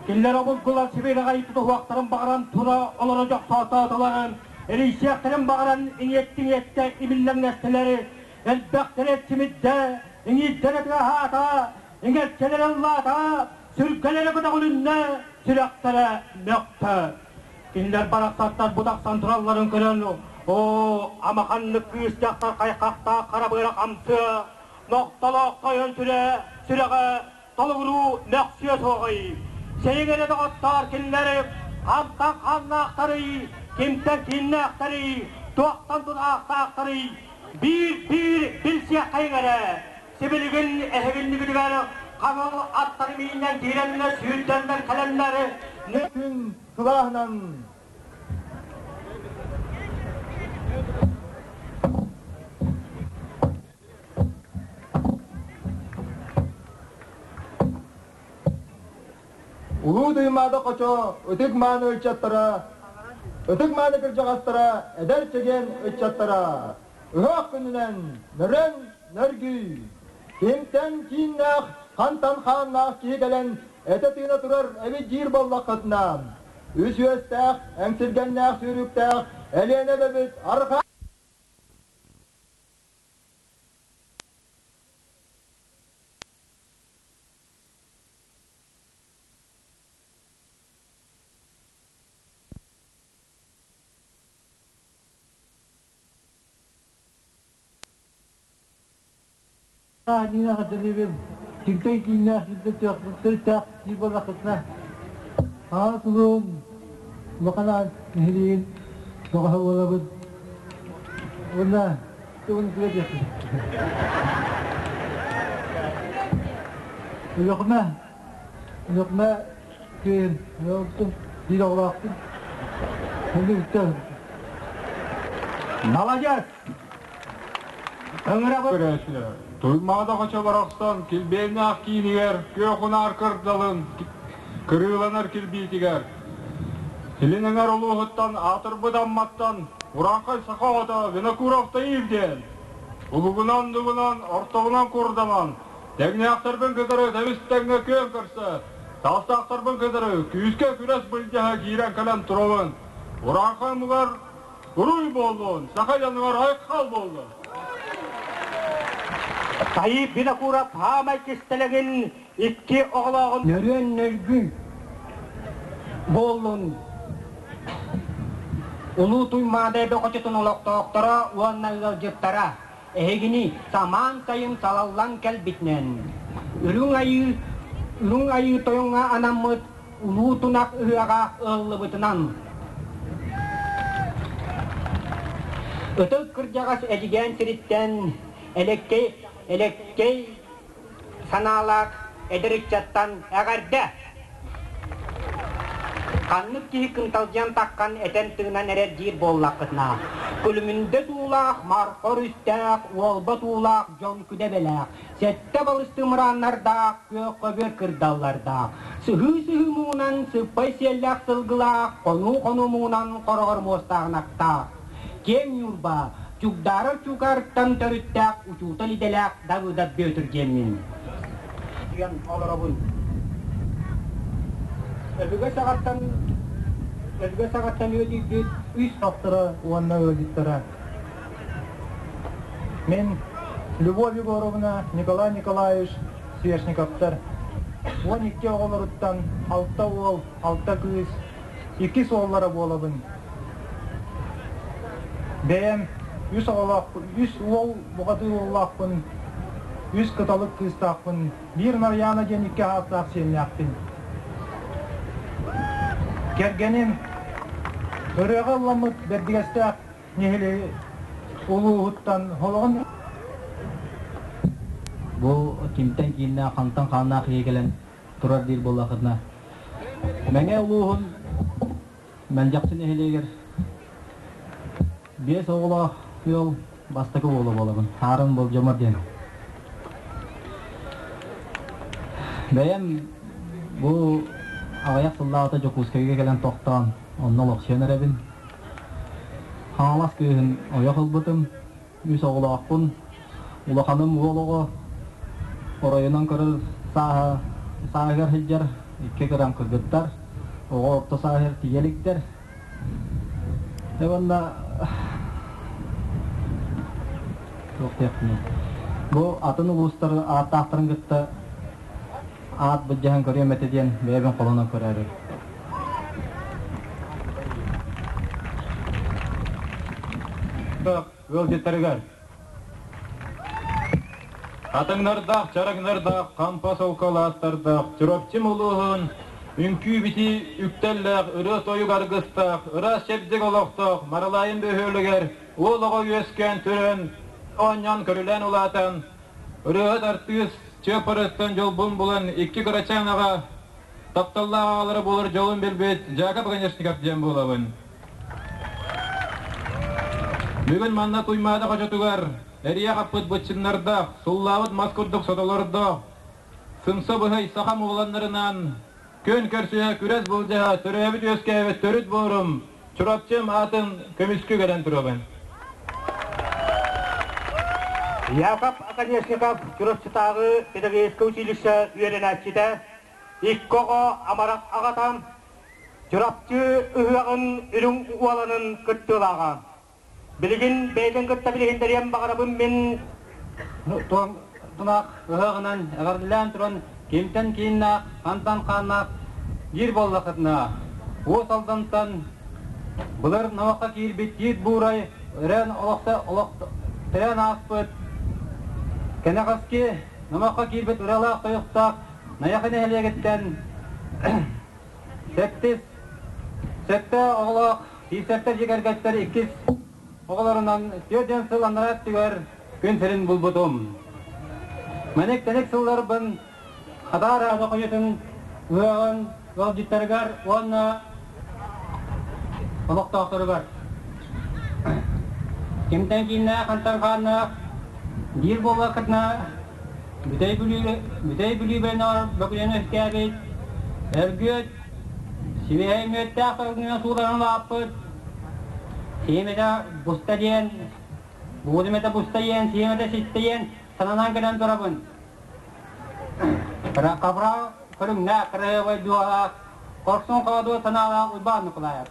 Кинилэр обургулар сибиэрэҕэй тутуһуохтарын баҕаран тура олоро дьохсоотоотулар, эрийсиэхтэрин баҕаран иҥиэттиҥиэттэ имиллэҥнэстилэр, элбэхтэрэ симирдэ, иҥиирдэрэ тыаһаата, иҥэрчэлэрэ ыллаата, сүргэлэрэ көтөҕүлүннэ, сүрэхтэрэ мөхтө. Кинилэр барахсаттар бу тахсан туралларын көрөн, оо, амаханнык кыыс дьахтар хайхахтаах хара быара хамсыа, Нохтолоох тойон сүрэ, сүрэҕэ толугуруу мөхсүө суоҕай. Сэйиҥ эрэ доҕоттоор кинилэри хантан ханнаахтарый, кимтэн кииннээхтэрий, туохтан тутаахтаахтарый, биир-биир билсиэххэйиҥ эрэ. Сибилигин эһигиннигитигэр хаҥыл аттары мииннэн киирэннэр, сүүрдэннэр кэлэннэр Күн сылааһынан Улуу Туймаада хочо ытык мааны ыччаттара, ытык мааны кырдьаҕастара, эдэр чэгиэн ыччаттара, ыһыах күнүнэн нөрөн нөргүй! Кимтэн кииннээх, хантан хааннаах киһи кэлэн этэ-тыына турар эбит диир буоллаххытына, үс үөстээх, эҥсиргэннээх сүүрүктээх Элиэнэ эбэбит арҕаа Кимтэн кииннээх, кимтэн төрүттээх диир буоллаххытына, Хаҥалас улууһун улахан аан нэһилиэгин бөҕөһө буолабын. Уонна тугун күлэ диэхпин. Өлүөхүмэ, Өлүөхүмэ күөн, биир оҕолоохпун. Онно бүттэ. Молодец! Ыҥырабыт. Туймаада хочо барахсан килбиэннээх киинигэр күөх унаар кырдалын кырыыланар кирбиитигэр Илин эҥэр улууһуттан аатырбыт Амматтан урааҥхай саха оҕото Винокуров Таив диэн улугунан-дугунан, ортобунан курданан, тэҥнээхтэрбин кытары тэбис-тэҥҥэ күөн көрсө, саастаахтарбын кытары күүскэ күрэс былдьаһа киирэн кэлэн турабын. Урааҥхай омугар Уруй буоллун, саха дьонугар айхал буоллун! Таип Винокуров хаамай кистэлэҥин икки оҕолооҕун нөрүөн нөргүй буоллун. Улуу Туймаада эбэ хочотун олохтоохторо уонна ыалдьыттара эһигини самаан сайын салаллан кэлбитинэн Үрүҥ Айыы Үрүҥ Айыы Тойоҥҥо анаммыт Улуу Тунах ыһыаҕа ыһыллыбытынан Ытык кырдьаҕас Эдьигээн сириттэн элэккэй элэккэй санаалаах эдэр ыччаттан эҕэрдэ! Ханнык киһи кынталдьыйан таххан этэн-тыынан эрэр диир буоллаххытына, күлүмүндэ туулаах, мархор үстээх, уолба туулаах дьон күдэбэлээх, сэттэ балыстыы мырааннардаах, күөх көбүөр кырдаллардаах, сыһыы-сыһыы муҥунан сыппай сиэллээх сылгылаах, хонуу-хонуу муҥунан хороҕор муостаах ынахтаах, киэҥ Ньурба, Чугдаарар Чуукаарыттан төрүттээх учуутал идэлээх Давыдов Бүөтүр диэммин. Диэн олоробун. Өбүгэ саҕаттан өбүгэ саҕаттан үөдүйбүт үс Тохторо уонна ыалдьыттара. Мин Любовь Егоровна, Николай Николаевич Свешниковтар 12 оҕолоруттан алта уол, алта кыыс. иккис уоллара буолабын. Бэйэм үс оҕолоохпун, үс уол бухатыыр уоллаахпын, үс кыталык кыыстаахпын, биир Нарыйаана диэн икки ааттаах сиэннээхпин. Кэргэним ырыаҕа ылламмыт Бэрдигэстээх нэһилиэги улууһуттан олоҕун Бу кимтэн кииннээх, хантан хааннаах ийэ кэлэн турар диир буоллахытына, Мэҥэ улууһун Мэлдьэхси нэһилиэгэр биэс оҕолоох ыал бастакы уола буолабын. Хаарын болдьомор диэн. Бэйэм бу аҕыйах сыллааҕыта Дьокуускайга кэлэн тохтоон, онно олохсуйан эрэбин. Хаҥалас кыыһын ойох ылбытым, үс оҕолоохпун, улаханым уол оҕо, оройунан көрөр сааһа сааһыгар сылдьар, икки кырам кыргыттар, оҕо орто сааһыгар тиийэ иликтэр. Уонна туох диэхпиний, бу атын улуустар ааттаахтарын кытта аат былдьаһан көрүөм этэ диэн бэйэбин холонон көрөөрү. Ыалдьыттарыгар Атыҥнардаах, чараҥнардаах, хампа солколаастардаах, Чурапчым улууһун үҥкүү-битии үктэллээх, ырыа-тойук аргыстаах, ыраас чэбдик олохтоох Маралаайын бөһүөлэгэр уол оҕо үөскээн төрөөн, оонньоон көрүлээн улаатан, Ырыаһыт артыыс Чыаппарыттан дьолбун булан икки кырачаан аҕа тапталлаах аҕалара буолар дьолун билбит Жакоб Оконешников диэн буолабын. Бүгүн манна Туймаада хочотугар эрийэ хаппыт быччыҥнардаах, суллаабыт мас курдук сотолордоох, сымса быһый саха муоланнарынан күн көрсүһэ күрэс былдьаһа төрөөбүт-үөскээбит төрүт буорум Чурапчым аатын көмүскүү кэлэн турабын. Яков Оконешников Чурапчытааҕы педагогическай училище үөрэнээччитэ, икки оҕо амарах аҕата, Чурапчы ыһыаҕын үрүҥ уоланын кыттыылааҕа. Билигин бэйэтин кытта билиһиннэриэн баҕарабын мин Тунах ыһыаҕынан эҕэрдэлээн туран кимтэн кииннээх, хантан хааннаах диир буоллаххытына, Уус Алдантан былыр номоххо киирбит Тиит Буурай өрөөн төрөөн ааспыт кэнэҕэски номоххо киирбит ырыалаах тойуктаах Найахы нэһилиэгиттэн сэттис сэттэ оҕолоох Тиисэптэр дьиэ кэргэттэр иккис оҕолорунан 40 сыл анараа өттүгэр күн сирин булбутум. Мэник-тэник сылларбын Хадаар аада хойутун ыаҕын ыалдьыттарыгар уонна олохтоохторугар кимтэн кииннээх, хантан хааннаах биир буоллаххытына Бүтэй Бүлүү Бүтэй Бүлүү бөлөҕөр бөкүнэн үөскээбит Өргүөт Сибиэһэй мүөттээх көрүҥүнэн сууланан улааппыт сиэмэтэ буста диэн буутум этэ буста диэн сиэмэтэ ситтэ диэн сананан кэлэн турабын. Хабыраа көрүҥнээх, кыраһыабай дууһалаах, хорсун хоодуот санаалаах Уйбаан Нукулаев.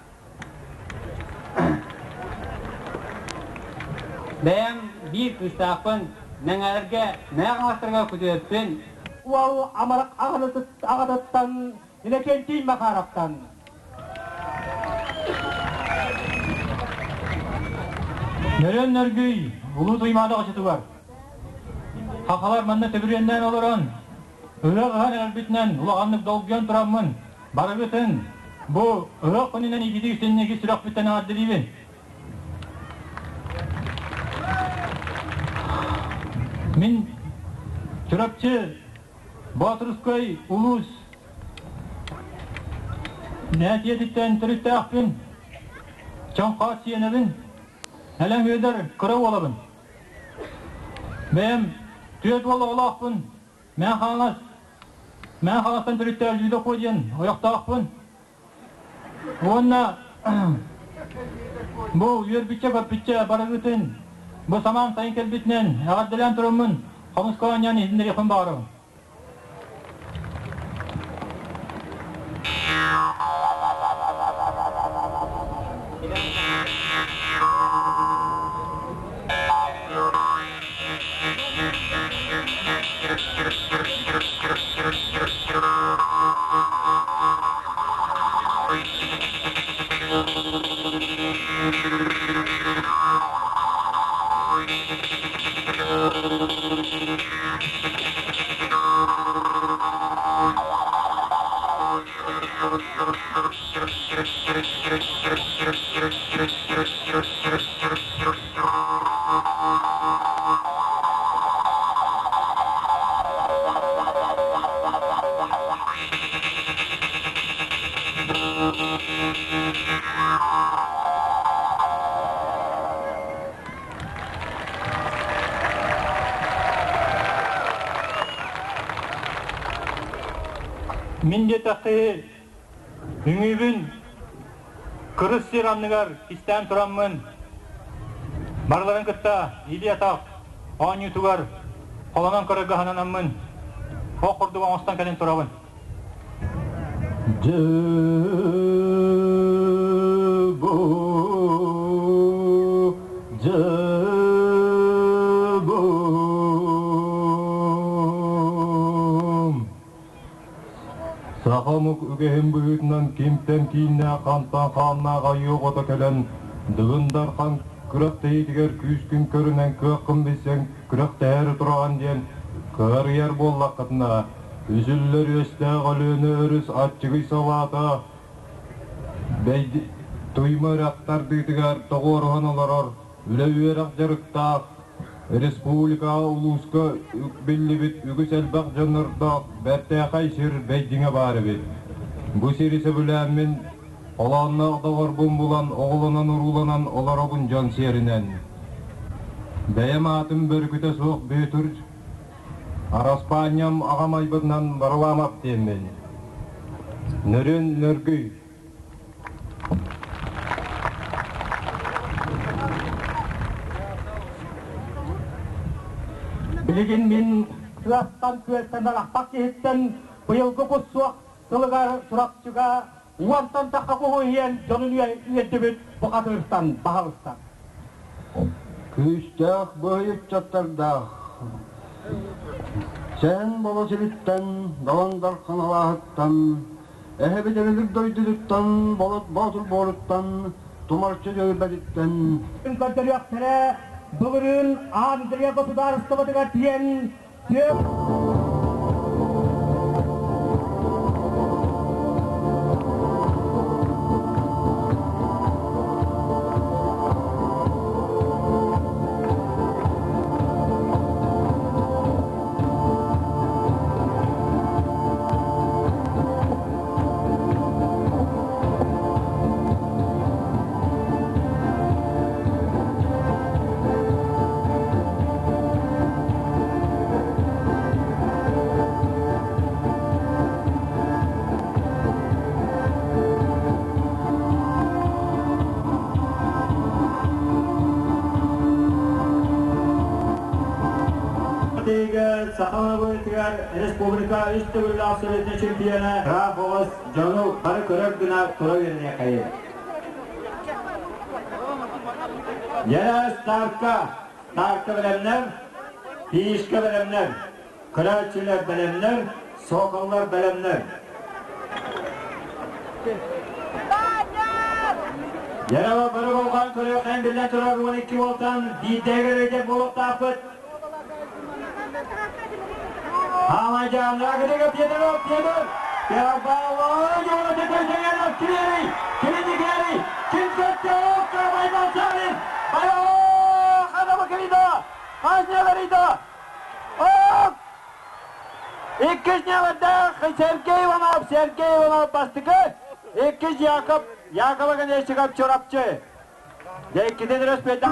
Бэйэм биир кыыстаахпын, Мэҥэлэргэ, Мэҥэ Хаҥаластарга күтүөппүн. Уол амарах аҕатыттан Иннокентий Макаровтан. Нөрүөн Нөргүй, Улуу Туймаада хочотугар. Хахалар манна төбүрүөннээн олорон, ыһыах ыһан эрэрбитинэн улаханнык долгуйан тураммын, барыгытын бу ыһыах күнүнэн ититик синньиги сүрэхпиттэн эҕэрдэлиибин. Мин Чурапчы Боотурускай улуус Нээтиэтиттэн төрүттээхпин, Чоҥхоот сиэнэбин, Элэҥ Үөдэр кыра уолабын. Бэйэм түөрт уол оҕолоохпун, Мэҥэ Хаҥалас, Мэҥэ Хаҥаластан төрүттээх Люда Куо диэн ойохтоохпун. Уонна бу үөрбүччэ-көппүччэ барыгытын бу самаан сайын кэлбитинэн эҕэрдэлээн тураммын хомуска оонньоон иһитиннэриэхпин баҕарабын. Мин диэтэххи, үҥүүбүн кырыс сир анныгар кистээн тураммын, барыларын кытта илии-атах оонньуутугар холонон көрөргө сананаммын, ох курдук оҥостон кэлин турабын. Саха омук үгэһин быһыытынан кимтэн кииннээх хантан хааннаах айыы оҕото кэлэн Дыгын Дархан күрэхтэһиитигэр күүскүн көрүнэн кыаххын билсэн күрэхтэһээри тураҕын диэн кыарыйар буоллаххытына, үсүллэр үөстээх Өлүөнэ өрүс аччыгый салаата Туйма үрэх тардыытыгар тоҕуоруһан олорор үлэ-үөрэх дьарыктаах республикаҕа улууска биллибит үгүс элбэх дьоннордоох бэртээхэй сир Бэйдиҥэ баар эбит. Бу сири сөбүлээммин, холоонноох доҕорбун булан оҕолонон-урууланан олоробун дьон сиэринэн. Бэйэм аатым бөрүкүтэ суох Бүөтүр, араспаанньам аҕам айбытынан Варламов диэммин. Нөрүн нөргүй. Билигин мин тыаттан күөлтэн арахпат киһиттэн быйылгы кус суох сылыгар Чурапчыга уонтан тахха куһу иһэн дьонун үөрдүбүт бухатыыртан баһалыстан. Күүстээх быһый ыччаттардаах Сэһэн Боло сириттэн, Далан Дархан алааһыттан Эһэбит Эрилик дойдутуттан, Болот Боотур буоруттан, Тумарчы дьөлбэтиттэн Көрдөрүөхтэрэ былырыын Англия государствотыгар тиийэн Саха быытыгар республика үс төгүллээх советын чемпиона Раф оҕус дьону бары көрөр гына тура үөрэниэхэйи. Яна старка, старка бэлэмнэр, фишка бэлэмнэр, көрөөччүлэр бэлэмнэр, соколлар бэлэмнэр. Яна бары болған көрөкөн биллэн турар 12 уолтан биирдээгэр өйдер буолуохтаахпыт. Иккис Сергей Иванов, Сергей Иванов бастыкы, иккис Яков, Яков Аганесиков Чурапчы. Дьэ, өрөспүөтэ.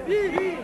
Bir,